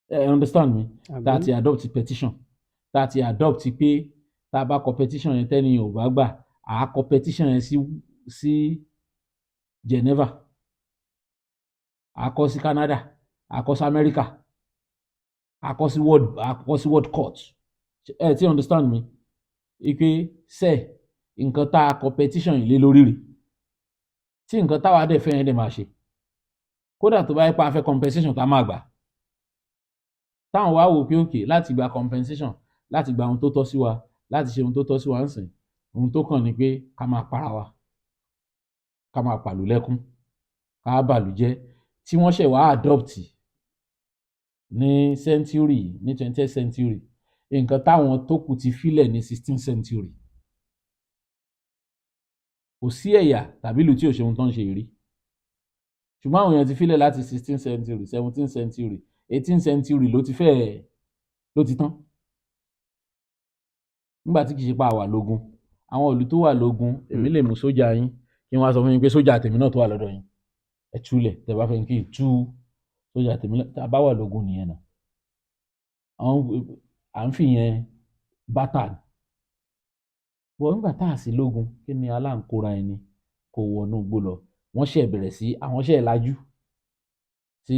ẹ understand me, tá a ti adopt petition, tá a ti adopt pé tá a bá kọ petition yẹn, tẹ́ni ò bá gbà, à á kọ petition yẹn sí Geneva, à á kọ sí Canada, à á kọ sí America, à á kọ sí world court. Ẹ ti understand me, wípé sẹ nǹkan tá a kọ petition yìí lé lórí rèé, tí nǹkan táwa dẹ̀ fẹ́ yẹn dẹ̀ máa ṣe, kódà tó bá yẹ pé a fẹ́ compensation, tá a máa gbà. Táwọn wá wò pé okay, láti gba compensation, láti gba ohun tó tọ́ sí wa, Láti ṣe ohun tó tọ́ sí wa ń sìn, ohun tó kàn ni pé ká máa para wa, ká máa pàlú lẹ́kún, ká bàlú jẹ́, tí wọ́n ṣẹ̀ wá adopt ní century, ní 20th century, nǹkan táwọn tó kù ti filẹ̀ ní 16th century. Kò sí ẹ̀yà tàbí ìlú tí ò ṣe ohun tó ń ṣe yìí rí, ṣùgbọ́n àwọn èèyàn ti filẹ̀ láti 16th century, 17th century, 18th century, ló ti fẹ́ẹ̀ ló ti tán. Nígbà tí kì í ṣe pa àwà lógun, àwọn ìlú tó wà lógun, èmi lè mú sójà yín kí wọ́n á sọ fún yín pé sójà tèmi náà tó wà lọ́dọ̀ yín, ẹ túlẹ̀ tẹ́ bá fẹ́ kí n tú sójà tèmi náà. Tá a bá wà lógun nìyẹn náà, àwọn à ń fi yẹn bátà ni bọ́. Nígbà tá a sí lógun, kí ni aláǹkóra ẹni kó wọnú igbó lọ? Wọ́n ṣẹ̀ bẹ̀rẹ̀ sí, àwọn ṣẹ̀ lajú tí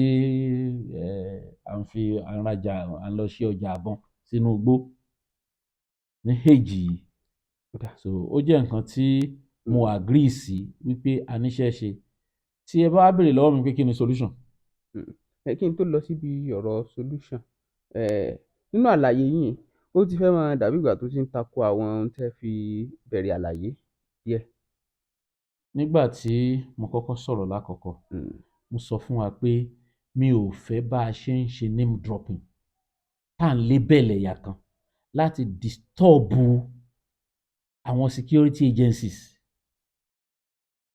à ń fi à ń rajà, à ń lọ sí ọjà àbọ̀n sínú igbó ní èjì yìí. So ó jẹ́ nǹkan tí mo agree sí wípé a níṣẹ́ ṣe. Tí ẹ bá wá béèrè lọ́wọ́ mi pé kí ni solution. Ẹ kí n tó lọ síbi ọ̀rọ̀ solution, nínú àlàyé yín, ó ti fẹ́ máa dàbí ìgbà tó ti ń tako àwọn ohun tẹ́ fi bẹ̀rẹ̀ àlàyé díẹ̀. Nígbà tí mo kọ́kọ́ sọ̀rọ̀ lákọ̀ọ́kọ́, mo sọ fún wa pé mi ò fẹ́ bá a ṣe ń ṣe name dropping, tá à ń label ẹ̀yà kan láti disturb àwọn security agencies,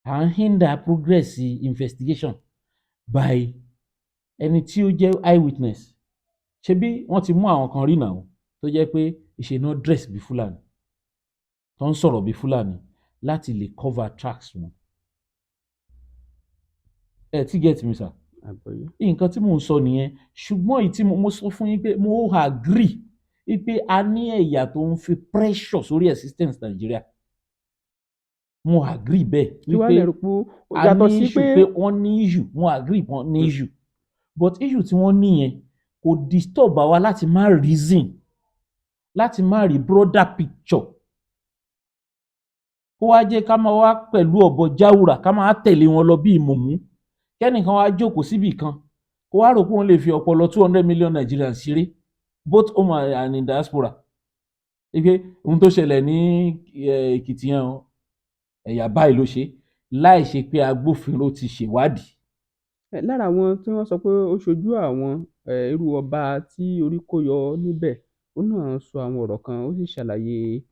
à ń hinder progress investigation by ẹni tí ó jẹ́ eyewitness. Ṣebí wọ́n ti mú àwọn kan rí náà tó jẹ́ pé ìṣe náà dress bí Fúlàní, tó ń sọ̀rọ̀ bí Fúlàní láti lè cover tracks wọn. Ẹ tí get me, sir? Àgbọ́yé. Nǹkan tí mò ń sọ nìyẹn. Ṣùgbọ́n èyí tí mo sọ fún yín pé mo agree wípé a ní ẹ̀yà tó ń fi pressure sórí existence Nàìjíríà, mo agree bẹ́ẹ̀. Kí wàá lè rò pé a yàtọ̀ ní sí issue pé pé wọ́n ní issue, mo agree wọ́n ní issue, but issue tí wọ́n ní yẹn kò disturb àwa láti má reason, láti má rí broader picture, kó wá jẹ́ ká máa wá pẹ̀lú ọ̀bọ jáwùrà, ká máa tẹ̀lé wọn lọ bí ìmùmú, kẹ́nìkan wá jókòó síbì kan, kó wá rò pé òun lè fi ọpọlọ 200 million Nigerians ṣeré, both home and in diaspora, wípé ohun tó ṣẹlẹ̀ ní Èkìtì yẹn o, ẹ̀yà báyìí ló ṣe, láì ṣe pé agbófinró ti ṣèwádìí. Lára àwọn tí wọ́n sọ pé ó ṣojú àwọn, irú ọba tí orí kó yọ níbẹ̀, òun náà sọ àwọn ọ̀rọ̀ kan, ó sì ṣàlàyé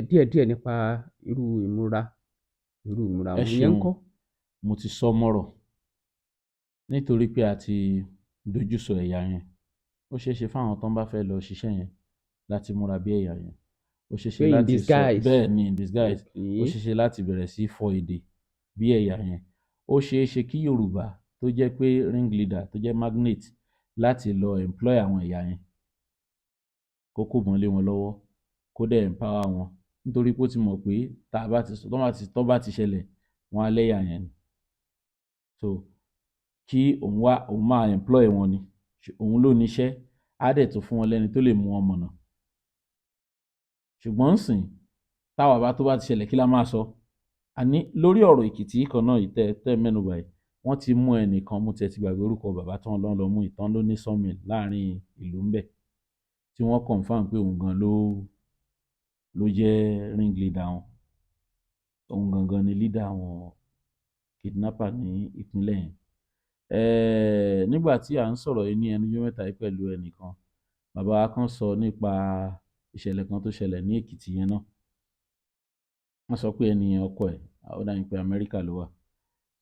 díẹ̀díẹ̀ nípa irú ìmúra Ẹ wọn. Ìyẹn ṣeun. ńkọ́? Mo ti sọ mọ́rọ̀ nítorí pé a ti dojú sọ ẹ̀yà yẹn. Ó ṣeé ṣe fáwọn tó ń bá fẹ́ lọ ṣiṣẹ́ yẹn láti múra bí ẹ̀yà yẹn. Ó ṣeé ṣe Pé in láti sọ disguise. Bẹ́ẹ̀ ni, in disguise. Ó ṣeé ṣe láti bẹ̀rẹ̀ sí fọ èdè bí ẹ̀yà yẹn. Ó ṣeé ṣe kí Yorùbá tó jẹ́ pé ring leader, tó jẹ́ magnate, láti lọ employ àwọn ẹ̀yà yẹn, kó kó ìbọn lé wọn lọ́wọ́, kó dẹ̀ empower wọn, nítorí pé ó ti mọ̀ pé tá a bá ti tó bá ti ṣẹlẹ̀, wọ́n á lẹ́yà yẹn ni. So kí òun wá, òun máa employ wọn ni, òun ló níṣẹ́, á dẹ̀ tún fún wọn lẹ́ni tó lè mú wọn mọ̀nà. Ṣùgbọ́n ńsìn táwa bá tó bá ti ṣẹlẹ̀, kí la máa sọ? Àní lórí ọ̀rọ̀ Èkìtì kan náà yìí tẹ́ mẹ́nu bà yìí, wọ́n ti mú ẹnìkan, mo tiẹ̀ ti gbàgbé orúkọ bàbá tí wọ́n lọ́ lọ mú ìtàn ló ní sawmill láàrin ìlú ńbẹ̀, tí wọ́n confirm pé òun gan ló jẹ́ ring leader wọn, òun gangan ni leader àwọn kidnapper ní ìpínlẹ̀ yẹn. Nígbà tí à ń sọ̀rọ̀ yìí ní ẹnujọ́ mẹ́ta yìí pẹ̀lú ẹnìkan, bàbá wa kan sọ nípa ìṣẹ̀lẹ̀ kan tó ṣẹlẹ̀ ní Èkìtì yẹn náà. Wọ́n sọ pé ẹni yẹn, ọkọ ẹ̀, ó dàbí pé Amẹ́ríkà ló wà,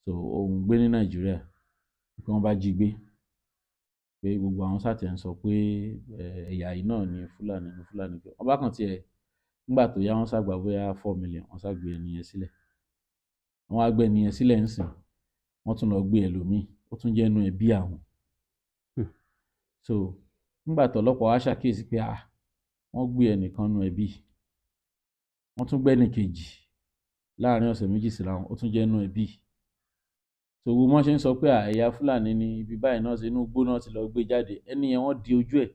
so òun gbé ní Nàìjíríà, pé wọ́n bá jí gbé, pé gbogbo àwọn sáà tiẹ̀ ń sọ pé ẹ̀yà yìí náà ni Fúlàní ní Fúlàní, pé wọ́n bá kàn tiẹ̀. Nígbà tó yá, wọ́n ṣàgbà bóyá 4 million, wọ́n ṣàgbé ẹni yẹn sílẹ̀. Wọ́n wá gbé ẹni yẹn sílẹ̀ ńsìn, wọ́n tún lọ gbé ẹlòmíì, ó tún jẹ́ inú ẹbí àwọn. So nígbà tọ́lọ́pàá wá ṣàkíyèsí pé, ah, wọ́n gbé ẹnìkan nínú ẹbí, wọ́n tún gbé ẹnì kejì láàrin ọ̀sẹ̀ 2 síra wọn, ó tún jẹ́ inú ẹbí. So gbogbo wọn ṣe ń sọ pé ẹ̀yà Fúlàní ní ibi báyìí náà ṣe inú igbó náà ti lọ gbé jáde. Ẹni yẹn, wọ́n di ojú ẹ̀,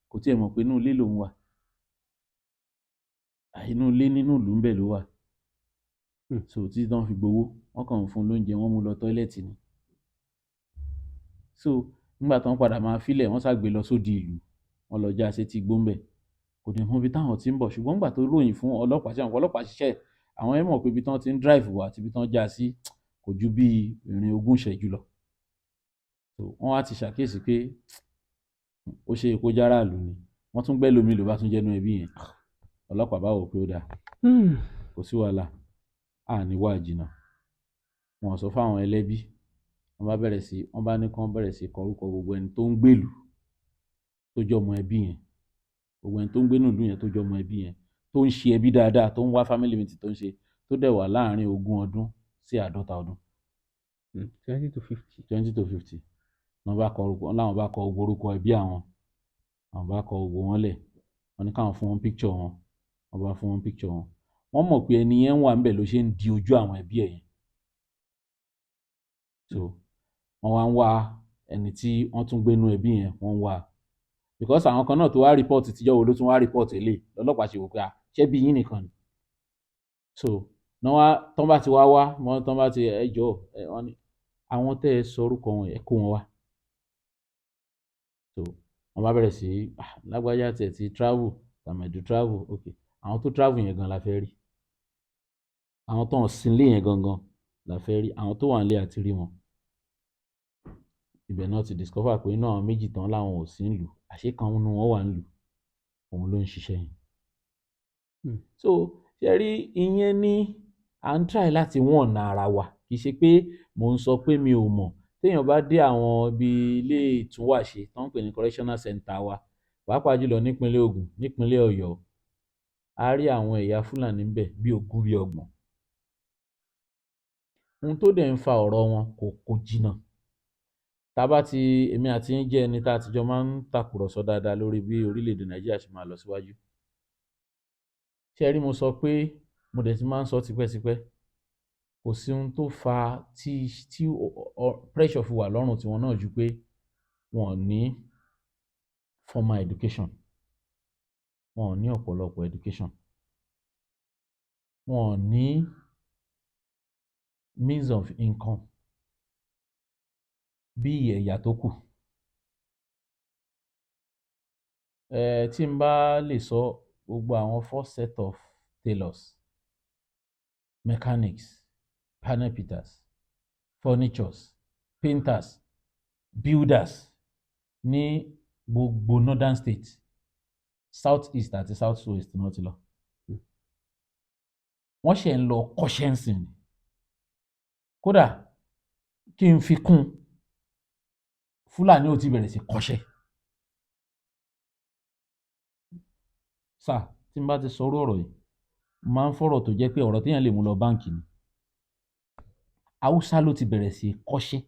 kò tiẹ̀ mọ̀ pé inú ilé lòun wà, inú ilé nínú ìlú ńbẹ̀ ló wà. So títí tí wọ́n fi gbowó, wọ́n kàn ń fún un lóúnjẹ, wọ́n mú lọ toilet ni. So nígbà tí wọ́n padà máa filẹ̀, wọ́n ṣàgbé lọ sódì ìlú, wọ́n lọ já sétí igbó ńbẹ̀. Kò Kò dẹ̀ mọ ibi táwọn ti ń bọ̀, ṣùgbọ́n nígbà tó ròyìn fún ọlọ́pàá, ṣé àwọn ọlọ́pàá ṣiṣẹ́, àwọn ẹ̀ mọ̀ pé ibi tí wọ́n ti ń drive wá àti ibi tí wọ́n já sí kò ju bí ìrìn 20 ìṣẹ́jú lọ. So wọ́n wá ti ṣàkíyèsí pé ó ṣe é kó járàlú ni. Wọ́n tún gbẹ́ lómi ló bá tún jẹ́nu ẹbí yẹn. Ọlọ́pàá bá wò pé ó dáa, kò sí wàhálà, a ní wà jìnnà. Wọn ò sọ fún àwọn ẹlẹ́bí. Wọ́n bá bẹ̀rẹ̀ sí, wọ́n bá ní kí wọ́n bẹ̀rẹ̀ sí kọ orúkọ gbogbo ẹni tó ń gbèlú tó jẹ́ ọmọ ẹbí yẹn, gbogbo ẹni tó ń gbénú ìlú yẹn tó jẹ́ ọmọ ẹbí yẹn, tó ń ṣe ẹbí dáadáa, tó ń wá family meeting tó ń ṣe, tó dẹ̀ wà láàárín 20 ọdún sí 50 ọdún. 20 to 50. 20 to 50. Wọ́n bá kọ orúkọ, láwọn bá kọ gbogbo orúkọ ẹbí àwọn, àwọn bá kọ gbogbo wọn lẹ̀. Wọ́n ní káwọn fún wọn picture wọn. Wọ́n bá fún wọn picture wọn. Wọ́n mọ̀ pé ẹni yẹn wà níbẹ̀ ló ṣe ń di ojú àwọn ẹbí ẹ̀ yẹn. So wọ́n wá ń wá ẹni tí wọ́n tún gbénú ẹbí yẹn, wọ́n ń wá, because àwọn kan náà tó wá report tíjọ́ wo ló tún wá report eléyìí. Lọ́lọ́pàá ṣe wò pé à ṣé bí yín nìkan ni. So náà wá tán bá ti wá wá wọ́n tán bá ti ẹ jọ ẹ, wọ́n ní àwọn tẹ́ ẹ sọ orúkọ wọn, ẹ kó wọn wá. So wọ́n bá bẹ̀rẹ̀ sí, ah, lágbájá tiẹ̀ ti travel, tàmẹ̀dù travel, ok, àwọn tó travel yẹn gan la fẹ́ rí, àwọn tó ń sinlé yẹn gangan la fẹ́ rí, àwọn tó wà nílé àti rí wọn. Ibẹ̀ náà ti discover pé inú àwọn méjì tán láwọn ò sí nílùú, àṣé kan nínú wọn wà nílùú, òun ló ń ṣiṣẹ́ yẹn. So ṣe rí ìyẹn ní à ń try láti wọ̀n ara wa. Kì í ṣe pé mò ń sọ pé mi ò mọ̀. Téèyàn bá dé àwọn ibi ilé ìtúnwàṣe tó ń pè ní correctional center wa, pàápàá jùlọ nípínlẹ̀ Ògùn, nípínlẹ̀ Ọ̀yọ́, á rí àwọn ẹ̀yà Fúlàní ńbẹ̀ bí 20 bí 30. Ohun tó dẹ̀ ń fa ọ̀rọ̀ wọn kò jìnnà. Tá a bá ti, èmi àti yín jẹ́ ẹni tá a ti jọ máa ń tàkùrọ̀sọ dáadáa lórí bí orílẹ̀-èdè Nàìjíríà ṣe máa lọ síwájú. Ṣé ẹ rí, mo sọ pé mo dẹ̀ ti máa ń sọ tipẹ́tipẹ́, kò sí ohun tó fa tí pressure fi wà lọ́rùn tiwọn náà ju pé wọn ò ní formal education, wọn ò ní ọ̀pọ̀lọpọ̀ education, wọn ò ní means of income bí ẹ̀yà tó kù. Tí n bá lè sọ, gbogbo àwọn first set of tailors, mechanics, panel beaters, furnitures, painters, builders ní gbogbo northern state, south east àti south west ni wọ́n ti lọ. Wọ́n ṣẹ̀ ń lọ kọ́ṣẹ́ ń sìn ni. Kódà kí n fi kún, Fúlàní ò tí bẹ̀rẹ̀ sí kọ́ṣẹ́. Sir, tí n bá ti sọ irú ọ̀rọ̀ yìí, máa ń fọ̀rọ̀ tó jẹ́ pé ọ̀rọ̀ téèyàn lè mú lọ báǹkì ni. Haúsá ló ti bẹ̀rẹ̀ sí kọ́ṣẹ́.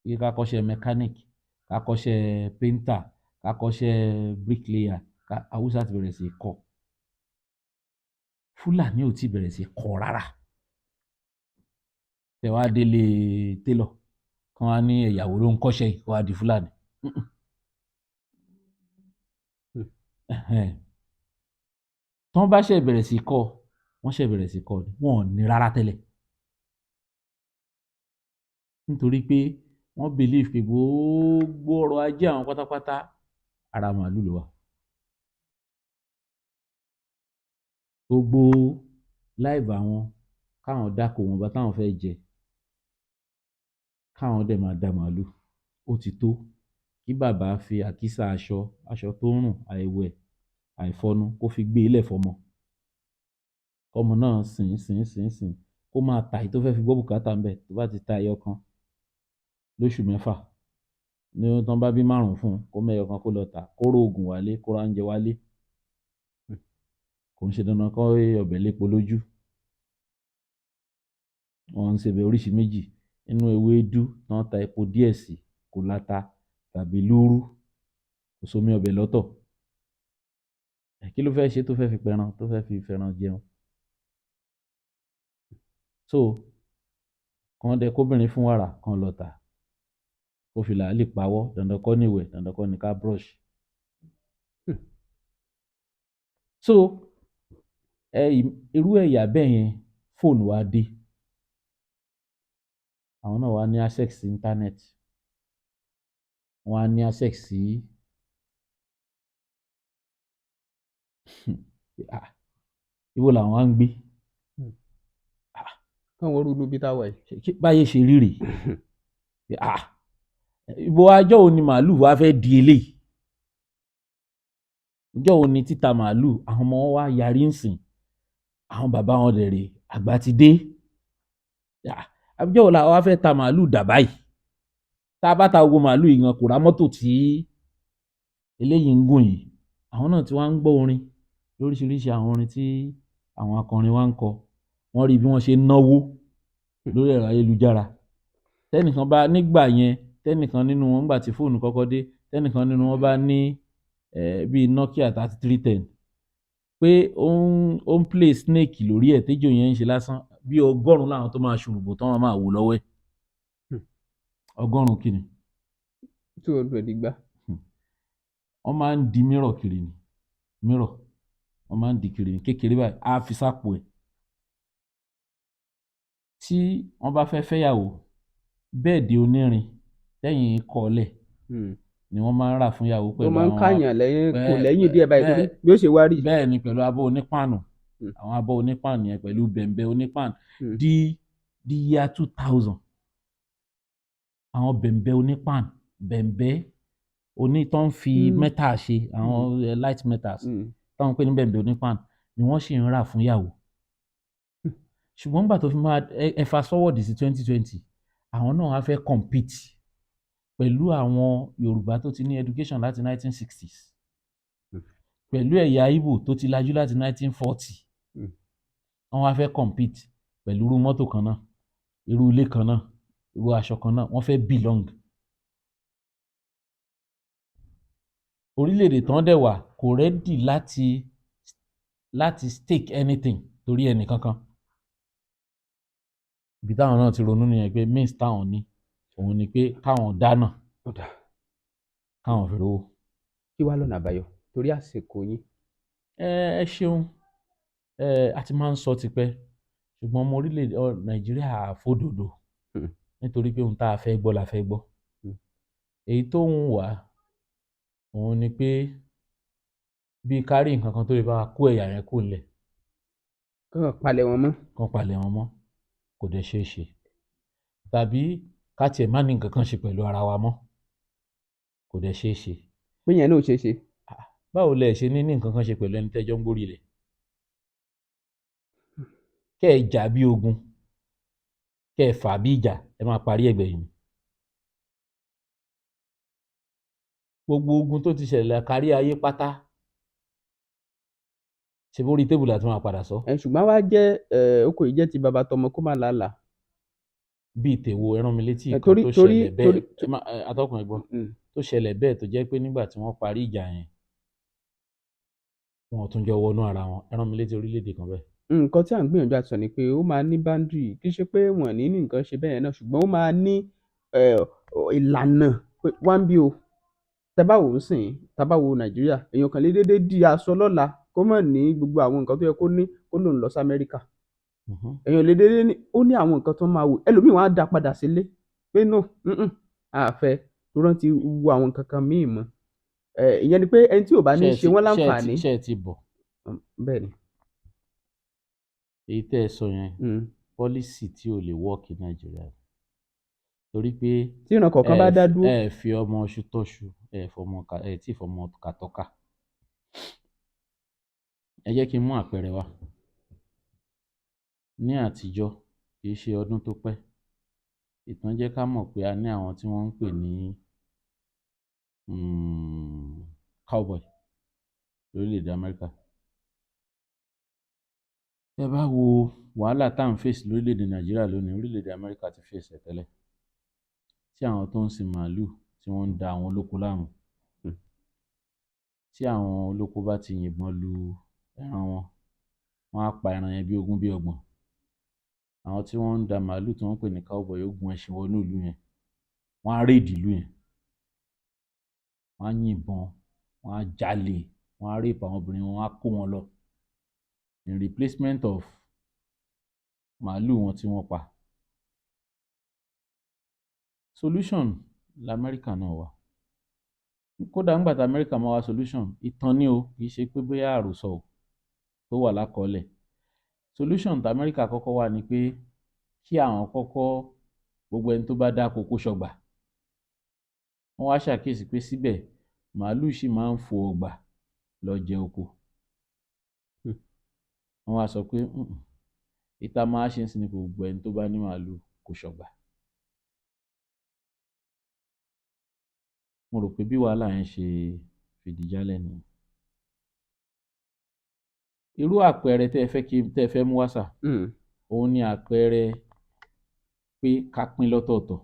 Bí ká kọ́ṣẹ́ mechanic, ká kọ́ṣẹ́ painter, ká kọ́ṣẹ́ bricklayer, ká Haúsá ti bẹ̀rẹ̀ sí kọ́. Fúlàní ò tí bẹ̀rẹ̀ sí kọ́ rárá. Tẹ wá délé tailor, kán wá ní ẹ̀yà wo ló ń kọ́ṣẹ́ yìí, kó wá di Fúlàní. Tán bá ṣẹ̀ bẹ̀rẹ̀ sí kọ́, wọ́n ṣẹ̀ bẹ̀rẹ̀ sí kọ́ ni, wọn ò ní rárá tẹ́lẹ̀. Nítorí pé wọ́n believe pé gbogbo ọrọ̀ ajé àwọn pátápátá ara màálù ló wà. Gbogbo life àwọn, káwọn dáko ìwọ̀nba táwọn fẹ́ jẹ, káwọn dẹ̀ máa da màálù, ó ti tó. Kí bàbá fi àkísà aṣọ, aṣọ tó ń rùn, àìwẹ̀, àìfọnu, kó fi gbé lẹ̀ fọ́mọ. Kọ́mọ náà sìn sìn sìn sìn, kó máa tà èyí tó fẹ́ fi gbọ́ bùkátà ńbẹ̀. Tó bá ti ta ẹyọ kan lóṣù 6, ní tán bá bí 5 fún un, kó mẹ́yọ kan kó lọ tà, kó ró oògùn wálé, kó ra oúnjẹ wálé. Kò ń ṣe dandan kó ọbẹ̀ lépo lójú. Wọ́n ń sebẹ̀ oríṣi méjì nínú ewédú tán ta epo díẹ̀ sí, kò láta tàbí lúrú, kò sómi ọbẹ̀ lọ́tọ̀. Kí ló fẹ́ ṣe tó fẹ́ fi pẹran, tó fẹ́ fi fẹran jẹun? So kán dẹ kóbìnrin fún wàrà, kán lọ tà, kó fi làálì pawọ́. Dandan kọ́ ni ìwẹ̀, dandan kọ́ ni ká brush. So irú ẹ̀yà bẹ́ẹ̀ yẹn, fóònù wa dé, àwọn náà wá ní access sí internet, wọ́n á ní access sí Ah, ibo làwọn á ń gbé? Káwọn rúlu bí táwa yìí. Báyé ṣe rí rèé. Ah, ibo ajọ́ wo ni màálù wa fẹ́ di eléyìí? Ìjọ́ wo ni títa màálù? Àwọn ọmọ wọn wá yarí ń sìn, àwọn bàbá wọn dẹ̀ rèé, àgbà ti dé. Ah, àbíjọ́ wo la wá fẹ́ ta màálù dà báyìí? Tá a bá ta gbogbo màálù yìí gan, kò ra mọ́tò tí eléyìí ń gùn yìí. Àwọn náà tí wọ́n ń gbọ́ orin lóríṣiríṣi, àwọn orin tí àwọn akọrin wa ń kọ, wọ́n rí bí wọ́n ṣe ń náwó lórí ẹ̀rọ ayélujára. Tẹ́nìkan bá nígbà yẹn, tẹ́nìkan nínú wọn, nígbà tí fóònù kọ́kọ́ dé, tẹ́nìkan nínú wọn bá ní bíi Nokia 3310 pé ó ń play snake lórí ẹ̀, téjò yẹn ń ṣe lásán, bí 100 làwọn tó máa ṣùrùbò tán wọn máa wò lọ́wọ́ ẹ̀. 100 kìíní. 200 gbá. Wọ́n máa ń di mirror kiri ni, mirror wọ́n máa ń di kiri ni kékeré báyìí, á fi sápò ẹ̀. Tí wọ́n bá fẹ́ fẹ́yàwó, bed onírin tẹ́yìn kọ́lẹ̀ ni wọ́n máa ń rà fún ìyàwó Tó pẹ̀lú máa ń àwọn káyàn lẹ́yìn kò bẹ́ẹ̀ lẹ́yìn díẹ̀ báyìí, torí bẹ́ẹ̀ bí ó ṣe wá rí. Bẹ́ẹ̀ ni, pẹ̀lú abọ́ onípàànù, àwọn abọ́ onípàànù yẹn pẹ̀lú bẹ̀m̀bẹ̀ onípàànù. Di year 2000, àwọn bẹ̀m̀bẹ̀ onípàànù, bẹ̀m̀bẹ̀ oní tó ń fi metal ṣe, àwọn light metals táwọn ń pè ní bẹ̀m̀bẹ̀ onípàànù ni wọ́n sì ń rà fún ìyàwó. Ṣùgbọ́n nígbà tó fi máa ẹ fast forward sí 2020, àwọn náà wá fẹ́ compete pẹ̀lú àwọn Yorùbá tó ti ní education láti 1960s, pẹ̀lú ẹ̀yà Ìgbò tó ti lajú láti 1940. Wọ́n wá fẹ́ compete pẹ̀lú irú mọ́tò kan náà, irú ilé kan náà, irú aṣọ kan náà. Wọ́n fẹ́ belong. Orílẹ̀-èdè tán dẹ̀ wà kò ready láti stake anything torí ẹnì kankan. Ibi táwọn náà ti ronú nìyẹn pé means táwọn ní òun ni pé káwọn dáná, Ó dáa. káwọn fi rówó. Kí wàá lọ́nà àbáyọ torí àsìkò yín? Ẹ ṣeun. Ẹ a ti máa ń sọ tipẹ́, ṣùgbọ́n ọmọ orílẹ̀-èdè Nàìjíríà àfòdòdó nítorí pé ohun tá a fẹ́ gbọ́ la fẹ́ gbọ́. Èyí tó ń wà òun ni pé bí ká rí nǹkan kan tó lè bá wa kó ẹ̀yà yẹn kúrò nílẹ̀. Kán palẹ̀ wọn mọ́. Kán palẹ̀ wọn mọ́, kò dẹ̀ ṣeé ṣe, tàbí ká tiẹ̀ má ní nǹkan kan ṣe pẹ̀lú ara wa mọ́, kò dẹ̀ ṣeé ṣe. Pé yẹn náà ò ṣeé ṣe. Báwo lẹ ṣe ní ní nǹkan kan ṣe pẹ̀lú ẹni tẹ́jọ́ ń gbórí ilẹ̀, kẹ́ ẹ jà bí ogun, kẹ́ ẹ fà bí ìjà, ẹ máa parí ẹ̀gbẹ́ yìí ni. Gbogbo ogun tó ti ṣẹlẹ̀ kárí ayé pátá, ṣe bórí tébù láti máa padà sọ. Ẹ ṣùgbọ́n wá jẹ́ oko yìí jẹ́ ti bàbá tọmọ kó má làálàá. Bíi tèwo? Ẹ rán mi létí Ẹ ìkan torí tó torí ṣẹlẹ̀ bẹ́ẹ̀. Torí Atọ́kùn, ẹ gbọ́. Tó ṣẹlẹ̀ bẹ́ẹ̀, tó jẹ́ pé nígbà tí wọ́n parí ìjà yẹn, wọn ò tún jọ wọnú ara wọn. Ẹ rán mi létí orílẹ̀-èdè kan bẹ́ẹ̀. Nǹkan tí à ń gbìyànjú àti sọ ni pé ó máa ní boundary. Kì í ṣe pé wọ́n ní ní nǹkan ṣe bẹ́ẹ̀ yẹn náà, ṣùgbọ́n ó máa ní ìlànà pé wá ń bí o. Tẹ bá wò ó sìn, tá bá wo Nàìjíríà, èèyàn kàn lè déédéé di aṣọ lọ́la kó má ní gbogbo àwọn nǹkan tó yẹ kó ní, kó lòun lọ sí Amẹ́ríkà. Èèyàn lè déédéé ní, ó ní àwọn nǹkan tó máa wò. Ẹlòmíì, wọn á dá padà sílé pé no, a fẹ́, tó rántí wo àwọn nǹkan kan míì mọ́. Ìyẹn ni pé ẹni tí ò bá ní Ṣé ẹ ṣe ti wọ́n ṣé ẹ ti láǹfààní. Ṣé ẹ ti bọ̀? Bẹ́ẹ̀ ni. Èyí tẹ́ ẹ sọ yẹn, policy tí ò lè work ní Nàìjíríà, torí pé Tí ìran kọ̀ọ̀kan bá ẹ dá dúró. Ẹ fi ọmọ iṣu tọ́ṣu, ẹ fọmọ ká, ẹ tí fọmọ kà tọ́ka. Ẹ jẹ́ kí n mú àpẹẹrẹ wá. Ní àtijọ́, kì í ṣe ọdún tó pẹ́, ìtàn jẹ́ ká mọ̀ pé a ní àwọn tí wọ́n ń pè ní cowboy lórílẹ̀-èdè Amẹ́ríkà. Tẹ́ bá wo wàhálà tá à ń face lórílẹ̀-èdè Nàìjíríà lónìí, orílẹ̀-èdè Amẹ́ríkà ti face ẹ̀ tẹ́lẹ̀, tí àwọn tó ń sin màálù tí wọ́n ń da àwọn olóko láàmú. Tí àwọn olóko bá ti yìnbọn lu ẹran wọn, wọ́n á pa ẹran yẹn bí 20, bí 30. Àwọn tí wọ́n ń da màálù tí wọ́n ń pè ní cowboy ó gun ẹṣin wọnú ìlú yẹn, wọ́n á raid ìlú yẹn, wọ́n á yìnbọn, wọ́n á jalè, wọ́n á rape àwọn obìnrin wọn, wọ́n á kó wọn lọ in replacement of màálù wọn tí wọ́n pa. Solution lamẹ́ríkà náà wà. Kódà nígbà tí Amẹ́ríkà máa wá solution, ìtàn ni o, kì í ṣe pé bóyá àròsọ o. Tó wà lákọọ́lẹ̀, solution tí Amẹ́ríkà kọ́kọ́ wà ni pé kí àwọn kọ́kọ́ gbogbo ẹni tó bá dáko kó ṣọgbà. Wọ́n wá ṣàkíyèsí pé síbẹ̀, màálù ṣì máa ń fo ọgbà lọ jẹ oko. Wọ́n wá sọ pé, ìta máa ṣe ń sin ni pé gbogbo ẹni tó bá ní màálù kó ṣọgbà." Mo rò pé bí wàhálà yẹn ṣe fìdí jálẹ̀ nìyẹn. Irú àpẹẹrẹ tẹ́ ẹ fẹ́ kí tẹ́ ẹ fẹ́ mú wá sà, òun ni àpẹẹrẹ pé ká pín lọ́tọ̀ọ̀tọ̀.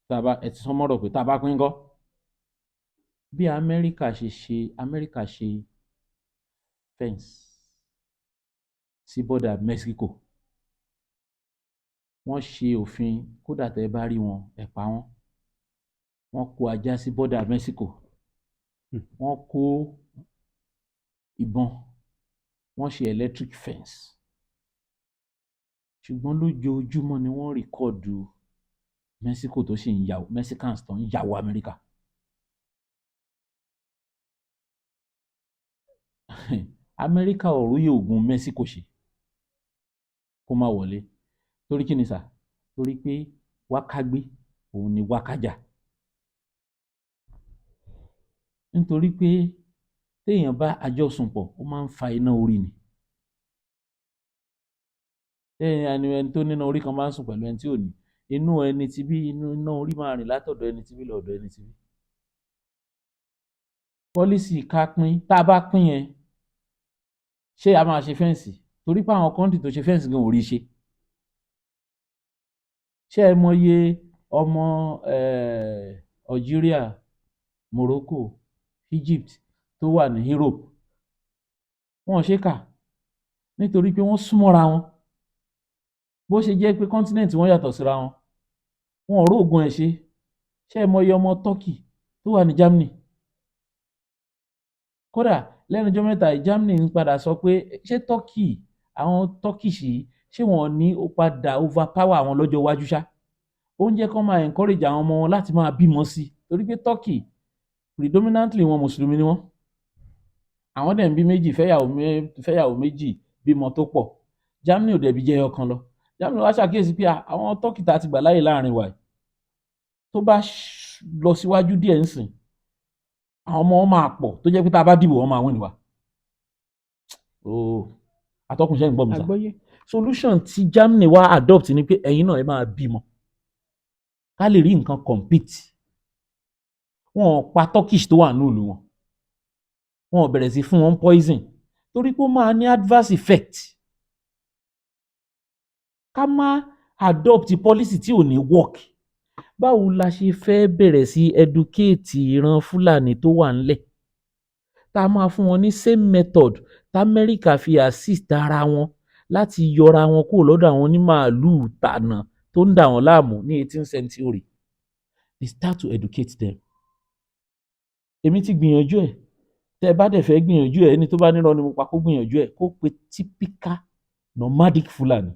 Tá a bá ẹ ti sọ mọ́rọ̀ pé tá a bá pín ńkọ́? Bí Amẹ́ríkà ṣe ṣe, Amẹ́ríkà ṣe fence sí border Mexico, wọ́n ṣe òfin, kódà tẹ́ ẹ bá rí wọn, ẹ pa wọ́n. Wọ́n kó ajá sí border Mexico, wọ́n kó ìbọn, wọ́n ṣe electric fence, ṣùgbọ́n lójoojúmọ́ ni wọ́n record Mexico tó sì ń ya Mexicans tó ń ya wọ Amẹ́ríkà. Amẹ́ríkà ò róye ogun Mexico ṣe kó má wọlé. Torí kí ni sà? Torí pé wákágbé òun ni wákájà. Nítorí pé téèyàn bá àjọsùnpọ̀, ó máa ń fa iná orí ni. Téèyàn ẹni tó níná orí kan bá ń sùn pẹ̀lú ẹni tí ò ní inú, ẹni tí bí inú iná orí máa rìn látọ̀dọ̀ ẹni tí bí lọ́dọ̀ ẹni tí bí. Policy ká pín, tá a bá pín yẹn, ṣé a máa ṣe fence? Torí pé àwọn country tó ṣe fence gan ò rí ṣe. Ṣé ẹ mọye ọmọ Algeria, Morocco, Egypt tó wà ní Europe? Wọn ò ṣe kà, nítorí pé wọ́n súnmọ́ra wọn. Bó ṣe jẹ́ pé continent wọn yàtọ̀ síra wọn, wọn ò róògùn ẹ̀ ṣe. Ṣé ẹ mọye ọmọ Turkey tó wà ní Germany? Kódà lẹ́nu ọjọ́ mẹ́ta yìí, Germany ń padà sọ pé ṣé Turkey, àwọn Turkish yìí, ṣé wọn ní ó padà overpower àwọn lọ́jọ́ iwájú ṣá? Ó ń jẹ́ kó máa encourage àwọn ọmọ wọn láti máa bímọ sí i, torí pé Turkey predominantly wọn mùsùlùmí ni wọ́n. Àwọn dẹ̀ ń bí méjì, fẹ́yàwó méjì, bímọ tó pọ̀. Germany ò dẹ̀ bí jẹyọ kan lọ. Germany wá ṣàkíyèsí pé àwọn Turkey tá a ti gbà láàyè láàrin wa yìí, tó bá lọ síwájú díẹ̀ ńsìn, àwọn ọmọ wọn máa pọ̀ tó jẹ́ pé tá a bá dìbò, wọ́n máa win wa. Ooo, atọ́kùn, ṣẹ́ ń gbọ́ mi sá? Àgbọ́yé. Solution tí Germany wá adopt ni pé ẹ̀yin náà ẹ máa bímọ ká lè rí nǹkan compete. Wọn ò pa Turkish tó wà ní ìlú wọn, wọn ò bẹ̀rẹ̀ sí fún wọn poison, torí pé ó máa ní adverse effect. Ká má adopt policy tí ò ní work. Báwo la ṣe fẹ́ bẹ̀rẹ̀ sí educate ìran Fúlàní tó wà ńlẹ̀, tá a máa fún wọn ní same method t'Amẹ́ríkà fi assist ara wọn láti yọra wọn kúrò lọ́dọ̀ àwọn onímàálùú tànà tó ń dà wọ́n láàmú ní 18th century? They start to educate them. Èmi ti gbìyànjú ẹ̀. Tẹ́ ẹ bá dẹ̀ fẹ́ gbìyànjú ẹ̀, ẹni tó bá nírọ́ ni mo pa, kó gbìyànjú ẹ̀, kó pe typical nomadic Fúlàní,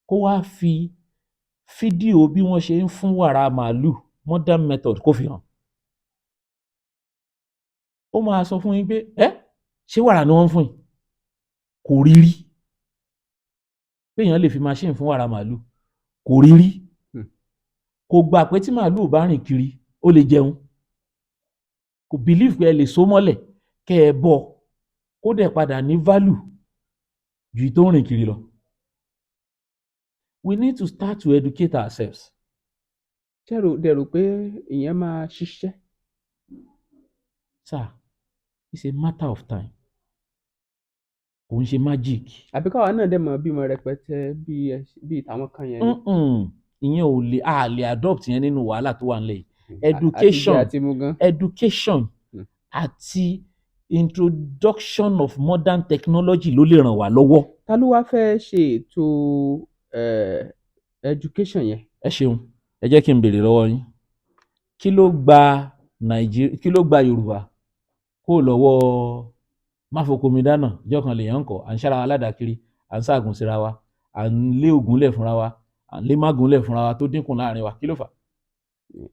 kó wá fi fídíò bí wọ́n ṣe ń fún wàrà màálù, modern method, kó fi hàn. Ó máa sọ fún yín pé ẹ ṣé wàrà ni wọ́n ń fún yìí? Kò rí rí péèyàn lè fi machine fún wàrà màálù, kò rí rí. Kò gbà pé tí màálù bá rìn kiri, ó lè jẹun. Kò believe pé ẹ lè so mọ́lẹ̀ kẹ́ ẹ bọ́, kó dẹ̀ padà ní value ju tó ń rìn kiri lọ. We need to start to educate ourselves. Ṣé ẹ dẹ̀ rò pé ìyẹn máa ṣiṣẹ́? Sir, it's a matter of time, kò ń ṣe magic. Àbí káwa náà dẹ̀ mọ̀ bímọ rẹpẹtẹ bíi tàwọn kan yẹn ni? Ìyẹn ò lè, a lè adopt yẹn nínú wàhálà tó wà nílẹ̀ yìí. Education. Àti jẹ àti mu gan. Education àti introduction of modern technology ló lè ràn wá lọ́wọ́. Ta ló wá fẹ́ ṣe ètò education yẹn? Ẹ ṣeun. Ẹ jẹ́ kí n béèrè lọ́wọ́ yín, kí ló gba Nàìjíríà, kí ló gba Yorùbá kó lọ́wọ́ máfokomi dáná? Ìjọ kan lèèyàn ń kọ́, à ń ṣára wa ládàkiri, à ń ṣaàgùn síra wa, à ń lé ògùn lẹ̀ fúnra wa, à ń lé mágùn lẹ̀ fúnra wa, tó dínkù láàrin wa. Kí ló fà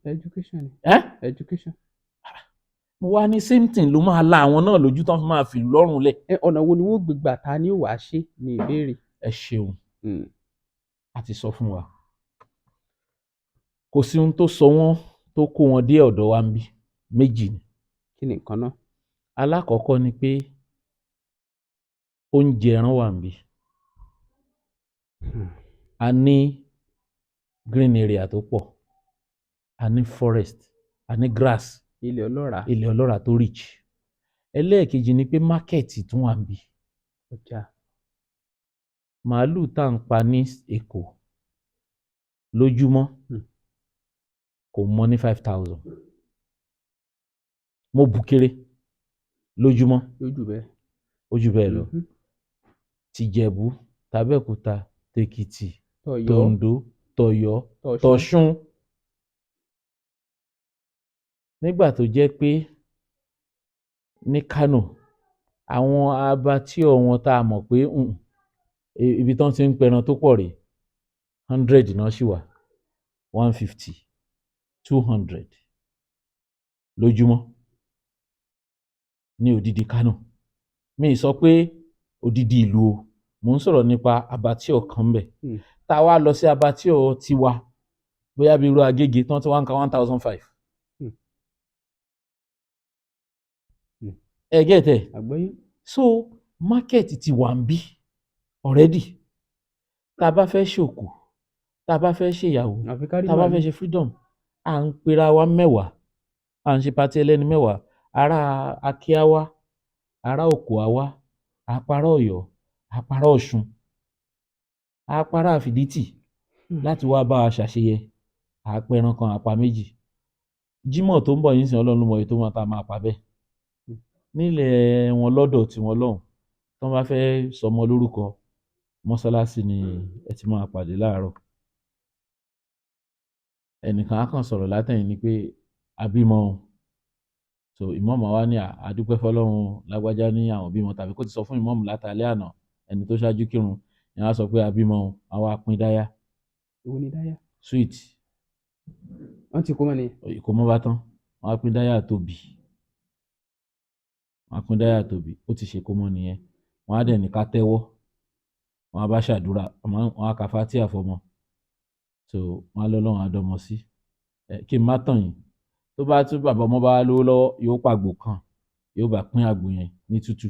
Education ni. á? Education. Mo wá ní same thing ló máa la àwọn náà lójú tán fi máa fìlú lọ́rùn lẹ̀. Ẹ, ọ̀nà wo ni wọ́n gbé gbà, ta ni ó wàá ṣe ní ìbéèrè. Ẹ ṣeun. A ti sọ fún wa, kò sí ohun tó sọ wọ́n tó kó wọn dé ọ̀dọ̀ wa níbí, méjì ni. Kí ni nǹkan náà? Alákọ̀ọ́kọ́ ni pé oúnjẹ ẹran wà níbí. A ní green area tó pọ̀, a ní forest, a ní grass. Ilẹ̀ ọlọ́ràá. Ilẹ̀ ọlọ́ràá tó rich. Ẹlẹ́ẹ̀kejì ni pé market tún wà níbí. Ọjà. Màálù tá à ń pa ní Èkó lójúmọ́ kò mọ ní 5,000, mo bù kéré, lójúmọ́. Lójú bẹ́ẹ̀. Ó jù bẹ́ẹ̀ lọ. Tìjẹ̀bú, tàbẹ́òkúta, tèkìtì, Tọ̀yọ́. Tòǹdó, tọ̀yọ́. Tọ̀ṣun. Tọ̀ṣun. Nígbà tó jẹ́ pé ní Kánò, àwọn abattoir wọn tá a mọ̀ pé ibi tán ti ń pẹran tó pọ̀ rèé, 100 náà ṣì wà, 150, 200 lójúmọ́ ní odidi Kánò. Mi ì sọ pé odidi ìlú o, mò ń sọ̀rọ̀ nípa abattoir kan ńbẹ̀. Tá a wá lọ sí abattoir tiwa, bóyá bí irú Agége, tán tí wọ́n ń ka 1,500. Ẹ get ẹ̀? Àgbọ́yé. So market ti wà níbí already. Tá a bá fẹ́ ṣòkú, tá a bá fẹ́ ṣèyàwó, Àfi kárí tá a bá màálù. fẹ́ ṣe freedom, à ń pera wa 10, à ń ṣe party ẹlẹ́ni 10, ará Akí á wá, ará Òkò á wá, àpará Ọ̀yọ́, àpará Ọ̀ṣun, àpará Fìdítì láti wá bá wa ṣàṣeyẹ. À pẹran kan, àpá méjì. Jímọ̀ tó ń bọ̀ yìí sìn, Ọlọ́run ló mọ iye tó máa ta máa pa bẹ́ẹ̀. Nílẹ̀ wọn lọ́dọ̀ tiwọn lọ́hùn, tí wọ́n bá fẹ́ sọmọ lórúkọ, mọ́sálásí ni ẹ ti máa pàdé láàárọ̀. Ẹnìkan á kàn sọ̀rọ̀ látẹ̀yìn ni pé a bímọ o. So ìmáàmù á wá ní a dúpẹ́ fọ́lọ́run, lágbájá ní àwọn bímọ, tàbí kó ti sọ fún ìmáàmù látàlẹ́ àná, ẹni tó ṣáájú kírun, ìyẹn á sọ pé a bímọ o, á wá pín dáyà. Èwo ni dáyà? Sweet. Wọ́n ti kó mọ́ ni. Ìkómọ bá tán, wọ́n á pín dáyà tóbi. Wọ́n á pín dáyà tóbi, ó ti ṣe kómọ nìyẹn. Wọ́n á dẹ̀ ní ká tẹ́wọ́. Wọ́n á bá ṣàdúrà, wọ́n á ka fátíà fọ́mọ. So wọ́n á lọ́lọ́run á dọ́mọ sí. Ẹ kí n má tàn yín. Tó bá tún bàbá ọmọ bá wá lówó lọ́wọ́, yóò pàgbò kan, yóò bá pín àgbò yẹn ní tútù.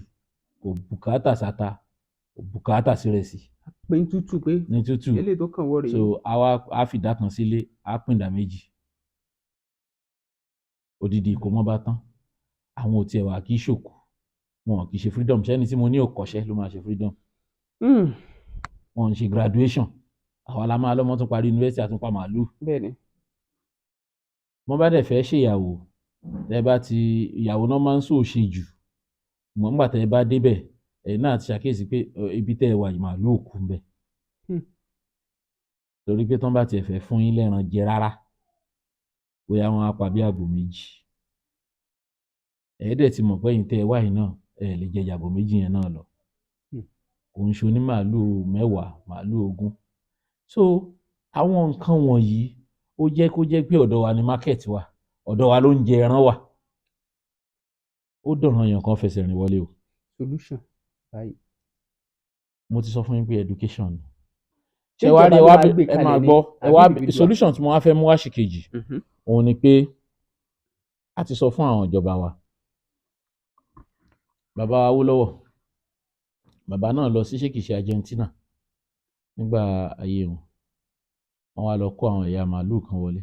Kò bùkátà sáta, kò bùkátà sírẹsì. Pín tútù pé Ní tútù. eléyìí tó kàn wọ́ rèé. So a wá á fìdá kan sílé, á pín ìdá méjì. Odidi ìkómọ bá tán. Àwọn ò tiẹ̀ wá kí ṣòkú. Wọn kì í ṣe freedom. Ṣé ẹni tí mo ní ò kọ́ṣẹ́ ló máa ṣe freedom? Wọn ò ń ṣe graduation. Àwa la máa lọ́mọ tún parí yunifásítì, àtúnpa màálù. Bẹ́ẹ̀ni. Wọ́n bá dẹ̀ fẹ́ ṣèyàwó, tẹ́ bá ti ìyàwó náà máa ń sò ṣe jù. Ṣùgbọ́n nígbà tẹ́ ẹ bá débẹ̀, ẹ̀yin náà ti ṣàkíyèsí pé ibi tẹ́ ẹ wà yìí, màálù ò kú ńbẹ̀. Torí pé tán bá tiẹ̀ fẹ́ fún yín lẹ́ran jẹ rárá, bóyá wọ́n á pa bí àgbò méjì. Ẹ dẹ̀ ti mọ̀ pé ẹ̀yin tẹ́ ẹ wá yìí náà, ẹ lè jẹ ju àgbò méjì yẹn náà lọ. Kò ń ṣe oní màálù 10, màálù 20. So àwọn nǹkan wọ̀nyí ó jẹ́ kó jẹ́ pé ọ̀dọ̀ wa ni market wà, ọ̀dọ̀ wa ló ń jẹ ẹran wà. Ó dọ̀ranyàn kán fẹsẹ̀ rìn wọlé o. Solution báyìí. Mo ti sọ fún yín pé education ni. Ṣé Ṣé wàá rí, ẹ ìjọba ló wá máa gbé ẹ kalẹ̀ máa ni gbọ́, ẹ àbí wá individual? solution tí mo wá fẹ́ mú wá ṣì kejì, òun ni pé a ti sọ fún àwọn ìjọba wa. Bàbá wa Awólọ́wọ̀, bàbá náà lọ sí, ṣé kìí ṣe Argentina nígbà ayé wọn. Wọ́n wá lọ kó àwọn ẹ̀yà màlúù kan wọlé.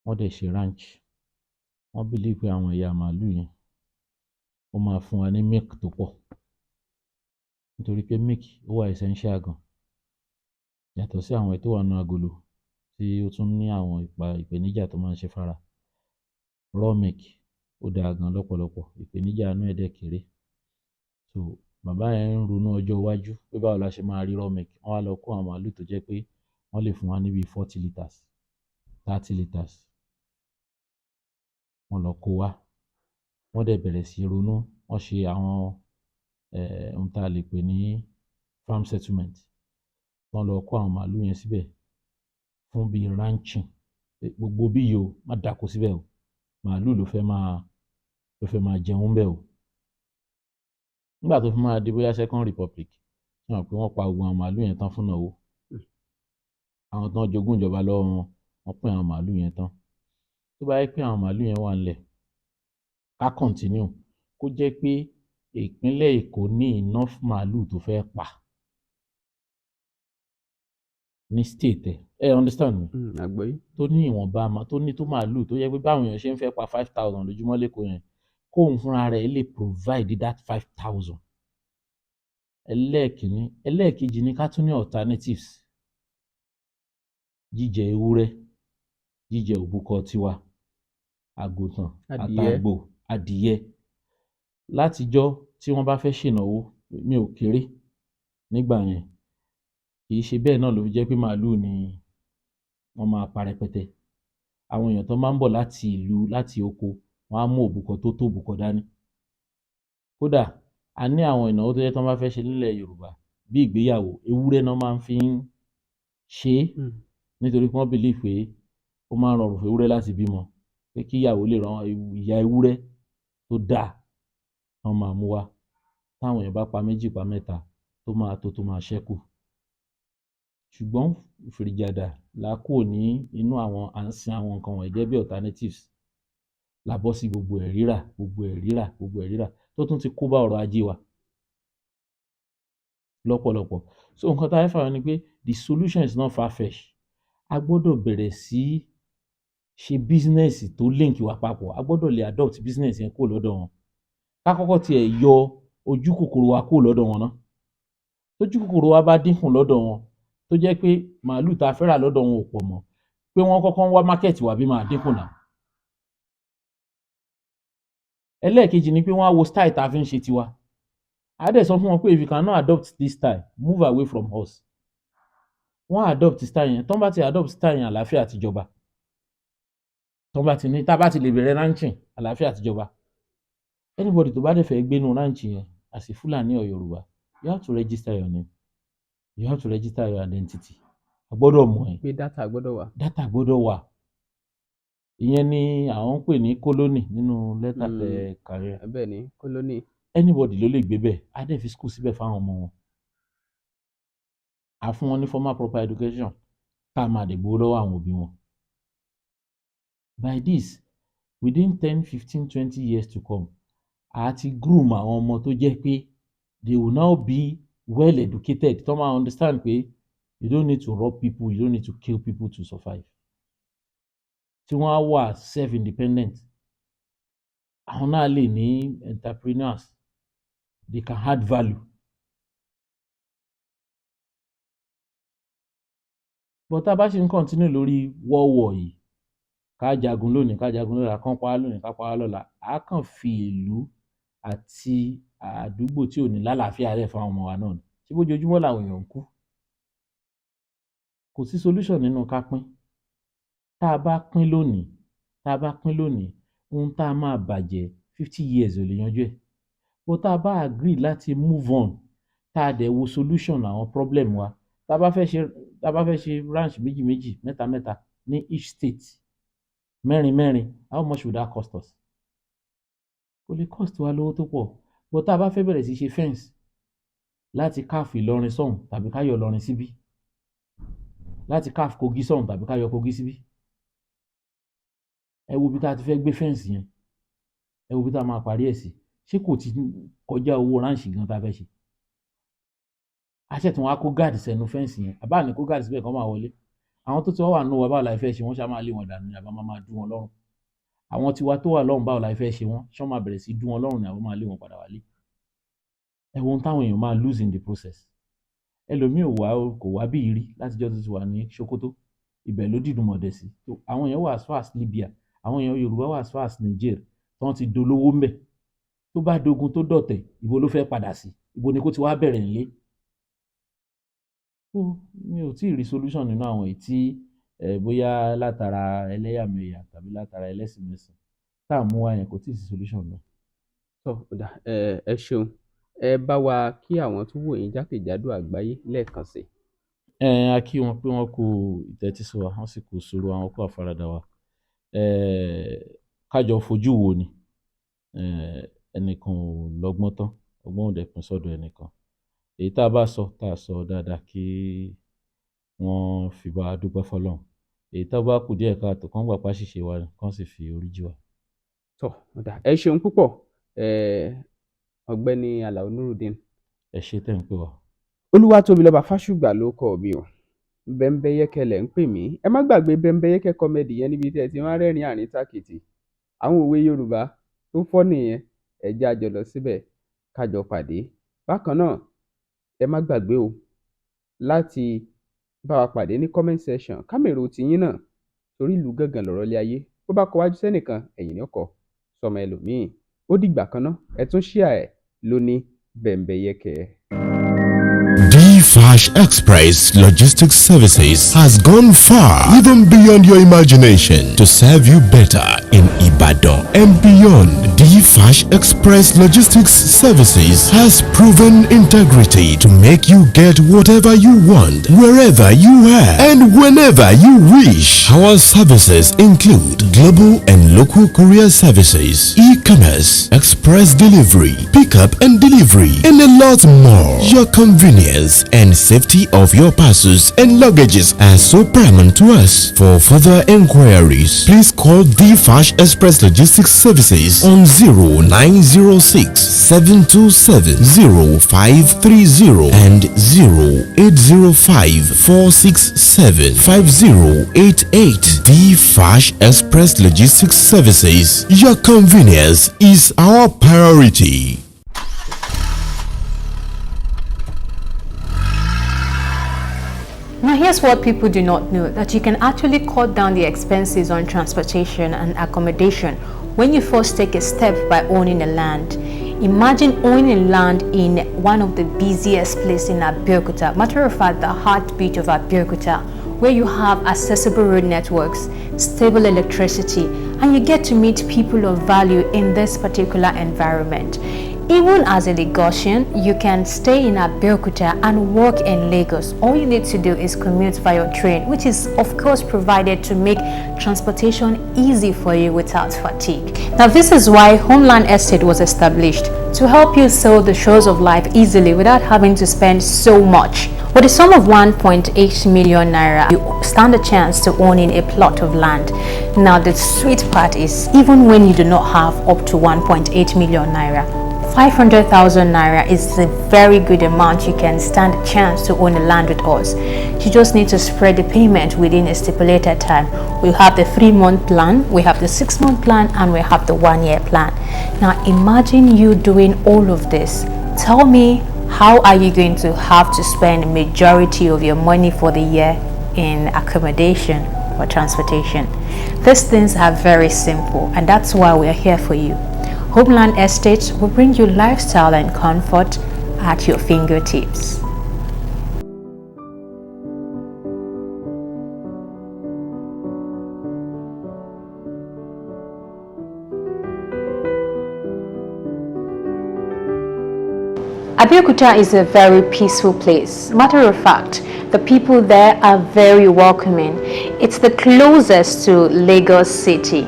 Wọ́n dẹ̀ ṣe ranch. Wọ́n believe pé àwọn ẹ̀yà màlúù yẹn ó máa fún wa ní milk tó pọ̀. Nítorí pé milk ó wà essential gan. Yàtọ̀ sí àwọn èyí tó wà nínú agolo tí ó tún ní àwọn ìpa ìpèníjà tó máa ń ṣe fára. Raw milk ó dáa gan lọ́pọ̀lọpọ̀, ìpèníjà inú ẹ̀ dẹ̀ kéré. So bàbá yẹn ń ronú ọjọ́ iwájú pé báwo la ṣe máa rí raw milk. Wọ́n wá lọ kó àwọn màlúù tó jẹ́ pé wọ́n lè fún wa ní bí 40 litres, 30 litres. Wọ́n lọ kó wá. Wọ́n dẹ̀ bẹ̀rẹ̀ sí í ronú. Wọ́n ṣe àwọn ohun tá a lè pè ní farm settlement. Wọ́n lọ kó àwọn màlúù yẹn síbẹ̀ fún bí ranching. Pé gbogbo ibí yìí o, má dáko síbẹ̀ o. Màlúù ló fẹ́ máa ló fẹ́ máa jẹun bẹ́ẹ̀ o. Nígbà tó fi máa di bóyá Second Republic, ṣé wọn pé wọ́n pa gbogbo àwọn màálù yẹn tán fún ìnáwó? Àwọn tó ń jogún ìjọba lọ́wọ́ wọn, wọ́n pín àwọn màálù yẹn tán. Tó bá jẹ́ pé àwọn màálù yẹn wà ńlẹ̀, ká continue, kó jẹ́ pé ìpínlẹ̀ Èkó ní enough màálù tó fẹ́ pa ní state ẹ̀. Ẹ understand me? Àgbọ́yé. Tó ní ìwọ̀nba tó ní tó màálù, tó jẹ́ pé báwọn èèyàn ṣe ń fẹ́ pa 5,000 lójúmọ́ l'Ékòó yẹn, kóun fúnra rẹ̀ lè provide that 5,000. Ẹlẹ́ẹ̀kínní. Ẹlẹ́ẹ̀kejì ni ká tún ní alternatives. Jíjẹ ewúrẹ́, jíjẹ òbúkọ tiwa, àgùntàn, Adìyẹ. Àtàgbò, adìyẹ. Látijọ́ tí wọ́n bá fẹ́ ṣènáwó, mi ò kéré nígbà yẹn, kì í ṣe bẹ́ẹ̀ náà ló fi jẹ́ pé màálù ni wọ́n máa pa rẹpẹtẹ. Àwọn èèyàn tó máa ń bọ̀ láti ìlú, láti oko, wọ́n á mú òbúkọ tó tó òbúkọ dání. Kódà a ní àwọn ìnáwó tó jẹ́ tí wọ́n bá fẹ́ ṣe nílẹ̀ Yorùbá bí ìgbéyàwó, ewúrẹ́ náà máa ń fi ń ṣe é, nítorí pé wọ́n believe pé ó máa ń rọrùn fún ewúrẹ́ láti bímọ, pé kí ìyàwó lè rán ìyá ewúrẹ́ tó dáa wọ́n máa mú wá. Táwọn èèyàn bá pa méjì, pa mẹ́ta, tó máa tó tó máa ṣẹ́kù. Ṣùgbọ́n fìrìjàdà la kúrò ní inú àwọn à ń sin àwọn nǹkan wọ̀nyí gẹ́gẹ́ bí alternatives, la bọ́ sí gbogbo ẹ̀ rírà, gbogbo ẹ̀ rírà, gbogbo ẹ̀ rírà, tó tún ti kó bá ọrọ̀ ajé wa lọ́pọ̀lọpọ̀. So nǹkan tá a fẹ́ fàyọ ni pé the solution is not far-fetched. A gbọ́dọ̀ bẹ̀rẹ̀ sí ṣe business tó link wa papọ̀. A gbọ́dọ̀ lè adopt business yẹn kúrò lọ́dọ̀ wọn. Ká kọ́kọ́ tiẹ̀ yọ ojú kòkòrò wa kúrò lọ́dọ̀ wọn ná. Tójú kòkòrò wa bá dínkù lọ́dọ̀ wọn, tó jẹ́ pé màálù tá a fẹ́ rà lọ́dọ̀ wọn ò pọ̀ mọ́, pé wọ́n kọ́kọ́ ń wá market wa bí máa dínkù náà. Ẹlẹ́ẹ̀kejì ni pé wọ́n á wo style tá a fi ń ṣe tiwa. A dẹ̀ sọ fún wọn pé if you cannot adopt this style, move away from us. Wọ́n á adopt style yẹn. Tọ́n bá ti adopt style yẹn, àlàáfíà ti jọba. Tọ́n bá ti ní tá a bá ti lè bẹ̀rẹ̀ ranching, àlàáfíà ti jọba. Anybody tó bá dẹ̀ fẹ́ gbénú ranch yẹn as a Fulani or Yorùbá, you have to register your name, you have to register your identity. A gbọ́dọ̀ mọ̀ ẹ́. Pé data gbọ́dọ̀ wà. Data gbọ́dọ̀ wà. Ìyẹn ni àwọn ń pè ní colony nínú lẹ́tà tẹ kà yẹn. Bẹ́ẹ̀ ni, colony. Anybody ló lè gbé bẹ́ẹ̀. Á dẹ̀ fi school síbẹ̀ fáwọn ọmọ wọn, á fún wọn ní formal proper education, tá a máa dẹ̀ gbowó lọ́wọ́ àwọn òbí wọn. By this, within 10, 15, 20 years to come, a ti groom àwọn ọmọ tó jẹ́ pé they will now be well educated, tó máa understand pé you don't need to rob people, you don't need to kill people to survive, tí wọ́n á wà self independent. Àwọn náà lè ní entrepreneurs, they can add value. But tá a bá ṣe ń continue lórí war war yìí, ká jagun lónìí, ká jagun lọ́la, kán pa wá lónìí, ká pa wá lọ́la, á kàn fi ìlú àti àdúgbò tí ò ní lálàáfíà lẹ̀ fún àwọn ọmọ wa náà ni. Ṣé bójoojúmọ́ làwọn èèyàn ń kú? Kò sí solution nínú ká pín. Tá a bá pín lónìí, tá a bá pín lónìí, ohun tá a máa bàjẹ́, 50 years ò lè yanjú ẹ̀. But tá a bá agree láti move on, tá a dẹ̀ wo solution àwọn problem wa, tá a bá fẹ́ ṣe ranch méjì méjì, mẹ́ta mẹ́ta ní each state, mẹ́rin mẹ́rin, how much would that cost us? Kò lè cost wa lówó tó pọ̀. But tá a bá fẹ́ bẹ̀rẹ̀ sí ṣe fence láti káàfù Ìlọrin sọ́hùn tàbí ká yọ Ìlọrin síbí, láti káàfù Kogi sọ́hùn tàbí ká yọ Kogi síbí, ẹ wo ibi tá a ti fẹ́ gbé fence yẹn, ẹ wo ibi tá a máa parí ẹ̀ sí. Ṣé kò ti kọjá owó ranch gan tá a fẹ́ ṣe? A ṣẹ̀ tún wá kó guard sẹ́nu fence yẹn, àbá ní kó guard síbẹ̀ kó máa wọlé. Àwọn tó ti wá wà nínú wa, báwo la fẹ́ ṣe wọ́n? Ṣá máa lé wọn dànù ni, àbá máa máa dú wọn lọ́rùn? Àwọn tiwa tó wà lọ́hùn, báwo la fẹ́ ṣe wọ́n? Ṣé wọ́n máa bẹ̀rẹ̀ sí dú wọn lọ́rùn ni, àbí wọ́n máa lé wọn padà wálé? Ẹ wo ohun táwọn èèyàn máa lose in the process. Ẹlòmíì ò wá, kò wá bí rí látijọ́ tó ti wà ní Sokoto, ibẹ̀ ló dìdùn mọ̀dẹ̀ sí. Àwọn èèyàn wà as far as Libya, àwọn èèyàn Yorùbá wà as far as Niger tí wọ́n ti dolówó ńbẹ̀. Tó bá dogun, tó dọ̀tẹ̀, ibo ló fẹ́ padà sí? Ibo ni kó ti wá bẹ̀rẹ̀ ńlé? So mi ò tíì rí solution nínú àwọn èyí tí bóyá látara ẹlẹ́yàmẹ̀yà tàbí látara ẹlẹ́sìnmẹ̀sìn tá à ń mú wá yẹn, kò tíì sí solution náà. Tó ó dáa, ẹ ṣeun. Ẹ bá wa kí àwọn tó wò yín jákèjádò àgbáyé lẹ́ẹ̀kan sí. Ẹ a kí wọn pé wọ́n kú ìtẹ́tísí wa, wọ́n sì kú sùúrù, àwọn kú àfaradà wa. Ká jọ fojú wo ni. Ẹnìkan ò lọ́gbọ́n tán, ọgbọ́n ò dẹ̀ pín sọ́dọ̀ ẹnìkan. Èyí tá a bá sọ, tá a sọ dáadáa, kí wọ́n fi bá a dúpẹ́ fọ́lọ́run. Èyí tá a bá kù díẹ̀ káàtó, kán gbà pé àṣìṣe wa ni, kán sì fi orí jì wá. Tọ́ ó dáa, ẹ ṣeun púpọ̀, ọ̀gbẹ́ni Alao Nurudeen. Ẹ ṣé tẹ́ ń pè wá. Olúwatóbilọ́ba Fásùgbà ló kọ mi o. Bẹ́ńbẹ́yẹ́kẹ́ lẹ̀ ń pè mí. Ẹ má gbàgbé Bẹ́ńbẹ́yẹ́kẹ́ comedy yẹn níbi tí ẹ ti máa ń rẹ́rìn-ín àrín tàkìtì. Àwọn òwe Yorùbá tó fọ́ nìyẹn, ẹ jẹ́ á jọ lọ síbẹ̀ ká jọ pàdé. Bákan náà, ẹ má gbàgbé o láti bá wa pàdé ní comment section ká mèrò tiyín náà, torí ìlú gángan lọ̀rọ̀ ilé ayé. Bó bá kọ wájú sẹ́nìkan, ẹ̀yìn ni ó kọ sọ́mọ ẹlòmíì. Ó dìgbà kan ná, ẹ tún share ẹ̀ lóní Bẹ́ńbẹ́yẹ́kẹ́. D-Fash Express Logistics Services has gone far, even beyond your imagination, to serve you better in Ibadan and beyond. D-Fash Express Logistics Services has proven integrity to make you get whatever you want, wherever you are, and whenever you wish. Our services include global and local courier services, e-commerce, express delivery, pickup and delivery, and a lot more. Your convenience and safety of your parcels and luggages are so paramount to us. For further inquiries, please call the Fash Express Logistics Services on 0906 727 0530 and 0805 467 5088. The Fash Express Logistics Services. Your convenience is our priority. Now here's what people do not know, that you can actually cut down the expenses on transportation and accommodation when you first take a step by owning a land. Imagine owning land in one of the busiest places in Abeokuta, matter of fact, the heartbeat of Abeokuta, where you have accessible road networks, stable electricity, and you get to meet people of value in this particular environment. Even as a Lagosian, you can stay in Abeokuta and work in Lagos. All you need to do is commute via train, which is of course provided to make transportation easy for you without fatigue. Now this is why Homeland Estate was established, to help you sail the shores of life easily without having to spend so much. With a sum of 1.8 million naira, you stand a chance to owning a plot of land. Now the sweet part is, even when you do not have up to 1.8 million naira, 500,000 naira is a very good amount. You can stand a chance to own a land with us. You just need to spread the payment within a stipulated time. We have the 3-month plan, we have the 6-month plan, and we have the 1-year plan. Now imagine you doing all of this. Tell me, how are you going to have to spend majority of your money for the year in accommodation or transportation? These things are very simple, and that's why we are here for you. Homeland Estates will bring you lifestyle and comfort at your fingertips. Abeokuta is a very peaceful place. Matter of fact, the people there are very welcoming. It's the closest to Lagos City.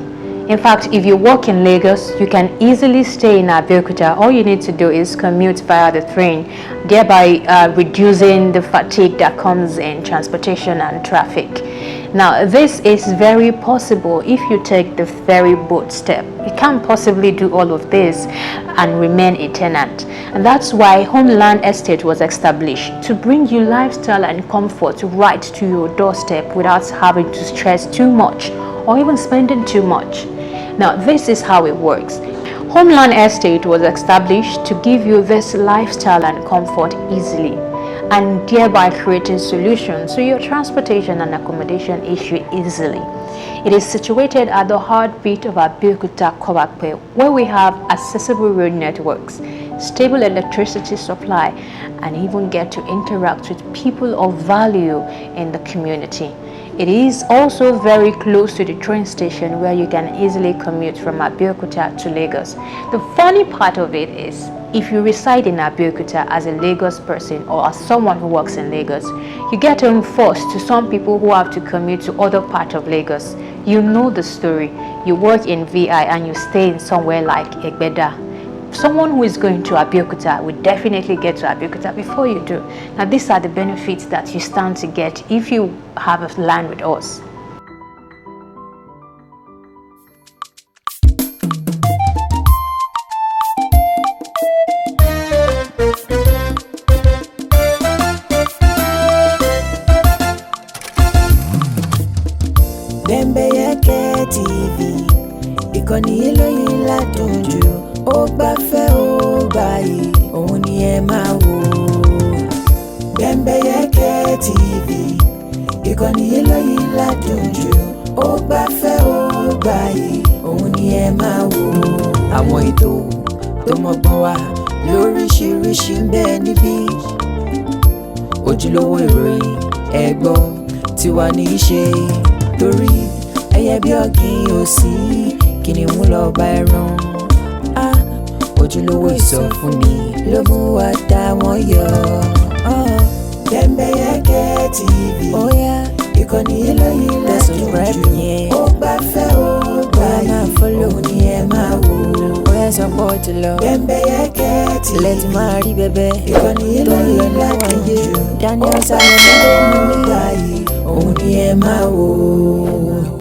In fact, if you work in Lagos, you can easily stay in Abeokuta. All you need to do is commute via the train, thereby reducing the fatigue that comes in transportation and traffic. Now, this is very possible if you take the very bold step. You can't possibly do all of this and remain a tenant. And that's why Homeland Estate was established, to bring you lifestyle and comfort right to your doorstep without having to stress too much or even spending too much. Now, this is how it works. Homeland Estate was established to give you this lifestyle and comfort easily, and thereby creating solutions to your transportation and accommodation issue easily. It is situated at the heartbeat of Abeokuta, Kobakpe, where we have accessible road networks, stable electricity supply, and even get to interact with people of value in the community. It is also very close to the train station where you can easily commute from Abeokuta to Lagos. The funny part of it is, if you reside in Abeokuta as a Lagos person or as someone who works in Lagos, you get home first to some people who have to commute to other parts of Lagos. You know the story. You work in VI and you stay in somewhere like Egbeda. Someone who is going to Abeokuta will definitely get to Abeokuta before you do. Now, these are the benefits that you stand to get if you have a land with us. Bembeyeke TV, ìkànnì eléyìí ládùn jù. Ó gbafẹ́, ó gbayì, òun ni ẹ máa wò. Bembeyeke TV, ìkànnì eléyìí ládùn jù. Ó gbafẹ́, ó gbayì, òun ni ẹ máa wò. Àwọn ètò tó mọ́gbọ́n wá lóríṣiríṣi ń bẹ níbí. Ojúlówó ìròyìn ẹ̀gbọ́ tiwa ní í ṣe, torí ẹyẹ bí ọ̀gìn ò sí, kìnìún lọ bá ẹran á. Ojúlówó ìsọfúnni ló mú wa dá wọn yọ. Bembeyeke TV, ìkànnì eléyìí ládùn jù. Ó gbafẹ́, ó gbayì, òun ni ẹ máa wò. Ó yẹ sọ pé ó ti lọ. Bembeyeke TV, Lẹ́tí máa rí bẹ́bẹ́ ìkànnì tó ń lọ eléyìí níwọ̀n ládùn yé. jù. Daniel Ó Salomon gbafẹ́, ló mú ó mi. gbayì, òun ni ẹ máa wò.